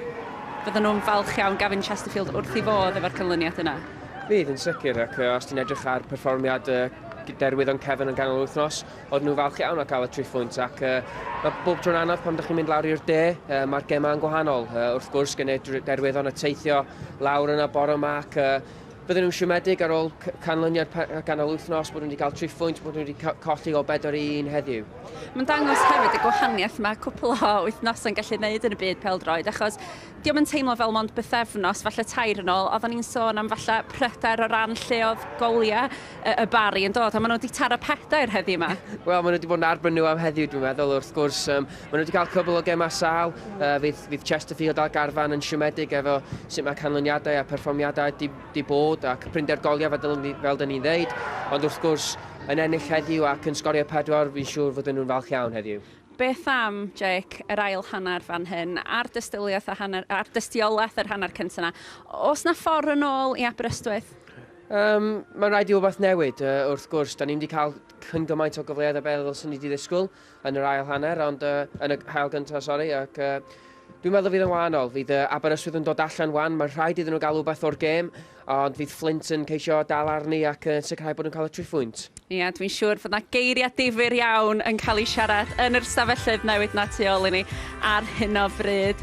Fydden nhw'n falch iawn Gavin Chesterfield wrth i fodd efo'r canlyniad yna. Fydd yn sicr, ac os ti'n edrych ar perfformiad Derwyddon Cefn yn ganol wythnos, oedd nhw falch iawn o gael y 3 phwynt, ac mae bob tro'n anodd pan ydych chi'n mynd lawr i'r de, mae'r gemau'n gwahanol. Wrth gwrs, gen Derwyddon y teithio lawr yna bore yma, ac bydden nhw'n siomedig ar ôl canlyniad ganol wythnos bod nhw wedi cael 3 phwynt, bod nhw wedi colli o 4-1 heddiw. Mae'n dangos hefyd y gwahaniaeth mae cwpl o wythnosau'n gallu gwneud yn y byd pêl-droed, achos dio'm yn teimlo fel mond bythefnos, falle 3 yn ôl, oedden ni'n sôn am falle pryder o ran lle oedd goliau y Barri yn dod, a maen nhw wedi taro 4 heddiw yma. Wel, maen nhw wedi bod yn arbyn nhw am heddiw, dwi'n meddwl, wrth gwrs. Maen nhw wedi cael cwbl o gemau sâl, fydd Chesterfield a Garfan yn siomedig efo sut mae canlyniadau a perfformiadau di bod, ac prinder goliau fel dyn ni'n ddeud, ond wrth gwrs, yn ennill heddiw ac yn sgorio 4, fi'n siŵr fod nhw'n falch iawn heddiw. Beth am, Jake, yr ail hanner fan hyn, a'r dystiolaeth yr hanner cyntaf yna? Oes na ffordd yn ôl i Aberystwyth? Mae'n rhaid i wbeth newid, wrth gwrs. Da ni'n wedi cael cyn gymaint o gyfleoedd a beth ddylswn ni wedi ddisgwyl yn yr ail hanner, ond yn y ail gyntaf, sori, ac dwi'n meddwl fydd yn wahanol. Fydd Aberystwyth yn dod allan wan, mae'n rhaid iddyn nhw gael wbeth o'r gêm, ond fydd Flint yn ceisio dal arni ac sicrhau bod nhw'n cael y 3 phwynt. Ie, dwi'n siŵr fod yna geiriau difyr iawn yn cael eu siarad yn yr stafelloedd newydd na tu ôl i ni ar hyn o bryd.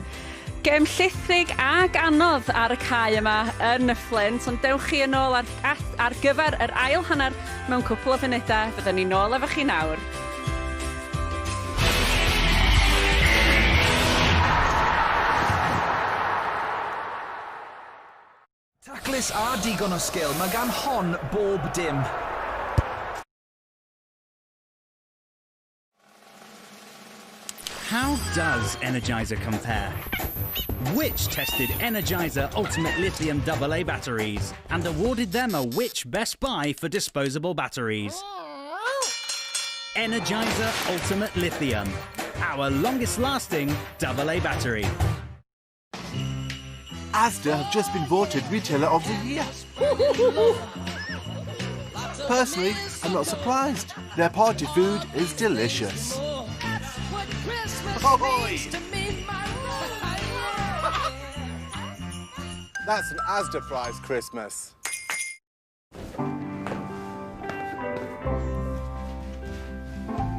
Gêm llithrig ag anodd ar y cae yma yn y Flint, ond dewch chi yn ôl ar gyfer yr ail hanner mewn cwpl o funudau. Fyddwn ni nôl efo chi nawr. Taclus a digon o sgil, mae gan hon bob dim. How does Energizer compare? Which tested Energizer Ultimate Lithium AA batteries and awarded them a Which Best Buy for disposable batteries? Energizer Ultimate Lithium, our longest lasting AA battery. Asda have just been voted Retailer of the Year. Personally, I'm not surprised. Their party food is delicious. That's an Asda prize Christmas.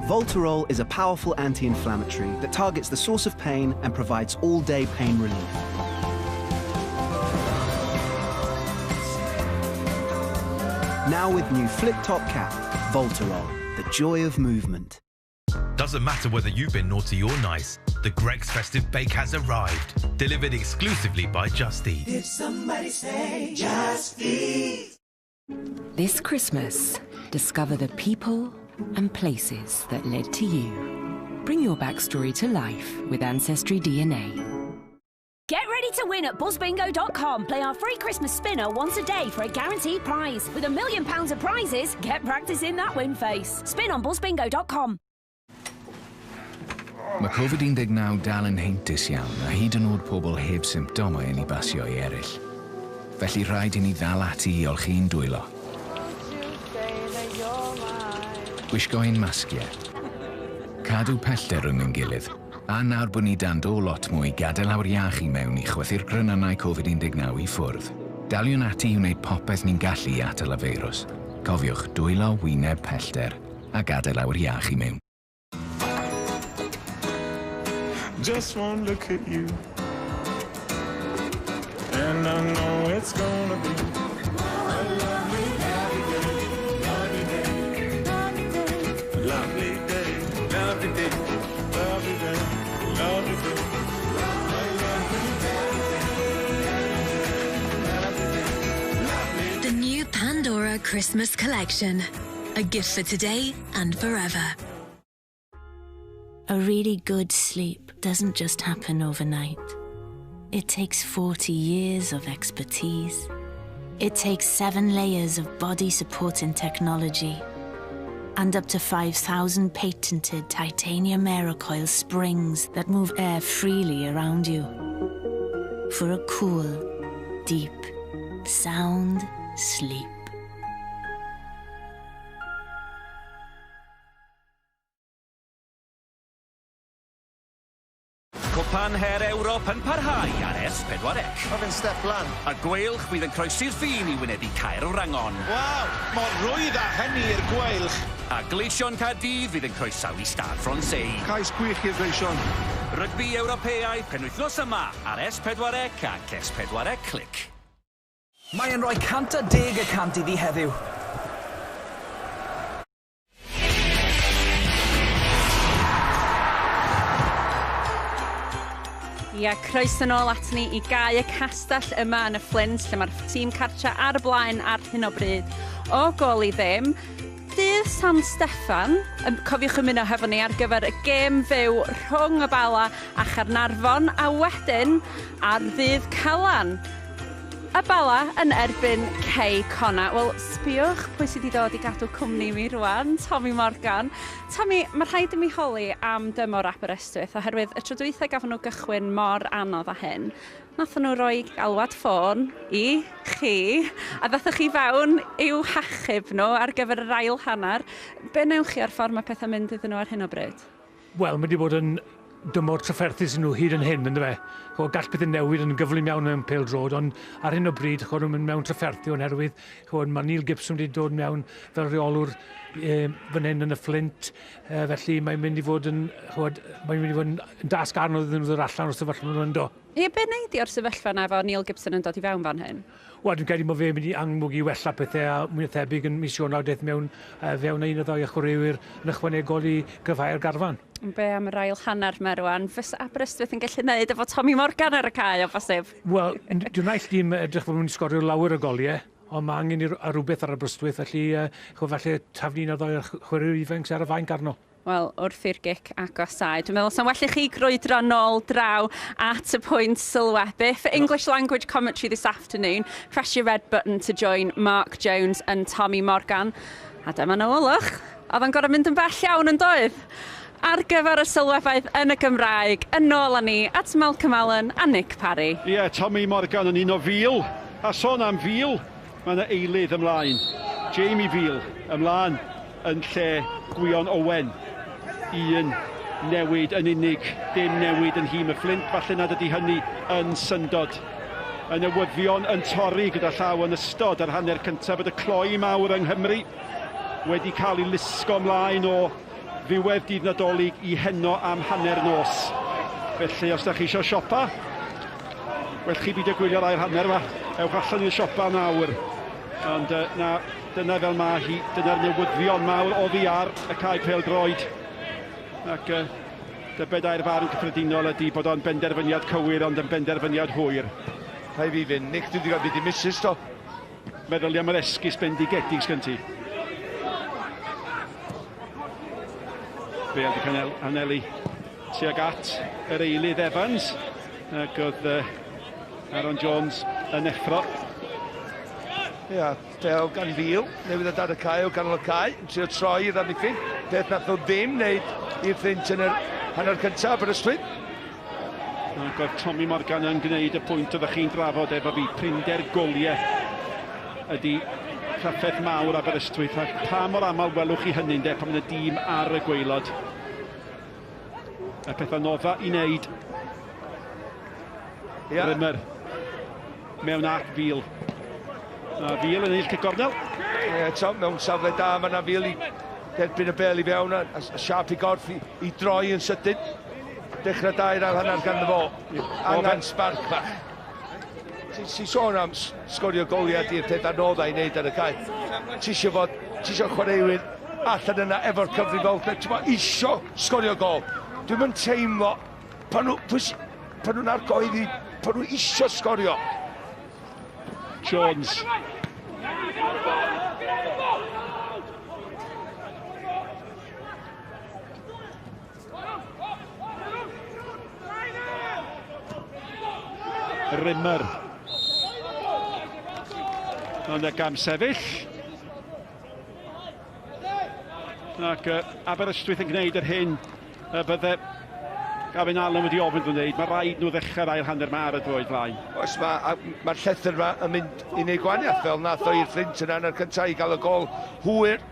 Voltarol is a powerful anti-inflammatory that targets the source of pain and provides all-day pain relief. Now with new flip-top cap, Voltarol, the joy of movement. Doesn't matter whether you've been naughty or nice. The Greggs Festive Bake has arrived. Delivered exclusively by Just Eat. Did somebody say Just Eat? This Christmas, discover the people and places that led to you. Bring your backstory to life with Ancestry DNA. Get ready to win at buzzbingo.com. Play our free Christmas spinner once a day for a guaranteed prize. With £1 million of prizes, get practicing that win face. Spin on buzzbingo.com. Mae Covid-19 dal yn heintus iawn a hyd yn oed pobl heb symptomau yn ei basio i eraill. Felly rhaid i ni ddal ati i olchi'n dwylo. Gwisgo ein masgiau. Cadw pellter rhwng ein gilydd. A nawr bod ni dan do lot mwy, gadael awr iach i mewn i chwythu'r grynannau Covid-19 i ffwrdd. Daliwn ati i wneud popeth ni'n gallu i atal y feirws. Cofiwch, dwylo, wyneb, pellter, a gadael awr iach i mewn. Just one look at you, and I know it's gonna be a lovely, lovely day, lovely day, lovely day, lovely day, lovely day, lovely day. The new Pandora Christmas collection. A gift for today and forever. A really good sleep doesn't just happen overnight. It takes 40 years of expertise. It takes 7 layers of body supporting technology and up to 5,000 patented titanium aerocoil springs that move air freely around you for a cool, deep, sound sleep. Cwpan Her Ewrop yn parhau ar S4C. Mae fe'n step lan. Y Gweilch fydd yn croesi'r ffin i wynebu Caerwrangon. Waw, mor rwydd â hynny i'r Gweilch. A Gleision Caerdydd fydd yn croesawu Stade Francais. Cais gwych i'r Gleision. Rygbi Ewropeaidd penwythnos yma ar S4C ac S4C Clic. Mae e'n rhoi 110% iddi heddiw. Ia, croeso nôl at ni i gau y castell yma yn y Fflint, lle mae'r tîm cartra ar y blaen ar hyn o bryd o gôl i ddim. Dydd San Steffan, cofiwch ymuno hefo ni ar gyfer y gêm fyw rhwng y Bala a Chaernarfon, a wedyn ar ddydd Calan. Y Bala yn erbyn Cei Connah. Wel, sbiwch pwy sydd wedi dod i gadw cwmni mi rwan, Tommy Morgan. Tommy, mae rhaid i mi holi am dymor Aberystwyth, oherwydd y tro dwytha gafon nhw gychwyn mor anodd â hyn. Nathon nhw roi galwad ffôn i chi, a ddathoch chi fewn i'w hachub nhw ar gyfer yr ail hanner. Be newch chi ar ffordd mae pethau'n mynd iddyn nhw ar hyn o bryd? Wel, mae wedi bod yn dymor trafferthus i nhw hyd yn hyn, ynddo fe? Ch'mo, gall pethau newid yn gyflym iawn mewn pêl-droed, ond ar hyn o bryd, ch'mo, nhw'n mynd mewn trafferthu oherwydd, ch'mo, mae Neil Gibson wedi dod mewn fel rheolwr fan hyn yn y Fflint, felly mae'n mynd i fod yn, ch'mo, mae'n mynd i fod yn dasg anodd iddyn nhw ddod allan o'r sefyllfa maen nhw ynddo. Ie, be wnei di o'r sefyllfa yna efo Neil Gibson yn dod i fewn fan hyn? Wel, dwi'n credu bod fe'n mynd i amlwg i wella pethau a mwy na thebyg yn mis Ionawr daeth mewn fewn un o ddau chwaraewyr yn ychwanegol i gryfhau'r garfan. Be am yr ail hanner 'ma rwan? Fysa Aberystwyth yn gallu neud efo Tommy Morgan ar y cae o bosib? Wel, dwi'n naill dîm edrych fel nhw'n sgorio lawer o goliau, ond mae angen i rhywbeth ar Aberystwyth, felly falle taflu un o ddau chwaraewyr ifanc sy ar y fainc arno. Wel, wrth i'r gic agosau. Dwi'n meddwl, sa'n well i chi grwydro nôl draw at y pwynt sylwebu. For English language commentary this afternoon, press your red button to join Mark Jones and Tommy Morgan. A dyma nhw, olwch. Oedd o'n gorfod mynd yn bell iawn yn doedd? Ar gyfer y sylwebaeth yn y Gymraeg, yn ôl â ni at Malcolm Allen a Nick Parry. Ie, yeah, Tommy Morgan yn un o fil. A sôn am fil, mae yna eilydd ymlaen. Jamie Veal ymlaen yn lle Gwion Owen. Un newid yn unig, dim newid yn nhîm y Fflint, falle nad ydy hynny yn syndod. Y newyddion yn torri gyda llaw yn ystod yr hanner cyntaf bod y cloi mawr yng Nghymru wedi cael ei lusgo ymlaen o ddiwedd dydd Nadolig i heno am hanner nos. Felly, os da chi eisiau siopa, well chi beidio gwylio'r ail hanner yma. Ewch allan i'r siopa nawr. Ond na, dyna fel mae hi, dyna'r newyddion mawr oddi ar y cae pêl-droed. Ac Tybed ai'r farn cyffredinol ydy bod o'n benderfyniad cywir ond yn benderfyniad hwyr. Rhaid fi fynd, Nick, dwi wedi cael byd i missus do. Meddylia am yr esgus bendigedig sgen ti. Bale wedi cael anelu tuag at yr eilydd Evans. Ac oedd Aaron Jones yn effro. Ia, Bale gan Fil, newydd ddod ar y cae o ganol y cae, yn trio troi i'r amddiffyn. Peth nath nhw ddim wneud i'r Fflint yn yr hanner cyntaf, Aberystwyth. Ac oedd Tommy Morgan yn gwneud y pwynt oeddech chi'n drafod efo fi, prinder goliau ydy trafferth mawr Aberystwyth, a pa mor aml welwch chi hynny, ynde, pan mae y dîm ar y gwaelod. Y peth anodda i wneud. Ia. Rimmer mewn at Fil. A Fil yn ennill cic gornel. Ie, eto, mewn safle da, mae yna Fil i derbyn y bel i fewn a, a siap i gorff i, i droi yn sydyn. Dechrau da i'r ail hanner ganddo fo. Angen sbarc bach. Ti'n ti sôn am sgorio goliau di'r peth anoddau i wneud ar y cae. Ti eisiau fod, ti eisiau chwaraewyr allan yna efo'r cyfrifoldeb, ti'n bod isio sgorio gol. Dwi'm yn teimlo pan nhw, pan nhw'n argoeddi, pan nhw isio sgorio. Jones. Rimmer. Ond y gam sefyll. Ac Aberystwyth yn gwneud yr hyn y bydde Gavin Allen wedi ofyn nhw'n gwneud. Mae rhaid nhw ddechrau'r ail hanner ma ar y droed flaen. Oes, mae'r ma llethr yma yn mynd i wneud gwahaniaeth fel nath o i'r Fflint yna yn yr cyntaf i gael y gol hwyr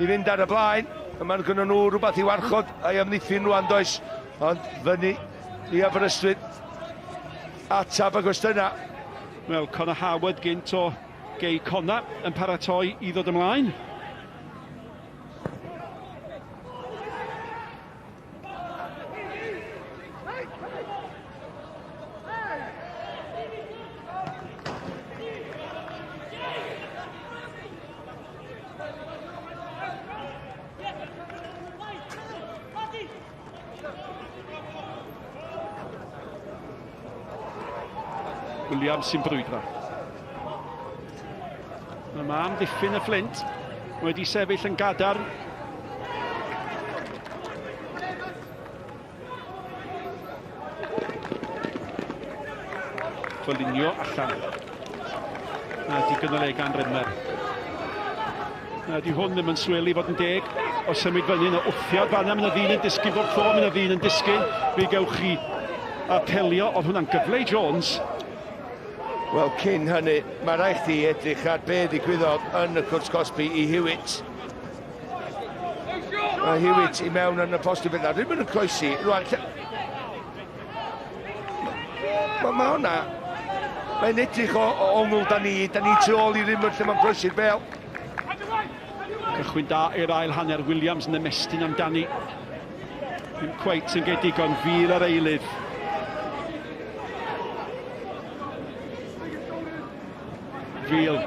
i fynd ar y blaen. A mae gynnon nhw rhywbeth i warchod a'i amddiffyn rwan does. Ond fyny i Aberystwyth. Atab y gwestiynau. Wel, Connor Howard gynt o Gei Connah yn paratoi i ddod ymlaen. Williams sy'n brwydro. Mae mam ddiffyn y Fflint wedi sefyll yn gadarn. Folinio allan. Na digon o le gan Rimmer. Na di hwn ddim yn swelu fod yn deg o symud fyny yna wthiad fanna, mae yna ddyn yn disgyn bob tro, mae yna ddyn yn disgyn. Fe gewch chi apelio, oedd hwnna'n gyfle i Jones. Wel, cyn hynny, mae rhaid chdi edrych ar be ddigwyddodd yn y cwrt cosbi i Hewitt. Mae Hewitt i mewn yn y postyn beth Rwy'n yn croesi. Rwan, mae ma hwnna... Mae'n edrych o, o ongl da ni, da ni tu ôl i Rimmer lle mae'n croesi'r bel. Cychwyn da i'r ail hanner, Williams yn ymestyn amdani. Ddim cweit yn gael digon, fil ar eilydd. Fil.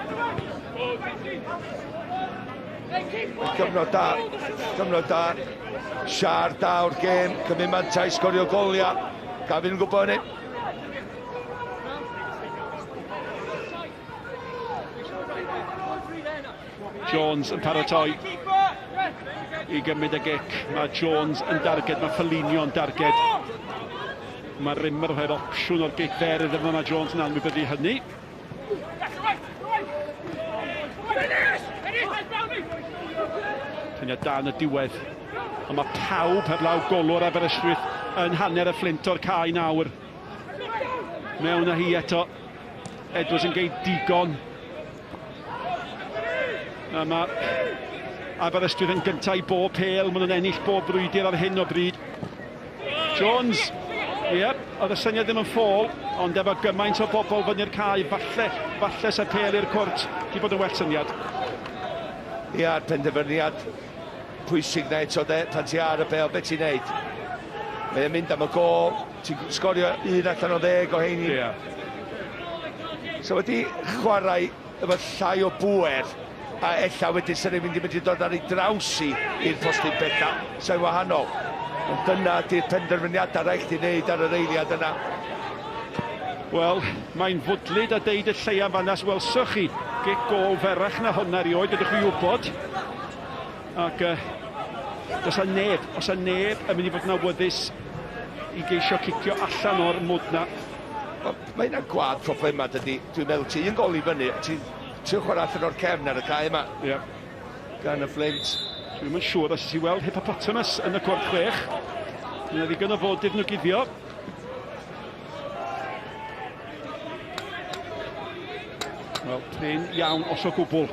Cyfnod da, cyfnod da. Siar da o'r gêm, cymryd mantais, sgorio goliau. Gavin yn gwybod hynny. Jones yn paratoi i gymryd y gic. Mae Jones yn darged, mae Foligno yn darged. Mae Rimmer rhoi'r opsiwn o'r gic fer iddo fo, mae Jones yn anwybyddu hynny. Syniad da yn y diwedd. Ond mae pawb heblaw golwr Aberystwyth yn hanner y Fflint o'r cae nawr. Mewn â hi eto. Edwards yn geid digon. A mae Aberystwyth yn gyntaf i bob pêl. Maen nhw'n ennill bob brwydr ar hyn o bryd. Jones, ie, yep, oedd y syniad ddim yn ffôl, ond efo gymaint o bobl fyny'r cae, falle, falle sa'r pêl i'r cwrt, di bod yn well syniad. Ia, penderfyniad pwysig na eto de, pan ti ar y bêl, beth ti'n neud? Mae'n mynd am y gôl, ti'n sgorio 1 allan o 10 o heini. Yeah. So wedi chwarae efo llai o bŵer, a ella wedyn sy'n mynd i mynd i dod ar ei draws i i'r postyn bella, sa'n wahanol. Ond dyna di'r penderfyniadau rhaid chdi wneud ar yr eiliad yna. Wel, mae'n fwdlyd a deud y lleia fanna, welsoch chi gic gôl ferach na hwnna erioed, ydych chi wybod. Ac does a neb, os a neb yn mynd i fod yn awyddus i geisio cicio allan o'r mwd na. Mae yna gwad problemau dydy. Dwi'n meddwl ti un gol i fyny, ti'n ti chwarae allan o'r cefn ar y cae yma. Ie. Yeah. Gan y Flint. Dwi'm yn siŵr os ti weld hippopotamus yn y cwrt chwech. Mae yna ddigon o fod iddyn nhw guddio. Wel, prin iawn os o gwbl.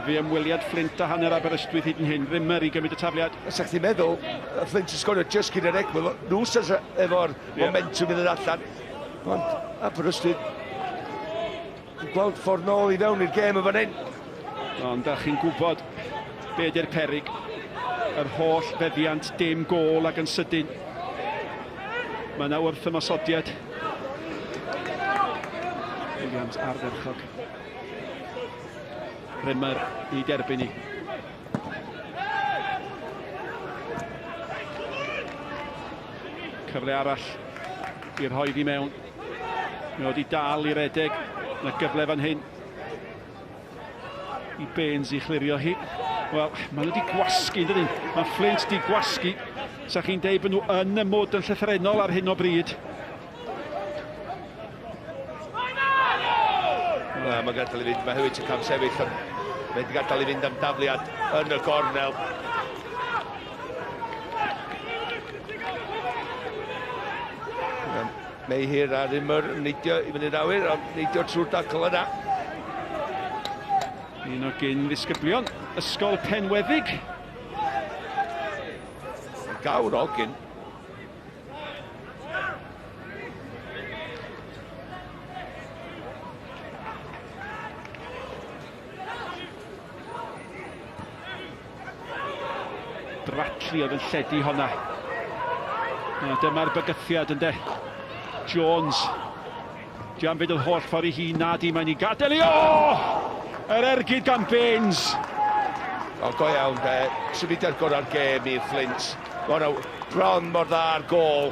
Fe ymweliad Flint a hanner Aberystwyth hyd yn hyn. Rimmer i gymryd y tafliad. Os ydych chi'n meddwl, y Flint yn sgorio just cyn yr egwyl, nhw sydd efo'r momentum i ddod allan. Ond Aberystwyth yn gweld ffordd nôl i fewn i'r gêm yn fan hyn. Ond da chi'n gwybod be ydy'r perig. Yr holl feddiant, dim gôl ac yn sydyn. Mae yna wrth ymosodiad. Williams ardderchog. Rimmer i derbyn i. Cyfle arall i'r rhoi i mewn. Mae wedi dal i redeg. Mae gyfle fan hyn i Baines i chlirio hi. Wel, maen nhw wedi gwasgu, dydyn? Mae Flint wedi gwasgu. Sa chi'n deud bod nhw yn y mwd yn llythrennol ar hyn o bryd. Na, mae'n gadael i fynd, mae hefyd yn camsefyll, ond mae wedi gadael i fynd am dafliad yn y gornel. Mayhew a Rimmer yn neidio i fyny'r awyr, ond neidio trwy'r dacl yna. Un o gyn ddisgyblion, Ysgol Penweddig. Gawr ogyn. Bradley oedd yn lledu honna. A dyma'r bygythiad ynde. Jones. Diolch fynd yr holl ffordd i hi, na di, mae'n i gadael i... O! Yr ergyd gan Baines. O, go iawn, de. Symudiad gorau'r gêm i'r Flint. Mae hwnna bron mor dda ar gôl.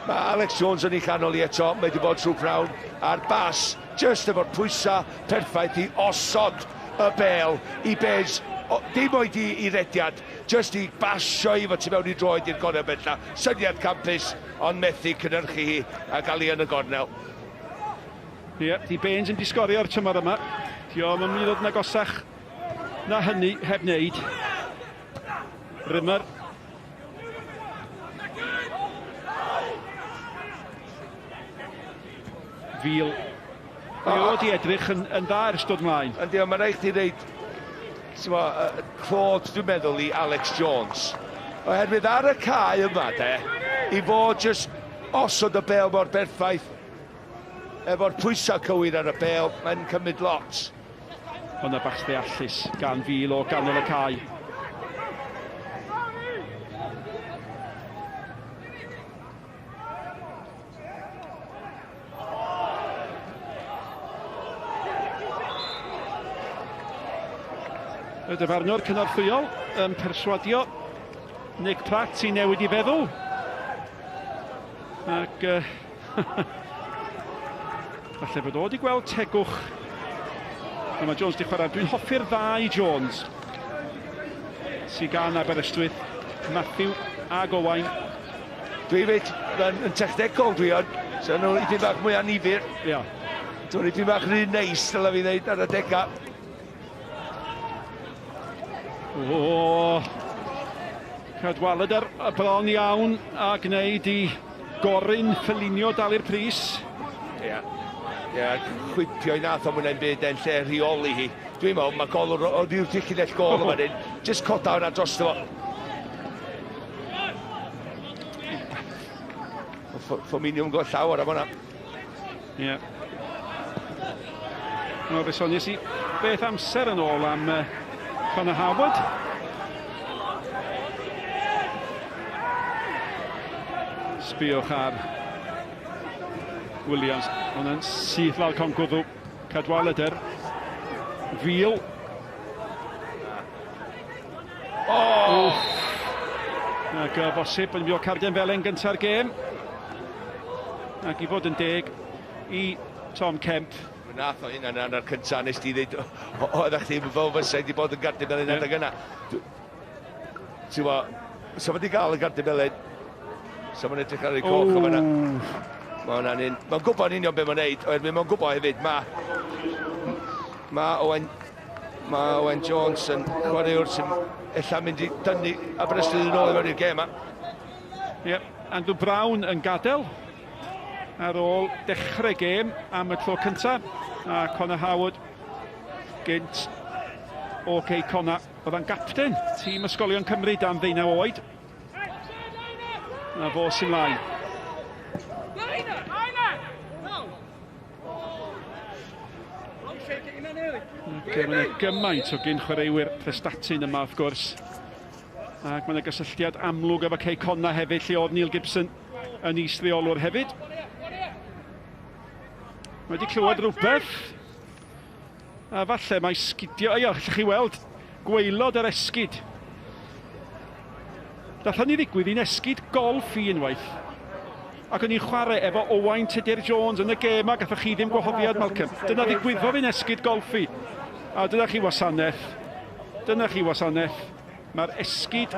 Mae Alex Jones yn ei chanol i eto. Mae wedi bod trwy prawn. A'r bas, just efo'r pwysau perffaith i osod y bel i Baines. O, dim oed i rediad, just i basio i fo tu mewn i droed i'r gornel bella. Syniad campus, ond methu cynhyrchu hi a gael hi yn y gornel. Ie, yeah, di Baines yn di sgorio'r tymor yma. Dio, mae'n mynd i ddod yn agosach na hynny heb wneud. Rimmer. Fil. Mae o di edrych yn dda ers dod mlaen. Yndi, ond mae'n rhaid chdi reid clod, dwi'n meddwl, i Alex Jones. Oherwydd ar y cae yma, de, i fod just osod y bel mor berffaith, efo'r pwysau cywir ar y bel, mae'n cymryd lot. Hwna bach ddeallus gan Fil o ganol y cae. Y dyfarnwr cynorthwyol yn perswadio Nick Pratt i newid i feddwl. Ac falle bod o wedi gweld tegwch. A mae Jones wedi chwarae. Dwi'n hoffi'r ddau Jones sydd gan Aberystwyth, Matthew ag Owain. Dwi hefyd yn technegol dwi yn. So nhw'n dipyn bach mwy annifyr. Ia. Dwi'n dipyn bach rhy neis, dylai fi ddeud, ar adegau. O, Cadwaladr y bron iawn a gwneud i Gorin Ffelinio dal i'r pris. Ia, ia, chwipio i nath o mwynhau'n byd e'n lle rheoli hi. Dwi'n meddwl mae golwr o ddiwrth i llinell gôl yma hyn. Just coda hwnna drosto fo. Ffominiwm go llawer am hwnna. Ie. Wel, fe soniais i beth amser yn ôl am Connor Harwood. Sbiwch ar Williams. Hwnna'n syth lawr concwddw. Cadwaladr. Fil. Oh! Ac bosib yn mynd o carden felen gynta'r gêm. Ac i fod yn deg i Tom Kemp. Nath o hynna'n hanner cynta, nes ti ddeud, oeddech chdi fel fysa wedi bod yn gardyn melyn adeg yna. Ti'n gwbo, so wedi gael y gardyn melyn, so mae'n edrych ar ei coch o fan'na. Mae hwnna'n un, mae'n gwybod yn union beth mae'n neud, oherwydd mae'n gwybod hefyd, mae Owen Jones yn chwaraewr sy'n ella mynd i dynnu Aberystwyth yn ôl i mewn i'r gêm yma. Ie, Andrew Brown yn gadael ar ôl dechrau gêm am y tro cyntaf, a Connor Howard gynt o Cei Connah, oedd yn gapten tîm Ysgolion Cymru dan 19 oed. A fo sy'n mlaen. Okay, mae yna gymaint o gyn chwaraewyr Prestatyn yma wrth gwrs. Ac mae yna gysylltiad amlwg efo Cei Connah hefyd, lle oedd Neil Gibson yn is-reolwr hefyd. Mae wedi clywed rhywbeth. A falle mae sgidio... Ie, allwch chi weld gwaelod yr esgid. Dath ni ddigwydd i'n esgid golff i unwaith. Ac o'n i'n chwarae efo Owain Tudur Jones yn y gêm a gathoch chi ddim gwahoddiad, Malcolm. Dyna ddigwyddodd i'n esgid golff i. A dyna chi wasanaeth. Dyna chi wasanaeth. Mae'r esgid...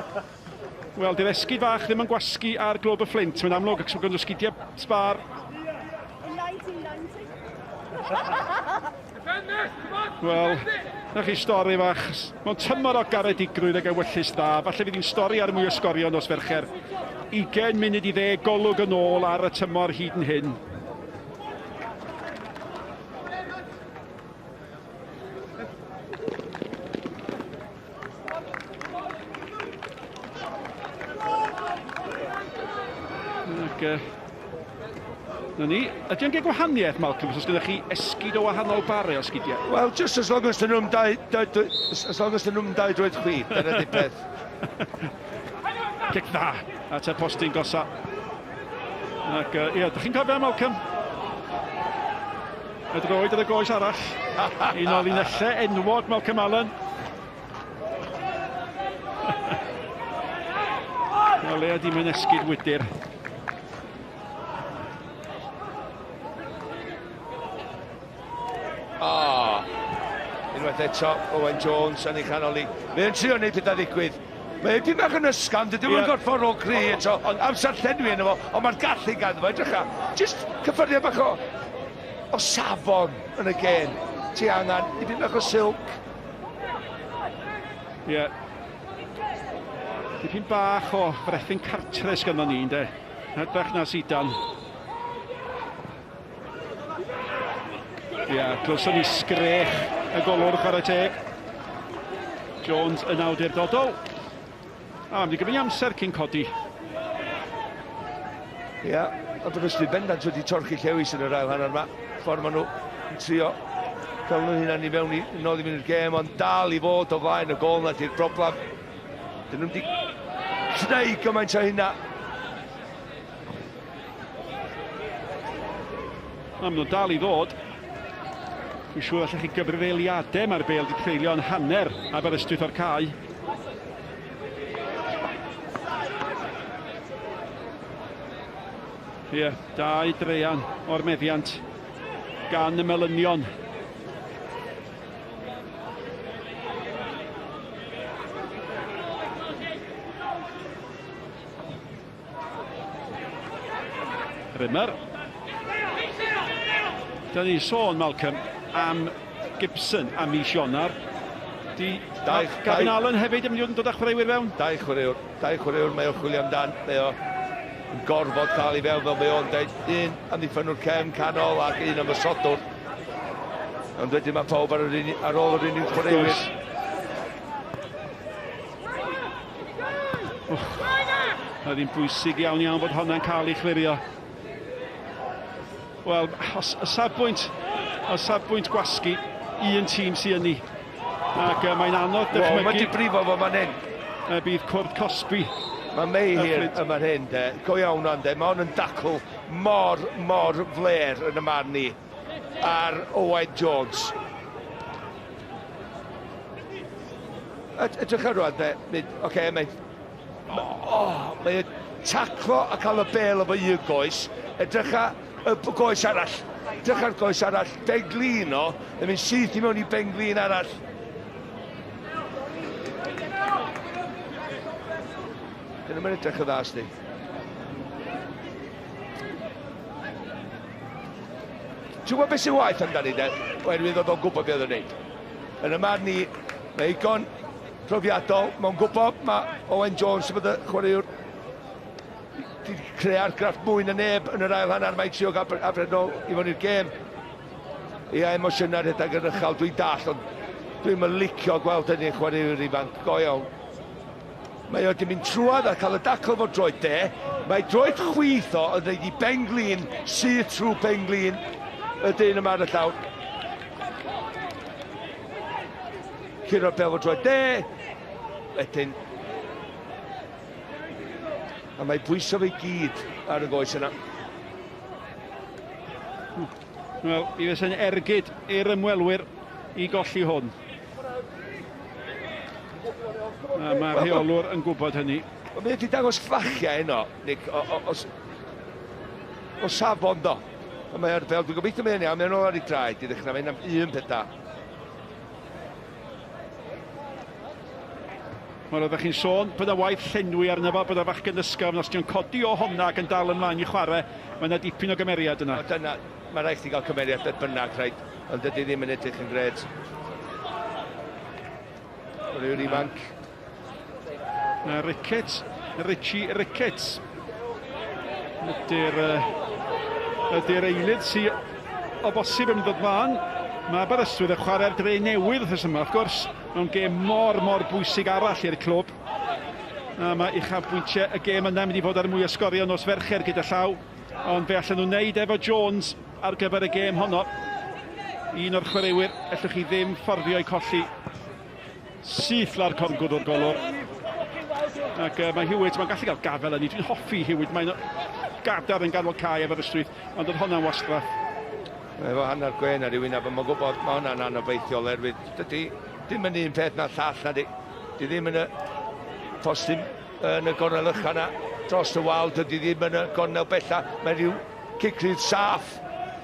Wel, di'r esgid fach ddim yn gwasgu ar glwb y Fflint. Mae'n amlwg ac mae sgidiau sbar. Wel, na chi stori fach. Mae'n tymor o garedigrwydd ag ewyllys dda. Falle fydd hi'n stori ar mwy o sgorio nos Fercher. 20 munud i 10, golwg yn ôl ar y tymor hyd yn hyn. Ac, na ni, ydy o'n gael gwahaniaeth, Malcolm, os oes gyda chi esgid o wahanol bare o sgidiau? Wel, just as long as dyn nhw'n dau droed chwith, dyna di peth. Cic dda at y postyn gosa. Ac, ie, dych chi'n cofio, Malcolm? Y droed ar y goes arall. Un o linellau enwog Malcolm Allen. O leia dim yn esgid wydyr. Unwaith eto, Owen Jones yn ei chanol i. Mae'n trio wneud pethau ddigwydd. Mae'n dipyn bach yn ysgafn, dydyn nhw'n gorfforol cry eto, ond amser llenwi yno fo, ond mae'r gallu ganddo fo, edrych ar, jyst cyffyrddiad bach o safon yn y gêm. Ti angen, dipyn bach o silk. Ie. Dipyn bach o frethyn cartre sgynnon ni, ynde? Hytrach na sidan. Ie, glywson ni sgrech y golwr chwarae teg. Jones yn awdurdodol. A, mynd i gymryd amser cyn codi. Ie, Aberystwyth bendant wedi torchi llewis yn yr ail hanner yma. Ffordd maen nhw yn trio cael nhw hunan i mewn i nôl i fynd i'r gêm, ond dal i fod o flaen y gôl na di'r broblem. Dyn nhw'n di creu gymaint o hynna. Na, maen nhw'n dal i ddod. Dwi'n siŵr allech chi gyfrifiadau mae'r bêl wedi treulio yn hanner Aberystwyth o'r cae. Ie, 2 draean o'r meddiant gan y melynion. Rimmer. Dyna ni sôn, Malcolm, am Gibson a mis Ionar. Di Gavin Allen hefyd yn mynd i fod yn dod â chwaraewyr fewn? Dau chwaraewr mae o'n chwilio amdan. Mae o yn gorfod cael ei fewn fel mae o'n deud. Un amddiffynnwr cefn canol ac un ymosodwr. Ond wedyn mae pawb ar ôl yr un chwaraewyr. Oedd hi'n bwysig iawn iawn bod honna'n cael ei chlirio. Wel, o safbwynt gwasgu, un tîm sy'n ynni. Ac mae'n anodd dychmygu... Wel, mae di brifo fo fan hyn. Bydd cwrdd cosbi. Mae Mayhear yma'n hyn, de. Go iawn o'n de. Mae hwn yn dacl mor, mor fler yn y marn i ar Owain Jones. Edrych ar rwan, de. Oce, mae'n... Oh, mae e taclo a cael y bel efo un goes. Edrycha y goes arall. Edrycha'r goes arall. Benglin o. Yn mynd syth i mewn i benglin arall. Dyna mae'n edrych yn dda, sdi. Ti'n gwybod beth sy'n waeth amdani, de? Oherwydd oedd o'n gwybod beth oedd o'n neud. Yn y marn i, mae igon profiadol, mae'n gwybod mae Owen Jones yn bod y chwaraewr wedi creu argraff mwy na neb yn yr ail hanner, mae'n trio gael Aber nôl i fewn i'r gêm. Ia, emosiynau rhedeg yn uchel, dwi'n dall, ond dwi'n mynd licio gweld hynny chwaraewyr ifanc, go iawn. Mae o wedi mynd trwad a cael y dacl fo droed de. Mae droed chwith o yn rhaid i benglin, syth trwy benglin y dyn yma ar y llawr. Curo'r bel fo droed de. Wedyn. A mae pwyso fe gyd ar y goes yna. Wel, mi fysa'n ergyd i'r ymwelwyr i golli hwn. A mae'r rheolwr yn gwybod hynny. Mae wedi dangos fflachiau heno, Nick, o, o, o, o safon do. A mae ar fel, dwi'n gobeithio mae'n iawn, mae'n ôl ar ei draed i ddechrau, mae'n am un peth da. Wel, oeddech chi'n sôn bod yna waith llenwi arno fo, bod yna fachgen ysgafn, os ti'n codi o honna ac yn dal ymlaen i chwarae, mae yna dipyn o gymeriad yna. O, dyna, mae rhaid chdi gael cymeriad beth bynnag, rhaid, ond dydy ddim yn edrych yn gred. Rhywun ifanc. Na Ricketts, Richie Ricketts. Ydy'r ydy eilydd sydd o bosib yn dod mlaen. Mae Aberystwyth yn chwarae'r dre newydd wrth yma, wrth gwrs, mewn gêm mor, mor bwysig arall i'r clwb. A mae uchafbwyntiau y gêm yna mynd i fod ar mwy o sgorio nos Fercher gyda llaw. Ond fe allan nhw wneud efo Jones ar gyfer y gêm honno. Un o'r chwaraewyr, allwch chi ddim fforddio i colli. Syth lawr corngwd o'r golwr. Ac mae Hewitt, mae'n gallu cael gafel yn ni. Dwi'n hoffi Hewitt, mae'n gadar yn ganol cae efo Aberystwyth, ond oedd honna'n wastraff. Efo hanner gwen ar ei wyneb, ond mae'n gwybod mae hwnna'n anobeithiol erwydd. Dydy dim yn un peth na'r llall na di. Di ddim yn y postyn yn y gornel ucha na dros y wal, dydy ddim yn y gornel bella. Mae rhyw cic rhydd saff,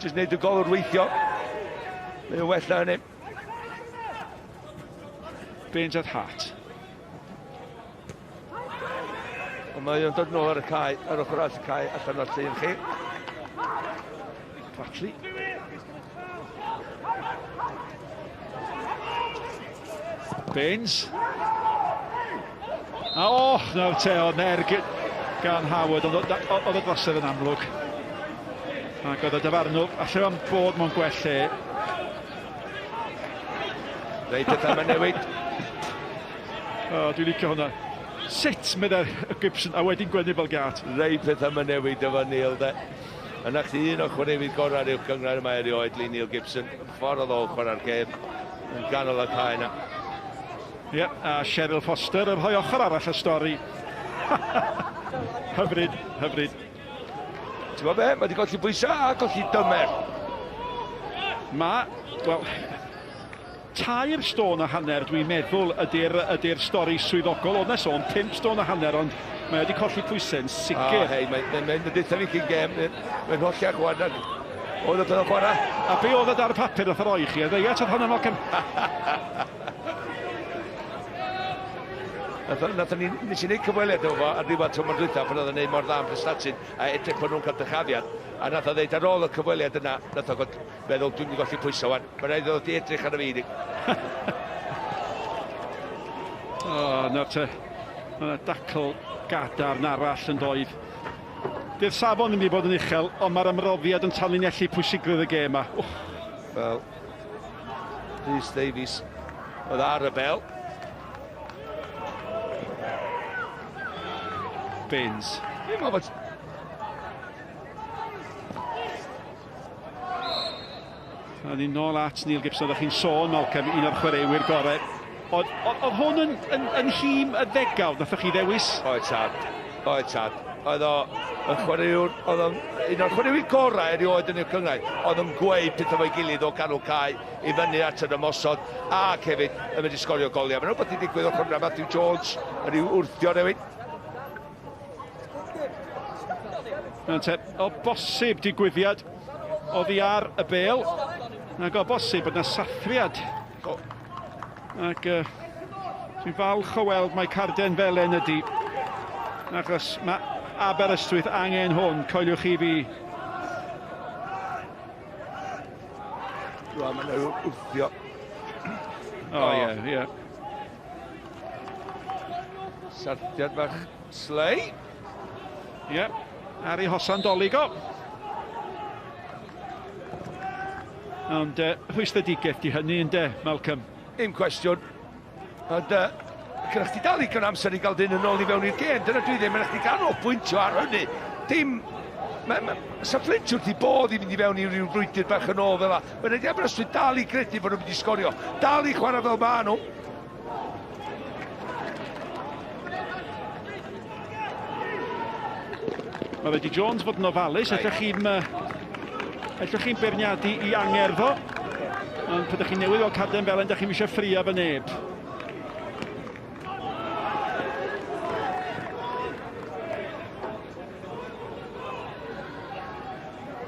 jyst wneud y golwr weithio. Mae'n well na hynny. Baines at Hart. Ond mae o'n dod nôl ar y cae, ar ochr arall y cae, allan o'r llun chi. Flatley. Baines. A oh, nawr te, oedd ergyd gan Howard, ond oedd y drosedd yn amlwg. Ac oedd y dyfarnwr, allan am bod mewn gwell lle. Reit, pethau mae'n newid. O, dwi'n licio hwnna. Sut, meddai Gibson, a wedyn gwenu fel gat. Rei pethau mae'n newid efo Neil, de. Yna chdi un o'r chwaraewyr gorau'r uwch gynghrair yma erioed, Lee Neil Gibson. Ffordd oedd o'n chwarae'r gêm yn ganol y cae yna. Ie, yeah, a Cheryl Foster yn rhoi ochr arall y stori. Hyfryd, hyfryd. Ti'n gwybod be? Mae wedi golli bwysau a golli dymer. Mae, wel, 3.5 stôn dwi'n meddwl ydy'r ydy stori swyddogol. Oedd na sôn 5.5 stôn, ond mae wedi colli pwysau'n sicr. O, hei, mae'n mae, mae deutha fi cyn gêm, mae'n holliach wan, ac oedd y peth o'n chwarae. A be oedd y dar papur nath o roi i chi? A ddeiat oedd hwnna Malcolm? Nath ni, nes i wneud cyfweliad efo fo ar ddiwedd tymor dwytha pan oedd o'n neud mor dda am Prestatyn a edrych bod nhw'n cael dychafiad. A nath o ddeud ar ôl y cyfweliad yna, nath o meddwl dwi'n mynd i golli pwysau wan. Mae'n rhaid iddo di edrych ar y fi. O, nawr te, mae yna dacl gadarn arall yn doedd. Dy'r safon ddim wedi bod yn uchel, ond mae'r ymroddiad yn tanlinellu pwysigrwydd y gêm yma. Wel, Rhys Davies oedd ar y bel. Baines. Dwi'n meddwl bod... A ni'n nôl at Neil Gibson, oeddech chi'n sôn, Malcolm, un o'r chwaraewyr gorau. Oedd, oedd hwn yn, yn, yn nhîm y ddegawd, nath chi ddewis? Oedd tad, oedd tad. Oedd o yn chwaraewr, oedd o'n un o'r chwaraewyr gorau erioed yn y cynghrair. Oedd o'n gweud pethau fo'i gilydd o ganol cae i fyny at yr ymosod ac hefyd yn mynd i sgorio goliau. Mae'n rhywbeth i ddigwydd ochr yna Matthew Jones yn i'w wrthio newid. Nawr te, o bosib digwyddiad oddi ar y bêl. Ac o bosib bod yna sathriad. Ac dwi'n falch o weld mae carden felen ydy. Achos mae Aberystwyth angen hwn, coeliwch chi fi. Wel, mae'n wrthio. O, ie, ie. Sarthiad bach slei. Ie, yeah. Ar ei hosan dolig o. Ond rhwystredigaeth di hynny ynde, Malcolm? Dim cwestiwn. Ond gyda chdi dal ddigon amser i gael dyn yn ôl i fewn i'r gêm. Dyna dwi ddim, mae'n chdi ganolbwyntio ar hynny. Dim... Mae, ma, sa Flint wrth i bodd i fynd i fewn i ryw frwydr bach yn ôl fel la. Mae'n rhaid i Aberystwyth dal i gredu bod nhw'n mynd i sgorio. Dal i chwarae fel ma nhw. Mae Eddie Jones fod yn ofalus, allwch chi'n allwch chi'n beirniadu i angerdd o. Ond pryd ydych chi'n newydd weld carden felen, ydych chi'n eisiau ffrio fy neb.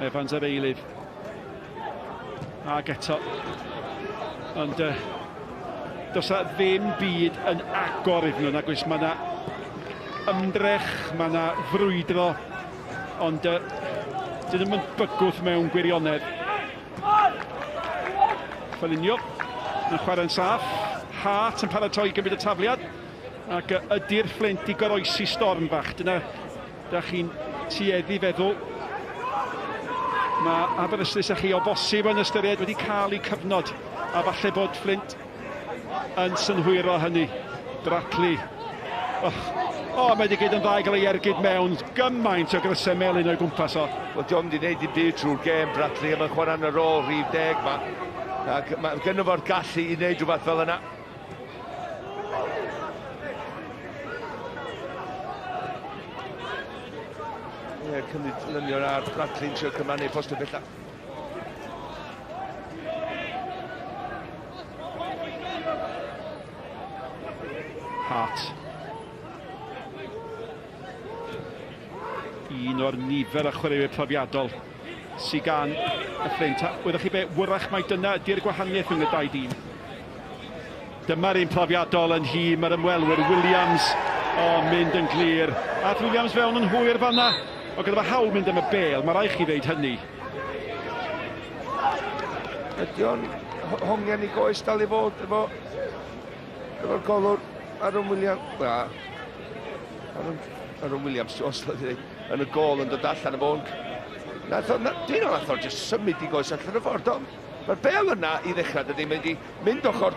Evans ar eilydd. Ac eto. Ond does 'na ddim byd yn agor iddyn nhw, nag oes? Mae yna ymdrech, mae yna frwydro, ond dyn nhw'n bygwth mewn gwirionedd. Felinio yn chwarae'n saff. Hart yn paratoi gymryd y tafliad. Ac ydy'r Fflint i goroesi storm fach. Dyna da chi'n tueddu feddwl. Mae Aberystwyth a chi o bosib yn ystyried wedi cael eu cyfnod, a falle bod Fflint yn synhwyro hynny. Bradley. Oh, oh, mae wedi gyd yn dda i gael ei ergyd mewn. Gymaint o grysau melyn o'i gwmpas o. Wel, diolch wedi gwneud i byd trwy'r gêm, Bradley, a mae'n chwarae yn y rôl rhif 10 ma. Ac mae gynno fo'r gallu i wneud rhywbeth fel yna. Ie, cymryd lynion ar Bradley'n trio cymannu postio bellach. Hart. Un o'r nifer o chwaraewyr profiadol sydd gan y Fflint. A wyddoch chi be, wyrach mai dyna ydy'r gwahaniaeth rhwng y dau dîm. Dyma'r un profiadol yn nhîm yr ymwelwyr, Williams, o, mynd yn glir. Ath Williams fewn yn hwyr fanna. O, gyda fe hawl mynd am y bêl, mae rhaid chi ddeud hynny. Ydy o'n hongian i goes dal i fod efo efo'r golwr Aaron Williams. Na. Aaron, Aaron Williams, os yn y gôl yn dod allan y fo'n... Nath o, na, dwi'n meddwl nath o jyst symud i goes allan y ffordd, do. Mae'r bêl yna i ddechrau, dydy, mae wedi mynd ochr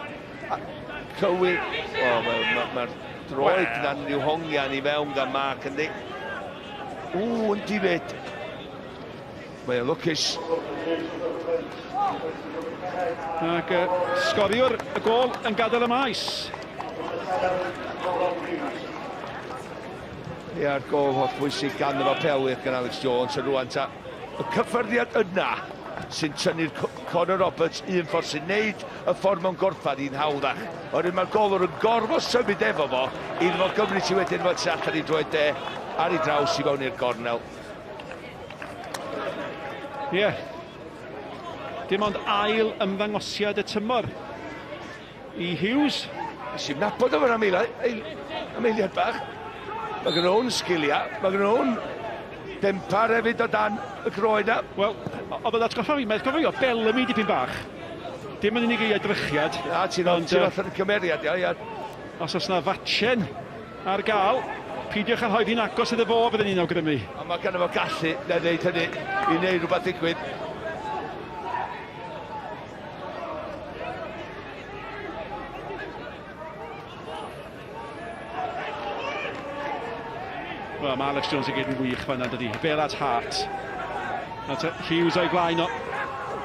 cywir. O, mae'r ma, ma droed na'n rhyw hongian i fewn gan Mark, yndi. Ww, yndi fyd. Mae o'n lwcus. Ac sgoriwr y gôl yn gadael y maes. Ia'r gôl holl bwysig gan efo pelwyr gan Alex Jones yn rwan ta. Y cyffyrddiad yna sy'n tynnu'r Conor Roberts un ffordd sy'n neud y ffordd mewn gorffan i'n hawddach. Oherwydd mae'r golwr yn gorfod symud efo fo iddo fo gymryd ti wedyn fo tu allan i droed de ar ei draws i fewn i'r gornel. Ie. Yeah. Dim ond ail ymddangosiad y tymor i Hughes. Nes i'm nabod o fan am eiliad bach. Mae gen nhw'n sgiliau, mae gen nhw'n dempar hefyd o dan y croen na. Wel, oedd o'n atgoffa fi, mae'n atgoffa fi o Bellamy dipyn bach. Dim yn unig ei edrychiad. Na, ti'n fath o'r cymeriad, ia, ia. Os oes na fatchen ar gael, peidiwch â rhoi hi'n agos iddo fo, byddwn ni'n awgrymu. Ond mae ganddo fo gallu na wneud hynny, i wneud rhywbeth ddigwydd. Wel, mae Alex Jones i gyd yn wych fan'na, dydy. Bêl at Hart. At Hughes o'i flaen o.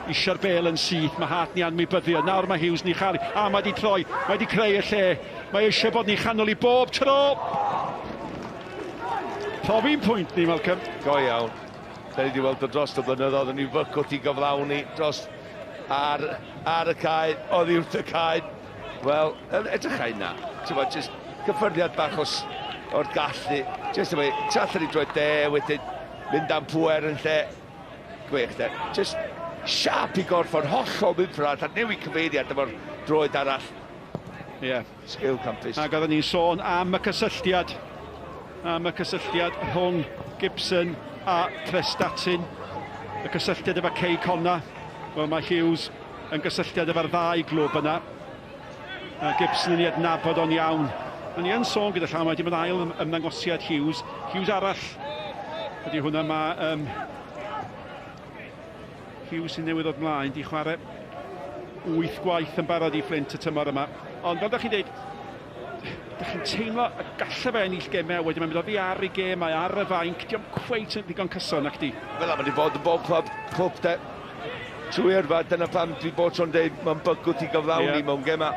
Eisiau'r bêl yn syth, mae Hart ni anwybyddu. Nawr mae Hughes ni chael. A mae di troi, mae di creu y lle. Mae eisiau bod ni chanol i bob tro. Profi'n pwynt ni, Malcolm. Go iawn. Da ni wedi weld o dros y blynyddoedd, yn ei fygwth i gyflawni dros ar, ar y cae, oddi wrth y cae. Wel, edrych na. Ti'n bod, just cyffyrddiad bach os, o'r gallu. Just efo, tu allan i droed de, wedyn Mynd am pwer yn lle. Gwych de. Just siap i gorff o'r hollol wifrad a newid cyfeiriad efo'r droed arall. Ie. Yeah. Sgil campus. Ac oedden ni'n sôn am y cysylltiad. Am y cysylltiad rhwng Gibson a Prestatyn. Y cysylltiad efo Cei Connah. Wel, mae Hughes yn gysylltiad efo'r ddau glwb yna. A Gibson yn ei adnabod o'n iawn. O'n i yn sôn gyda llaw, mae wedi bod ail ymddangosiad Hughes. Hughes arall ydy hwnna. Mae Hughes sy'n newydd ddod mlaen, di chwarae 8 gwaith yn barod i Flint y tymor yma. Ond fel da chi'n dweud, da chi'n teimlo y gallai fe ennill gemau, wedyn mae'n mynd oddi ar ei gemau, ar y fainc, diolch cweit yn ddigon cyson ac di. Fel am wedi bod yn bob clwb de. Trwy yrfa, dyna pam dwi bod tro'n deud mae'n bygwth i gyflawni mewn gemau.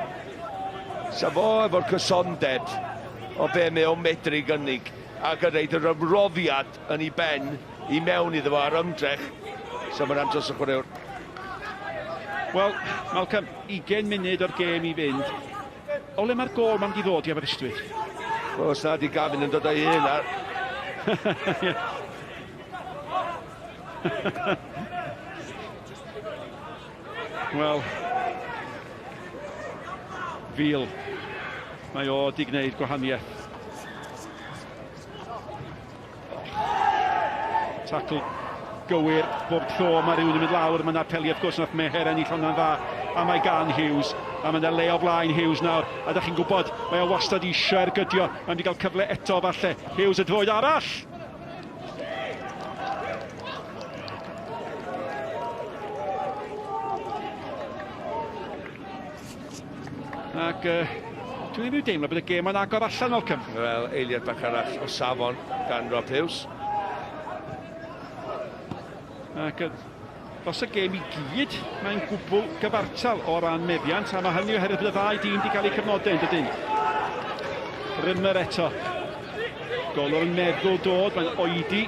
Sa fo efo'r cysondeb o be mae o'n medru gynnig ac yn reid yr ymroddiad yn ei ben i mewn iddo fo ar ymdrech, so mae'n andros o chwaraewr. Wel, Malcolm, 20 munud o'r gêm i fynd. O le mae'r gôl ma'n mynd i ddod i Aberystwyth? Wel, os na di Gavin yn dod â'i hun ar. Wel, Fil, mae o di gwneud gwahaniaeth. Tackle gywir, bob tro mae rhywun yn mynd lawr, mae yna peli, wrth gwrs, nath Meher ennill hwnna'n dda, a mae gan Hughes, a mae yna le o flaen Hughes nawr, a da chi'n gwybod, mae o wastad eisiau ergydio, mae'n mynd i gael cyfle eto falle. Hughes y droed arall! Ac dwi ddim yn deimlo bod y gêm yn agor allan, Malcolm. Wel, eiliad bach arall o safon gan Rob Hughes. Ac dros y gêm i gyd, mae'n gwbl gyfartal o ran meddiant, a mae hynny oherwydd bod y ddau dîm wedi cael eu cyfnodau, yn dydyn. Rimmer eto. Golwr yn meddwl dod, mae'n oedi.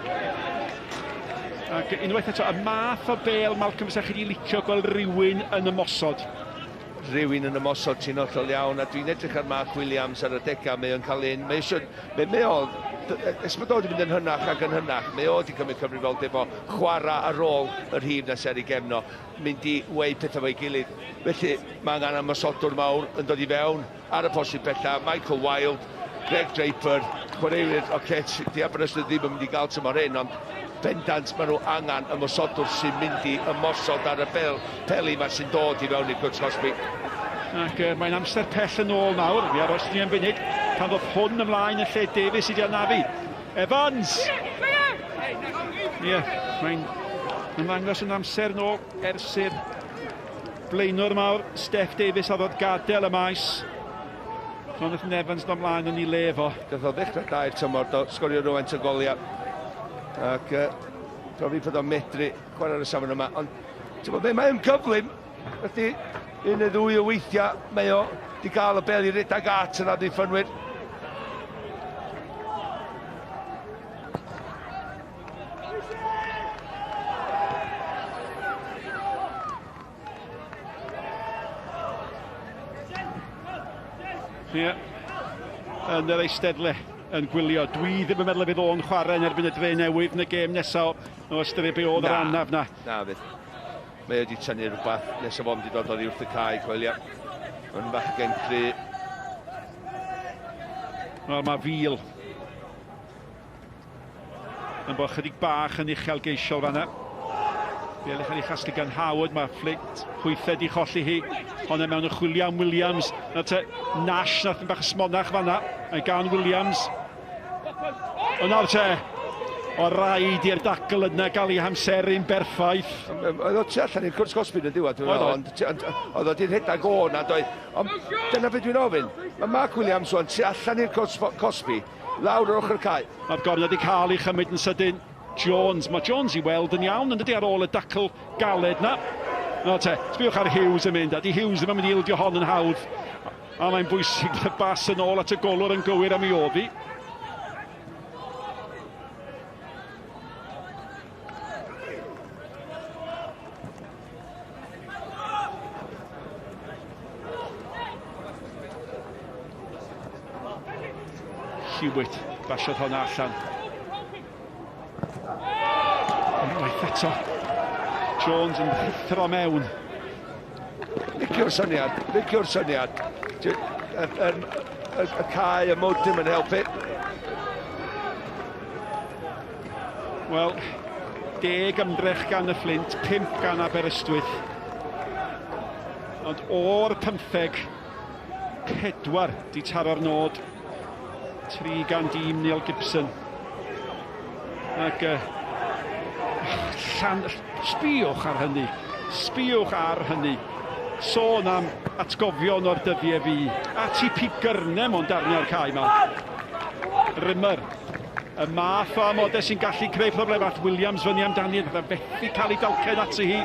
Ac unwaith eto, y math o bêl, Malcolm, fysa chi wedi licio gweld rhywun yn ymosod. Rhywun yn ymosod, ti'n hollol iawn, a dwi'n edrych ar Mark Williams ar y degau, mae o'n cael un, mae eisiau, mae o, ers mae dod i fynd yn hynach ac yn hynach, mae o wedi cymryd cyfrifoldeb o chwarae ar ôl y rhif na ser i gefno, mynd i weu pethau fo'i gilydd. Felly mae angen ymosodwr mawr yn dod i fewn ar y posib bella, Michael Wilde, Greg Draper, chwaraewyr, oce, di Aberystwyth ddim yn mynd i gael tymor hyn, ond bendant maen nhw angen ymosodwr sy'n mynd i ymosod ar y peli yma sy'n dod i fewn i'r cwrt cosbi. Ac mae'n amser pell yn ôl nawr, mi aros ni am funud, pan ddodd hwn ymlaen yn lle Davies i di anafu. Evans! Ie, mae'n ymddangos yn amser nôl ers i'r blaenwr mawr, Steff Davies, a ddod gadael y maes. Jonathan Evans ymlaen yn ei le fo. Gath o ddechrau da i'r tymor, do, sgorio rhywfaint o goliau. Ac profi bod o'n medru chwarae ar y safon yma, ond ti'n gwybod be, mae'n gyflym, ydy un neu ddwy o weithiau mae o di gael y bel i redag at yn amddiffynwyr. Ie, yn yr eisteddle yn gwylio. Dwi ddim yn meddwl y fydd o'n chwarae yn erbyn y Dre Newydd yn y gêm nesaf o ystyried be oedd yr anaf na. Na, fydd. Mae wedi tynnu rhywbeth nes o fo wedi dod oddi wrth y cae, coelio. Mae'n fachgen cry. Wel, mae Fil yn bod chydig bach yn uchelgeisiol fanna. Bel i chael ei chasglu gan Howard, mae Flint chwythau di cholli hi. Honna mewn y chwilio am Williams. Na te, Nash nath yn bach smonach fanna. Mae gan Williams. O nawr te, o raid i'r dacl yna gael ei hamseru'n berffaith. Oedd o tu allan i'r cwrt cosbi yn y diwedd, dwi'n meddwl, ond oedd o di rhedeg o na, doedd. Ond dyna beth dwi'n ofyn. Mae Mark Williams o'n tu allan i'r cwrt cosbi, lawr ar ochr y cae. Mae'r gornel wedi cael ei chymryd yn sydyn. Jones, mae Jones i weld yn iawn, yn dydi, ar ôl y dacl galed na. No te, sbiwch ar Hughes yn mynd, a di Hughes ddim yn mynd i ildio hon yn hawdd. A mae'n bwysig bod y bas yn ôl at y golwr yn gywir am ei oddi. Hewitt, basiodd honna allan. Unwaith eto. Jones yn rhuthro mewn. Licio'r syniad, licio'r syniad. Y cae, y mwd ddim yn helpu. Wel, 10 ymdrech gan y Fflint, 5 gan Aberystwyth. Ond o'r 15, 4 di taro'r nod. 3 gan dîm Neil Gibson. Ac sbïwch ar hynny. Sbïwch ar hynny. Sôn am atgofion o'r dyddiau fi. A TP Gyrne mewn darnau o'r cae yma. Rimmer. Y math o amodau sy'n gallu creu problem at Williams fyny amdani. Fe fethu cael ei dalcen ati hi.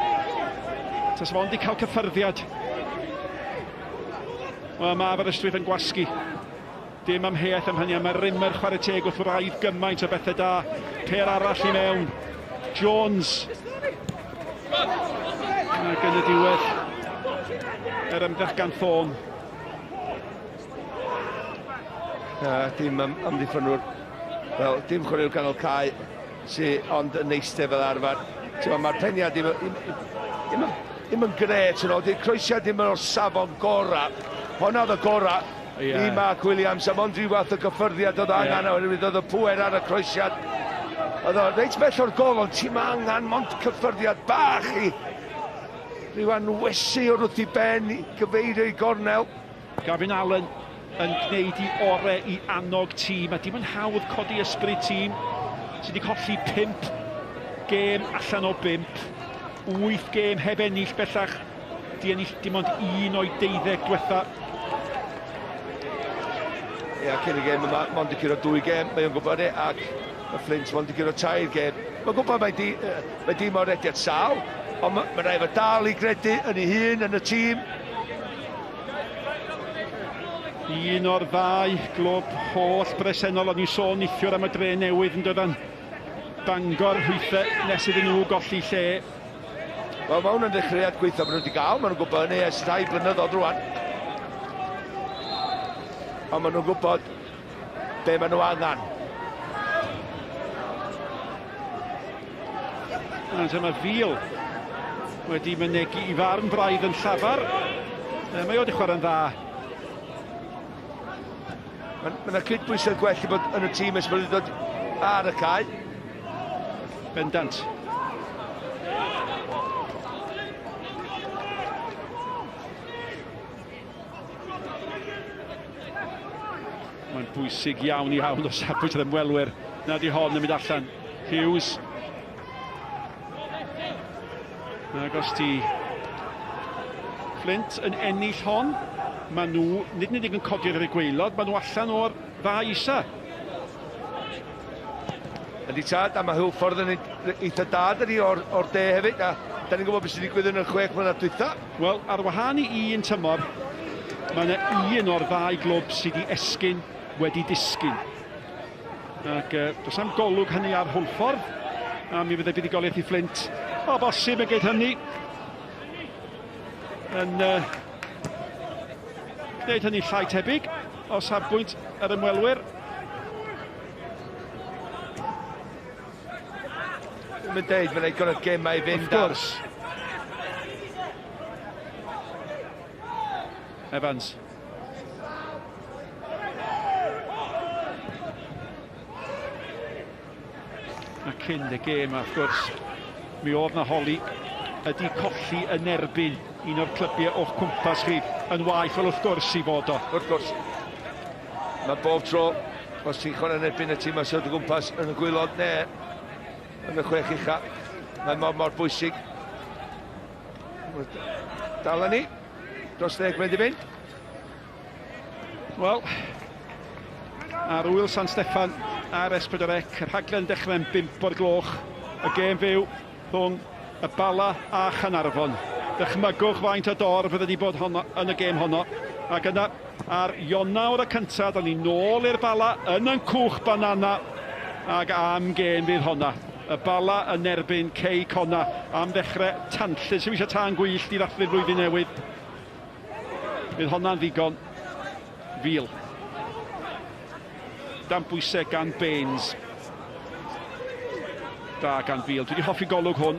Tas fo ond i cael cyffyrddiad. Wel, mae Aberystwyth yn gwasgu. Dim amheuaeth am hynny, a mae Rimmer chwarae teg wrth wraidd gymaint o bethau da. Pêl arall i mewn. Jones. Ac yn y diwedd, yr ymdrech gan Thorne. Na, dim amddiffynwr. Wel, dim chwaraewr ganol cae sy ond yn eistedd fel arfer. Mae'r peniad ddim yn gret yn ôl. Di'r croesiad ddim yn o'r safon gorau. Honna oedd y gorau. I Mark Williams, a mond rhyw fath o gyffyrddiad oedd angen, oherwydd oedd y pŵer ar y croesiad. Oedd o reit bell o'r gol, ond ti'n angen mond cyffyrddiad bach i rhyw anwesu o'r wrth i ben i gyfeirio i gornel. Gavin Allen yn gwneud i orau i annog tîm, a dim yn hawdd codi ysbryd tîm sydd wedi colli 5 gêm allan o 5, 8 gêm heb ennill bellach, di ennill dim ond 1 o'i 12 diwetha. Ia, cyn y gêm yma, mond i curo 2 gêm, mae o'n gwybod e, ac y Fflint mond i curo 3 gêm. Mae'n gwybod mae dîm o'r rediad sâl, ond mae rhaid fo dal i gredu yn ei hun, yn y tîm. Un o'r ddau glwb holl bresennol, o'n i'n sôn neithiwr am y dre newydd yn dod yn Bangor hwythau nes iddyn nhw golli lle. Wel, mae hwn yn ddechreuad gweithio maen nhw wedi gael, maen nhw'n gwybod hynny ers 2 blynyddoedd rwan. Ond maen nhw'n gwybod be maen nhw angen. Mae Fil wedi mynegi i farn braidd yn llafar. Mae o wedi chwarae'n dda. Mae yna cydbwysedd gwell i bod yn y tîm ers bod wedi dod ar y cae. Bendant. Mae'n bwysig iawn iawn o safbwynt yr ymwelwyr nad yw hon yn mynd allan. Hughes. Ac os ti Flint yn ennill hon, maen nhw nid yn unig yn codi ar y gwaelod, maen nhw allan o'r ddau isa. Ydy tad, a mae Hwlffordd yn eitha da dydi o'r de hefyd, a da ni'n gwybod beth sy'n digwydd yn y 6 mlynedd dwytha. Wel, ar wahân i un tymor, mae yna un o'r ddau glwb sydd wedi esgyn wedi disgyn. Ac does am golwg hynny ar Hwlffordd, a mi fyddai buddugoliaeth i Fflint. O bosib y geith hynny yn gwneud hynny llai tebyg o safbwynt yr ymwelwyr. Mae'n deud, mae'n ddigon o gemau i fynd. Wrth gwrs. Evans. A cyn y gêm, wrth gwrs, mi oedd na holi ydy colli yn erbyn un o'r clybiau o'ch cwmpas chi yn waeth, wel wrth gwrs i fod o. Wrth gwrs. Mae bob tro, os ti'n chwarae yn erbyn y tîm sydd o gwmpas yn y gwaelod neu yn y 6 ucha, mae mor bwysig. Dal ni, dros 10 munud i fynd. Wel, ar Ŵyl San Steffan ar S4C, y rhaglen dechrau'n 5 o'r gloch, y gêm fyw rhwng y Bala a Chaernarfon. Dychmygwch faint o dor fydde wedi bod honno, yn y gêm honno. Ac yna, ar Ionawr y cyntaf, da ni nôl i'r Bala yn cwch banana, ac am gêm fydd honna. Y Bala yn erbyn Cei Connah am ddechrau tanllyd. Sy'n eisiau tân gwyllt i ddathlu'r flwyddyn newydd. Fydd honna'n ddigon fil. Dan bwysau gan Baines. Da gan Beale. Dwi wedi hoffi golwg hwn.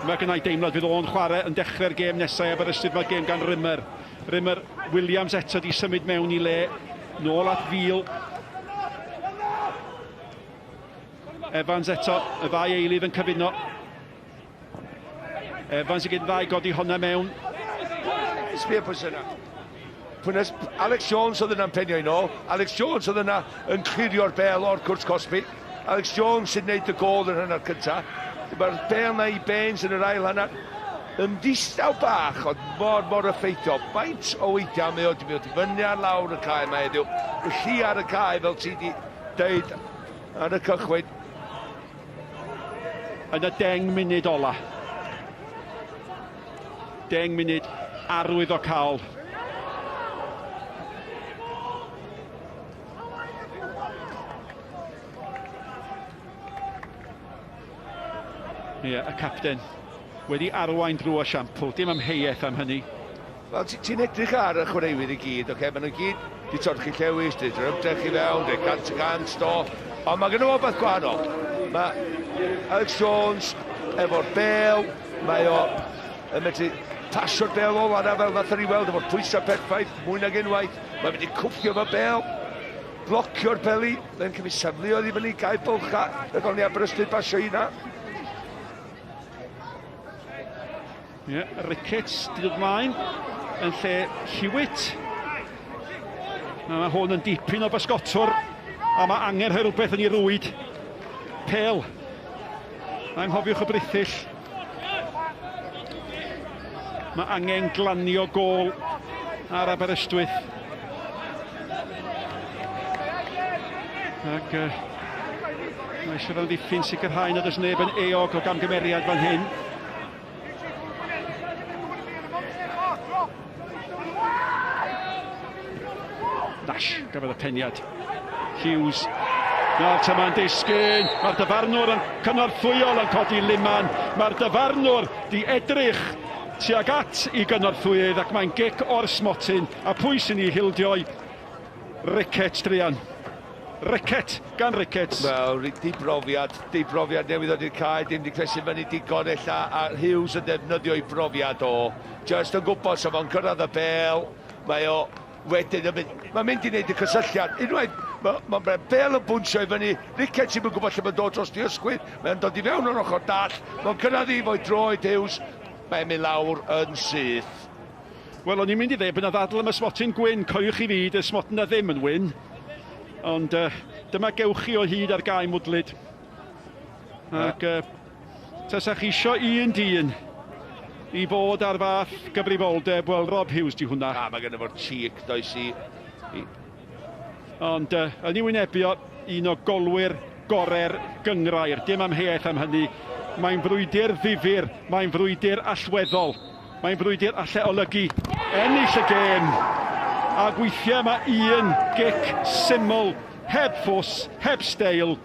Mae gennau deimlad fydd o'n chwarae yn dechrau'r gêm nesaf Aberystwyth. Mae'r gêm gan Rimmer. Rimmer Williams eto di symud mewn i le. Nôl at Beale. Evans eto, y ddau eilydd yn cyfuno. Evans i gyd ddau godi honna mewn. Sbia pwy sy'n yna. Pwynas Alex Jones oedd yna'n penio i nôl. Alex Jones oedd yna yn clirio'r bel o'r cwrt cosbi. Alex Jones sy'n neud y gôl yn hanner cynta. Mae'r bel na i Baines yn yr ail hanner. Yn ddistaw bach, ond mor, mor effeithiol. Faint o weithiau mae o wedi mynd i fyny ar lawr y cae mae heddiw. Felly ar y cae, fel ti wedi deud ar y cychwyn. Yn y 10 munud ola. 10 munud arwyddocaol. Ie, y capten wedi arwain drwy esiampl, dim amheuaeth am hynny. Wel, ti'n edrych ar y chwaraewyr i gyd, oce, maen nhw gyd di torchi llewis, di drwy ymdrech i fewn, di 100%, do, ond mae gen nhw beth gwahanol. Mae Alex Jones efo'r bel, mae o yn medru pasio'r bel ola na fel nath ni weld efo'r pwysau perffaith, mwy nag unwaith, mae'n mynd i cwffio efo bel, blocio'r peli, mae'n cymryd safleoedd i fyny, gau bylcha, rhaid o'n i Aberystwyth basio hynna. Ie, Ricketts di dod mlaen yn lle Hewitt. Mae hwn yn dipyn o bysgotwr a mae angen rhoi rhywbeth yn ei rwyd. Pel. Anghofiwch y brithyll. Mae angen glanio gôl ar Aberystwyth. Ac mae eisiau fel ddiffyn sicrhau nad oes neb yn eog o gamgymeriad fan hyn. Nash gafodd y peniad. Hughes. Nawr tyma'n disgyn. Mae'r dyfarnwr yn cynorthwyol yn codi liman. Mae'r dyfarnwr di edrych tuag at i gynorthwyydd ac mae'n gic o'r smotyn. A pwy sy'n ei hildio'i? Ricketts druan. Rickett gan Ricketts. Wel, di brofiad newydd oed i'r cae, dim di cnesu fyny digon ella, a Hughes yn defnyddio ei brofiad o. Just yn gwybod sa fo'n cyrraedd y bel, mae o wedyn yn mynd, mae'n mynd i wneud y cysylltiad. Unwaith, mae'r bel yn bwnsio i fyny, Ricketts ddim yn gwybod lle mae'n dod dros di ysgwydd, mae'n dod i fewn o'r ochr dall, mae'n cyrraedd i fo'i droed Hughes, mae'n mynd lawr yn syth. Wel, o'n i'n mynd i ddweud bod yna ddadl am y smotyn gwyn, coiwch i fi, dy'r smotyn na ddim yn wyn. Ond dyma gewch chi o hyd ar gae mwdlyd. Ac tasach chi isio un dyn i fod ar fath gyfrifoldeb, wel, Rob Hughes di hwnna. A mae gen fo'r cheek, does i. Ond yn ei wynebu o, un o golwyr gorau'r gynghrair. Dim amheuaeth am hynny. Mae'n frwydr ddifyr, mae'n frwydr allweddol. Mae'n frwydr alle olygu ennill y gêm. Ac weithiau mae un gic syml, heb ffws, heb steil,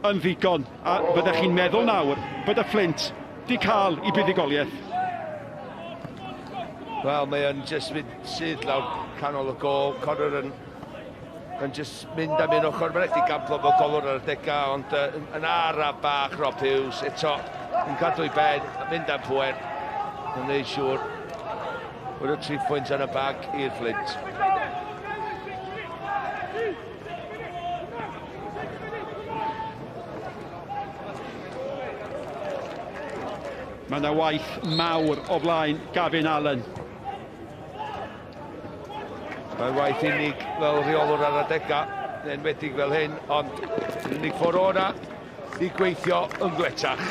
yn ddigon. A fyddech chi'n meddwl nawr bod y Flint di cael ei buddugoliaeth. Wel, mae o'n just mynd syth lawr canol y gôl. Connor yn just mynd am un ochr. Mae'n rhaid i gamblo fel golwr ar y degau, ond yn araf bach Rob Hughes eto yn cadw ei ben, a mynd am pwer. Yn gwneud siŵr bod y 3 pwynt yn y bag i'r Flint. Mae yna waith mawr o flaen Gavin Allen. Mae'n waith unig fel rheolwr ar adegau, yn enwedig fel hyn, ond yr unig ffordd o'na i gweithio yn gletach.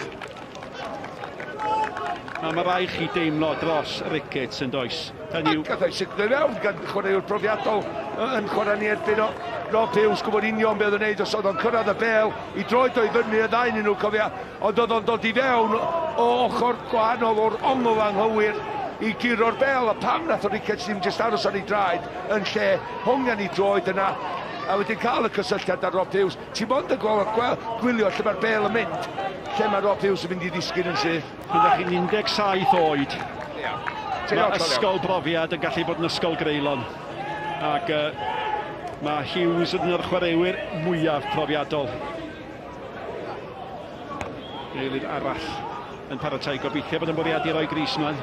A mae rhaid chi deimlo dros Ricketts yn does. Gath o'i sicrhau fewn gan chwaraewr profiadol yn chwarae ni erbyn o. Rob Hughes gwybod union beth o'n neud os oedd o'n cyrraedd y bel i droed o'i fyny y ddau nhw cofia, ond oedd o'n dod i fewn o ochr gwahanol o'r ongl anghywir i guro'r bel, a pam nath o Ricketts ddim jyst aros ar ei draed yn lle hongian ei droed yna a wedyn cael y cysylltiad ar Rob Hughes. Ti mond yn gweld gwylio lle mae'r bel yn mynd, lle mae Rob Hughes yn mynd i ddisgyn yn syth. Byddech chi'n 17 oed. Mae ysgol brofiad yn gallu bod yn ysgol greulon. Ac mae Hughes yn un o'r chwaraewyr mwyaf profiadol. Eilydd arall yn paratoi, gobeithio bod yn bwriadu roi gris mlaen.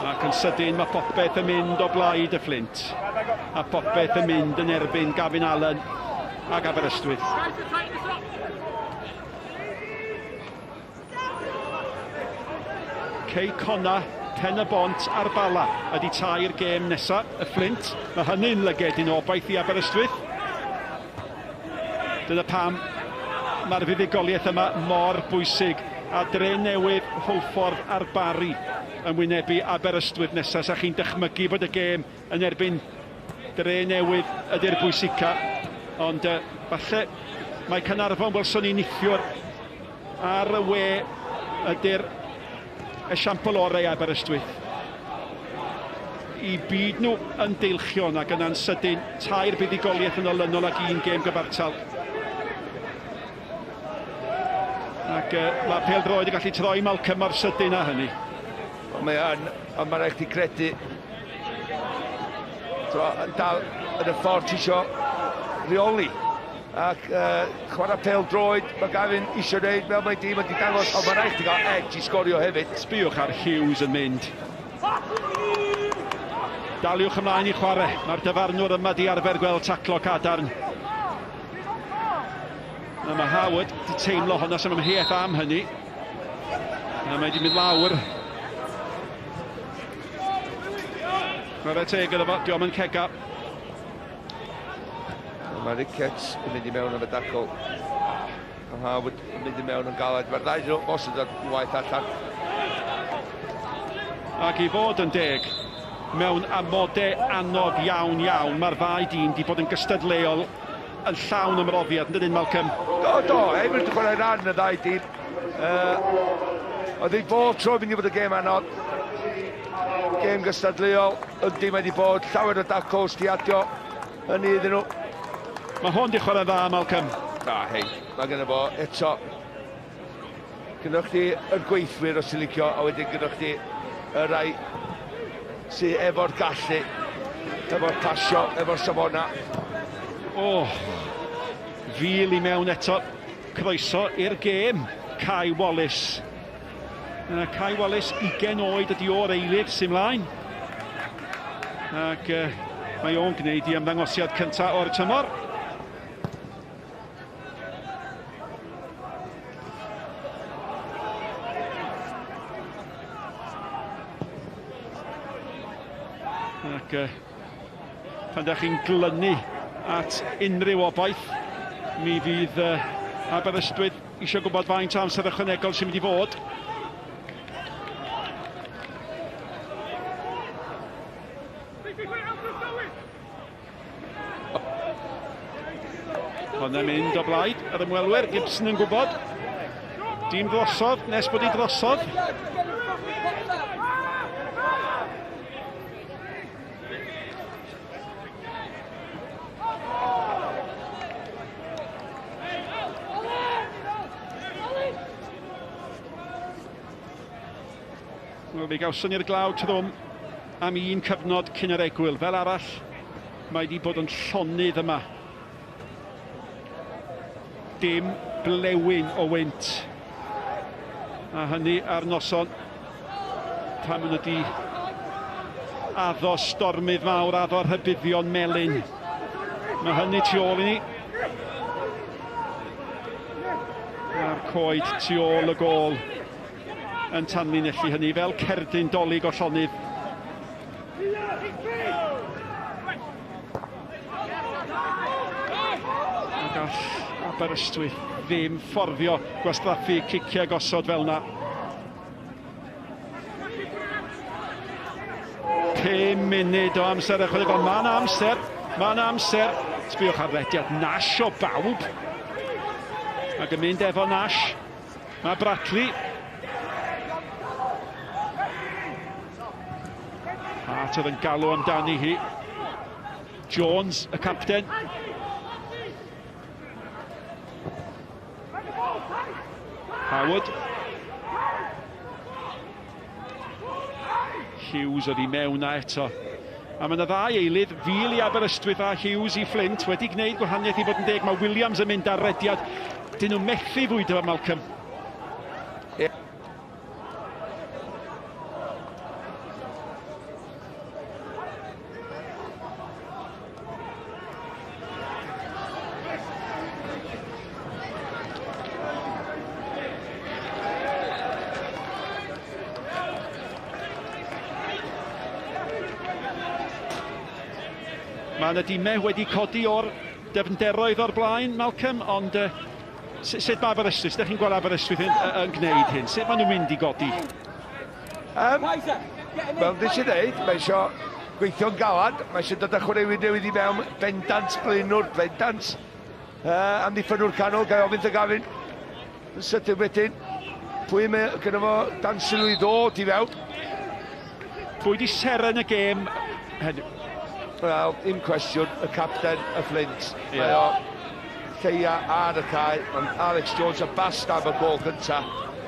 Ac yn sydyn mae popeth yn mynd o blaid y Fflint. A popeth yn mynd yn erbyn Gavin Allen ac Aberystwyth. Cei Connah, Pen y Bont a'r Bala ydy tair gêm nesa y Fflint. Mae hynny'n lygedyn o obaith i Aberystwyth. Dyna pam mae'r fuddugoliaeth yma mor bwysig. A Dre Newydd, Hwlffordd a'r Barri yn wynebu Aberystwyth nesaf. Sa chi'n dychmygu bod y gêm yn erbyn Dre Newydd ydy'r bwysica. Ond falle mae Caernarfon, welson ni nithiwr ar y we, ydy'r esiampl orau Aberystwyth. I byd nhw yn deilchion ac yna'n sydyn tair buddugoliaeth yn olynol ac un gêm gyfartal. Ac mae pêl-droed yn gallu troi Malcolm mor sydyn â hynny. Mae yn, ond mae'n rhaid chdi credu. Yn dal yn y ffordd ti isio reoli. Ac chwarae pêl-droed, mae Gavin isio wneud fel mae dîm wedi dangos, ond mae'n rhaid chdi gael edge i sgorio hefyd. Sbïwch ar Hughes yn mynd. Daliwch ymlaen i chwarae. Mae'r dyfarnwr yma di arfer gweld taclo cadarn. Na, mae Howard di teimlo hwnna, sy'n amheuaeth am hynny. Na, mae di mynd lawr. Chwarae teg iddo fo, diolch yn cega. Mae Ricketts yn mynd i mewn am y dacl. Mae Howard yn mynd i mewn yn galed. Mae'r ddau nhw os ydy'r waith allan. Ac i fod yn deg, mewn amodau anodd iawn iawn, mae'r ddau dîm di bod yn gystadleuol yn llawn ymroddiad, yn dydyn Malcolm? Do, do, hefyd wedi chwarae rhan y ddau dîm. Oedd hi bob tro mynd i fod y gêm anodd. Gêm gystadleuol, yndi mae wedi bod llawer o dacls di adio hynny iddyn nhw. Mae hwn di chwarae'n dda, Malcolm. Na, hei, mae gynno fo eto. Gynnoch chdi yr gweithwyr os ti'n licio, a wedyn gynnoch chdi y rai sy efo'r gallu, efo'r pasio, efo'r safona. O, fil i mewn eto. Croeso i'r gêm, Kai Wallace. Kai Wallace, 20 oed ydi o'r eilydd sy'n mlaen. Ac mae o'n gwneud i ymddangosiad cyntaf o'r tymor. Ac pan da chi'n glynu at unrhyw obaith, mi fydd Aberystwyth eisiau gwybod faint o amser ychwanegol sy'n mynd i fod. Hwnna'n mynd o blaid yr ymwelwyr, Gibson yn gwybod. Dim drosodd, nes bod hi drosodd. Wel, mi gawson ni'r glaw trwm am un cyfnod cyn yr egwyl. Fel arall, mae wedi bod yn llonydd yma. Dim blewyn o wynt. A hynny ar noson pan maen nhw wedi addo stormydd mawr, addo rhybuddion melyn. Mae hynny tu ôl i ni. A'r coed tu ôl y gôl yn tanlinellu hynny fel cerdyn dolyg o llonydd. A gall Aberystwyth ddim fforddio gwastraffu ciciau gosod fel yna. 5 munud o amser ychwanegol. Mae yna amser, mae yna amser. Sbïwch ar rediad Nash o bawb. Ac yn mynd efo Nash. Mae Bradley. Hart oedd yn galw amdani hi. Jones, y capten. Howard. Hughes oedd i mewn a eto. A mae yna ddau eilydd, Fil i Aberystwyth a Hughes i Flint, wedi gwneud gwahaniaeth i fod yn deg. Mae Williams yn mynd ar rediad. Dyn nhw methu fwydo fo, Malcolm. Yeah. Mae yna dimau wedi codi o'r dyfnderoedd o'r blaen, Malcolm, ond uh, sut mae Aberystwyth, ydych chi'n gweld Aberystwyth yn, yn gwneud hyn? Sut maen nhw'n mynd i godi? Um, fel nes i ddeud, mae eisiau gweithio'n galad, mae eisiau dod â chwaraewyr newydd i mewn, bendant blaenwr, bendant amddiffynwr canol, gai ofyn Gavin yn sydyn wedyn, pwy mae gyda fo dan sylw i ddod i fewn? Pwy di seren y gêm heddiw? Wel, un cwestiwn, y capten, y Flint. Yeah. Mae o lleia ar y cae, ond Alex Jones yn bast am y gol cynta.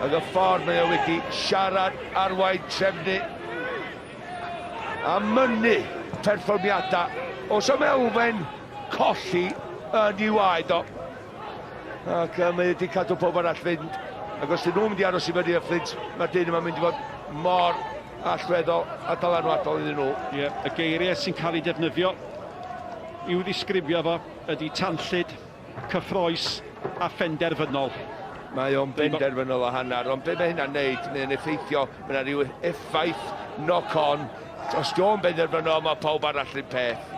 Ac y ffordd mae o wedi siarad, arwain, trefnu a mynnu perfformiadau. Os am elfen colli yn ei waed o. Ac mae wedi cadw pob arall fynd. Ac os dyn nhw'n mynd i aros i fyny y Flint, mae'r dyn yma'n mynd i fod mor allweddol a dylanwadol iddyn nhw. Ie, yeah, y geiriau sy'n cael ei defnyddio i'w ddisgrifio fo ydy tanllyd, cyffroes a phenderfynol. Mae o'n benderfynol o hanner, ond be mae hynna'n neud, mae'n effeithio, mae yna rhyw effaith knock-on. Os di o'n benderfynol, mae pawb arall yn peth.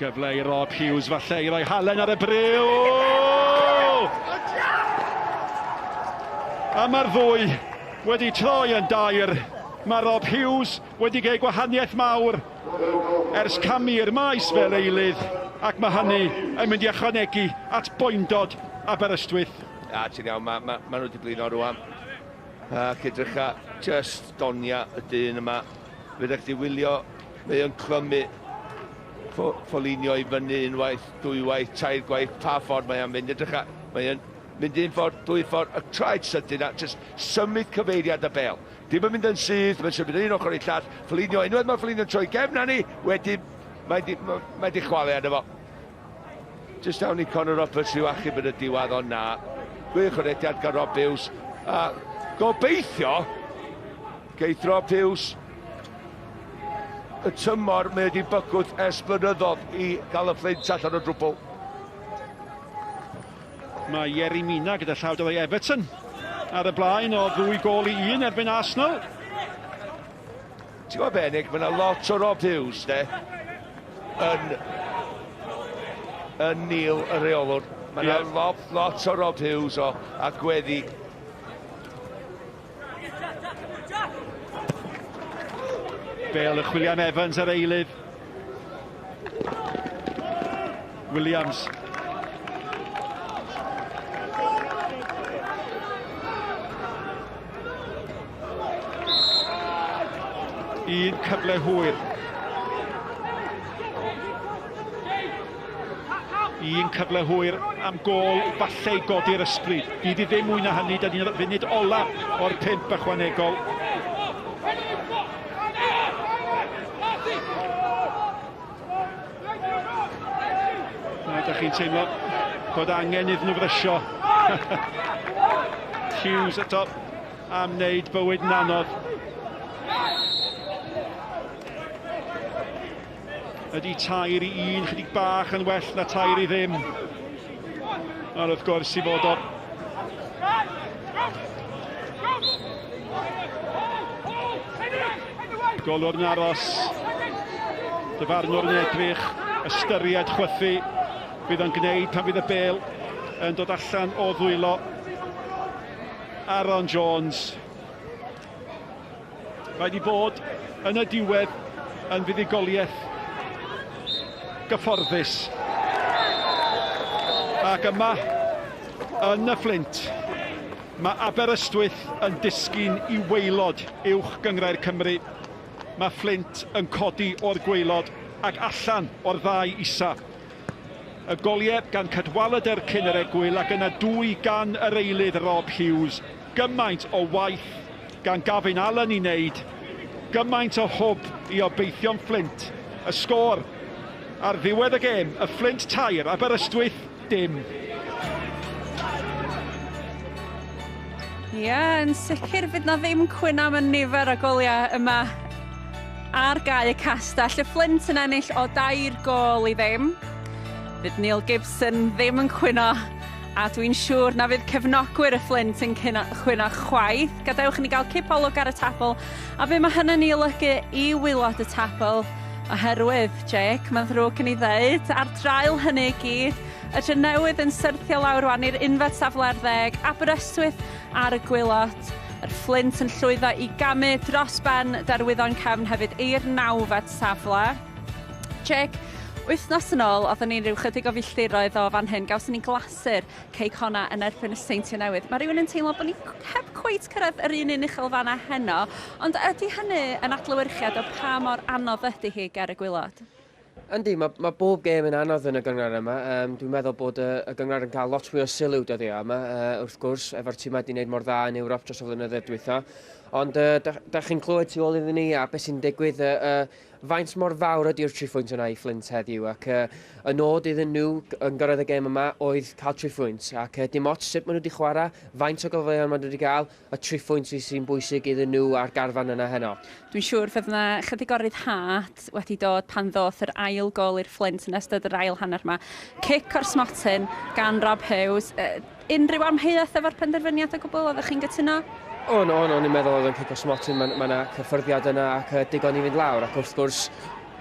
Gyfle i Rob Hughes falle i roi halen ar y briw! A mae'r ddwy wedi troi yn dair. Mae Rob Hughes wedi gwneud gwahaniaeth mawr ers camu i'r maes fel eilydd, ac mae hynny yn mynd i ychwanegu at boendod Aberystwyth. A ti'n iawn, mae ma, ma nhw wedi blino rwan. Ac edrycha, just donia y dyn yma. Fe ddech chi wylio, mae o'n clymu ffolinio i fyny unwaith, dwywaith, tair gwaith, pa ffordd mae o'n mynd. Edrycha, mae o'n mynd un ffordd, dwy ffordd, y traed sydyn a just symud cyfeiriad y bel. Dim yn mynd yn syth, mae'n symud un ochr i'r llall. Ffolinio, unwaith mae Ffolinio'n troi gefn ni, wedyn mae di, mae di chwalu arno fo. Just awn i Conor Roberts i'w achub yn y diwedd, ond na. Gwych o rediad gan Rob Hughes. A gobeithio, geith Rob Hughes y tymor mae wedi bygwth ers blynyddoedd i gael y Flint allan o drwbl. Mae Yerry Mina gyda llaw dylai Everton ar y blaen o 2-1 erbyn Arsenal. Ti'n gwybod be, Nick, mae yna lot o Rob Hughes, de, yn, yn Neil y rheolwr. Mae yna yeah. lot, lot o Rob Hughes o agweddi. Bale y chwilio am Evans ar eilydd. Williams. Un cyfle hwyr. Un cyfle hwyr am gôl falle i godi'r ysbryd. Bydd i ddim mwy na hynny, da ni'n funud ola o'r 5 ychwanegol. Na, da chi'n teimlo bod angen iddyn nhw frysio. Hughes eto am wneud bywyd yn anodd. Ydy 3-1, chydig bach yn well na 3-0. Ond wrth gwrs i fod o. Golwr yn aros. Dyfarnwr yn edrych, ystyried chwythu. Bydd o'n gwneud pan fydd y bêl yn dod allan o ddwylo Aaron Jones. Mae wedi bod yn y diwedd yn fuddugoliaeth gyfforddus. Ac yma yn y Fflint, mae Aberystwyth yn disgyn i waelod uwch gynghrair Cymru. Mae Fflint yn codi o'r gwaelod ac allan o'r ddau isa. Y goliau gan Cadwaladr cyn yr egwyl ac yna 2 gan yr eilydd Rob Hughes. Gymaint o waith gan Gavin Allen i wneud gymaint o hwb i obeithion Flint. Y sgôr ar ddiwedd y gêm, y Flint 3, Aberystwyth dim. Ie, yeah, yn sicr fydd na ddim cwyn am y nifer o goliau yma ar gae y castell. Y Flint yn ennill o 3-0. Fydd Neil Gibson ddim yn cwyno a dwi'n siŵr na fydd cefnogwyr y Flint yn cwyno chwaith. Gadewch i ni gael cipolwg ar y tabl a be mae hynny'n ei olygu i waelod y tabl oherwydd, Jake, mae'n ddrwg gen i ddeud, ar draul hynny i gyd, y Drenewydd yn syrthio lawr rwan i'r unfed safle ar ddeg, Aberystwyth ar y gwaelod, yr Flint yn llwyddo i gamu dros ben Derwyddon Cefn hefyd i'r nawfed safle. Jake, wythnos yn ôl, oedden ni'n rhyw chydig o filltiroedd o fan hyn, gawson ni glasur Cei Connah yn erbyn y Seintiau Newydd. Mae rhywun yn teimlo bod ni heb cweit cyrraedd yr un uchelfannau heno, ond ydy hynny yn adlewyrchiad o pa mor anodd ydy hi ger y gwaelod? Yndi, mae bob gêm yn anodd yn y gynghrair yma. Dwi'n meddwl bod y gynghrair yn cael lot fwy o sylw dyddiau yma, wrth gwrs, efo'r tîmau wedi gwneud mor dda yn Ewrop dros y flynyddoedd dwytha. Ond da chi'n clywed tu ôl iddyn ni a beth sy'n digwydd, faint mor fawr ydy'r tri phwynt yna i Flint heddiw, ac y nod iddyn nhw yn gyrraedd y gêm yma oedd cael tri phwynt, ac dim ots sut maen nhw wedi chwarae, faint o gyfleoedd maen nhw wedi cael, y tri phwynt sy'n bwysig iddyn nhw a'r garfan yna heno. Dwi'n siŵr fydd yna chydig o ryddhad wedi dod pan ddoth yr ail gol i'r Flint yn ystod yr ail hanner yma. Cic o'r smotyn gan Rob Hughes. Unrhyw amheuaeth efo'r penderfyniad o gwbl, oeddech chi'n gytuno? O, no, no, o'n i'n meddwl oedd o'n cic o smotyn, mae 'na cyffyrddiad yna ac digon i fynd lawr, ac wrth gwrs,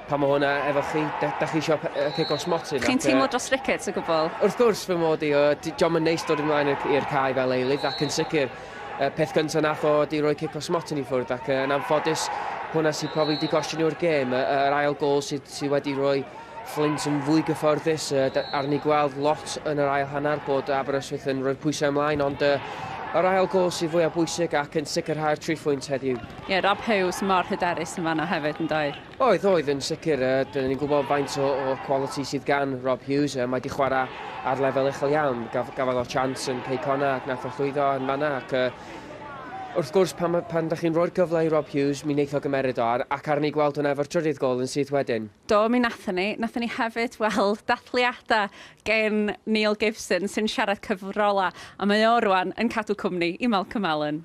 pan mae hwnna efo chi, da chi eisiau cic o smotyn. Chi'n teimlo dros Ricketts o gwbl? Wrth gwrs, fy mod i, dio'm yn neis dod ymlaen i'r cae fel eilydd, ac yn sicr, peth gyntaf nath o ydi rhoi cic o smotyn i ffwrdd, ac yn anffodus, hwnna sydd probably di gostio nhw'r gêm, yr ail gol sydd wedi rhoi Flint yn fwy gyfforddus, arni gweld lot yn yr ail hanner bod Aberystwyth yn rhoi'r pwysau ymlaen, ond yr ail gol sydd fwyaf bwysig ac yn sicrhau'r tri phwynt heddiw. Ie, yeah, Rob Hughes mor hyderus yn fanno hefyd yn dweud. Oedd, yn sicr. Dyn ni'n gwybod faint o quality sydd gan Rob Hughes. Mae wedi chwarae ar lefel uchel iawn. Gafodd o chance yn Cei Connah ac nath o llwyddo yn fanna. Ac, wrth gwrs, pan da chi'n rhoi'r cyfle i Rob Hughes, mi wneith o gymeryd o ar, ac arni gweld hwnna efo'r trydydd gol yn syth wedyn. Do, mi nathon ni. Nathon ni hefyd weld dathliadau gen Neil Gibson sy'n siarad cyfrola, a mae o rwan yn cadw cwmni i Malcolm Allen.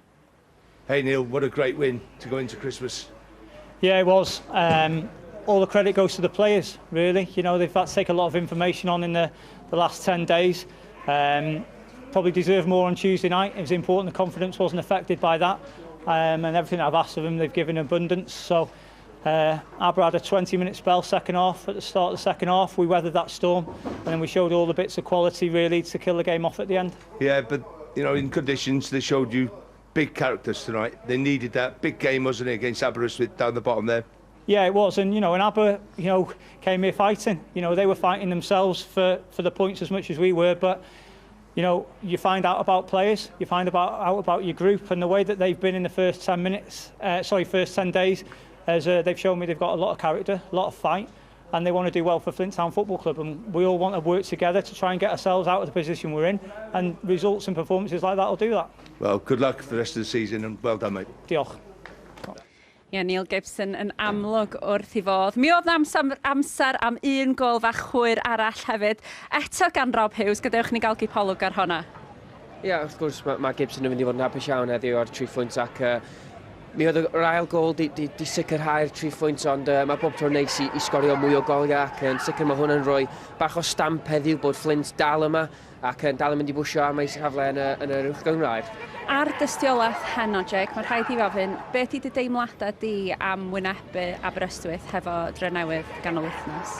Hey Neil, what a great win to go into Christmas. Yeah, it was. All the credit goes to the players, really. They've had to take a lot of information on in the last 10 days. Probably deserved more on Tuesday night. It was important the confidence wasn't affected by that. And everything I've asked of them, they've given abundance. So Aber had a 20-minute spell second half. At the start of the second half, we weathered that storm, and then we showed all the bits of quality really to kill the game off at the end. Yeah, but in conditions they showed you big characters tonight. They needed that big game, wasn't it, against Aberystwyth down the bottom there? Yeah, it was, and Aber, came here fighting. They were fighting themselves for the points as much as we were, but you find out about players, you find out about your group, and the way that they've been in the first 10 minutes, sorry, first 10 days, as they've shown me they've got a lot of character, a lot of fight, and they want to do well for Flint Town Football Club, and we all want to work together to try and get ourselves out of the position we're in, and results and performances like that will do that. Well, good luck for the rest of the season, and well done, mate. Diolch. Ie, Neil Gibson yn amlwg wrth i fodd. Mi oedd amser am un gol fach hwyr arall hefyd. Eto gan Rob Hughes, gadewch ni gael gipolwg ar honna. Ie, yeah, wrth gwrs, mae Gibson yn mynd i fod yn hapus iawn heddiw ar tri phwynt ac mi oedd yr ail gol di sicrhau'r tri phwynt, ond mae bob tro'n neis i sgorio mwy o goliau ac yn sicr mae hwn yn rhoi bach o stamp heddiw bod Flint dal yma ac yn dal yn mynd i bwysio am ei safle yn yr uwch gynghrair. Ar dystiolaeth heno, Jake, mae rhaid i ofyn, beth 'di dy deimladau di am wynebu Aberystwyth hefo Drenewydd ganol wythnos?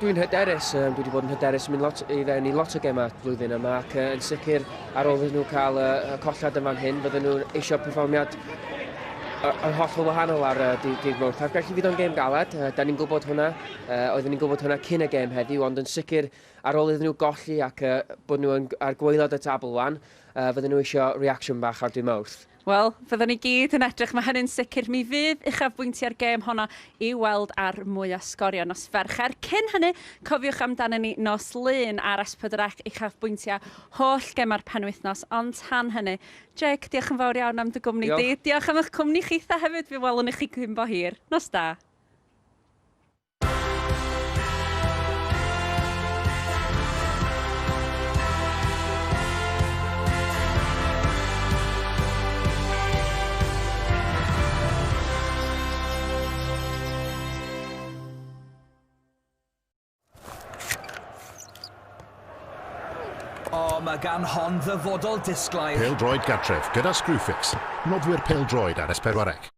Dwi'n hyderus, dwi wedi bod yn hyderus yn mynd lot, i fewn i lot o gemau flwyddyn yma ac yn sicr ar ôl iddyn nhw cael y collad yn fan hyn, fydden nhw eisiau perfformiad yn hollol wahanol ar dydd Mawrth. Ac felly fydd o'n gêm galed, da ni'n gwybod hwnna, oedden ni'n gwybod hwnna cyn y gêm heddiw, ond yn sicr ar ôl iddyn nhw golli ac bod nhw ar gwaelod y tabl wan, fydden nhw eisiau reaction bach ar dydd Mawrth. Wel, fyddwn ni gyd yn edrych, mae hynny'n sicr. Mi fydd uchafbwyntiau'r gêm honno i weld ar mwy o sgorio nos Fercher. Cyn hynny, cofiwch amdano ni nos Lun ar S4C uchafbwyntiau holl gema'r penwythnos. Ond tan hynny, Jake, diolch yn fawr iawn am dy gwmni di. Diolch am eich cwmni chitha hefyd, fi welwn i chi cyn bo hir. Nos da. O, mae gan hon ddyfodol disglair. Pêl-droed gartref gyda Screwfix, noddwyr pêl-droed ar S4C.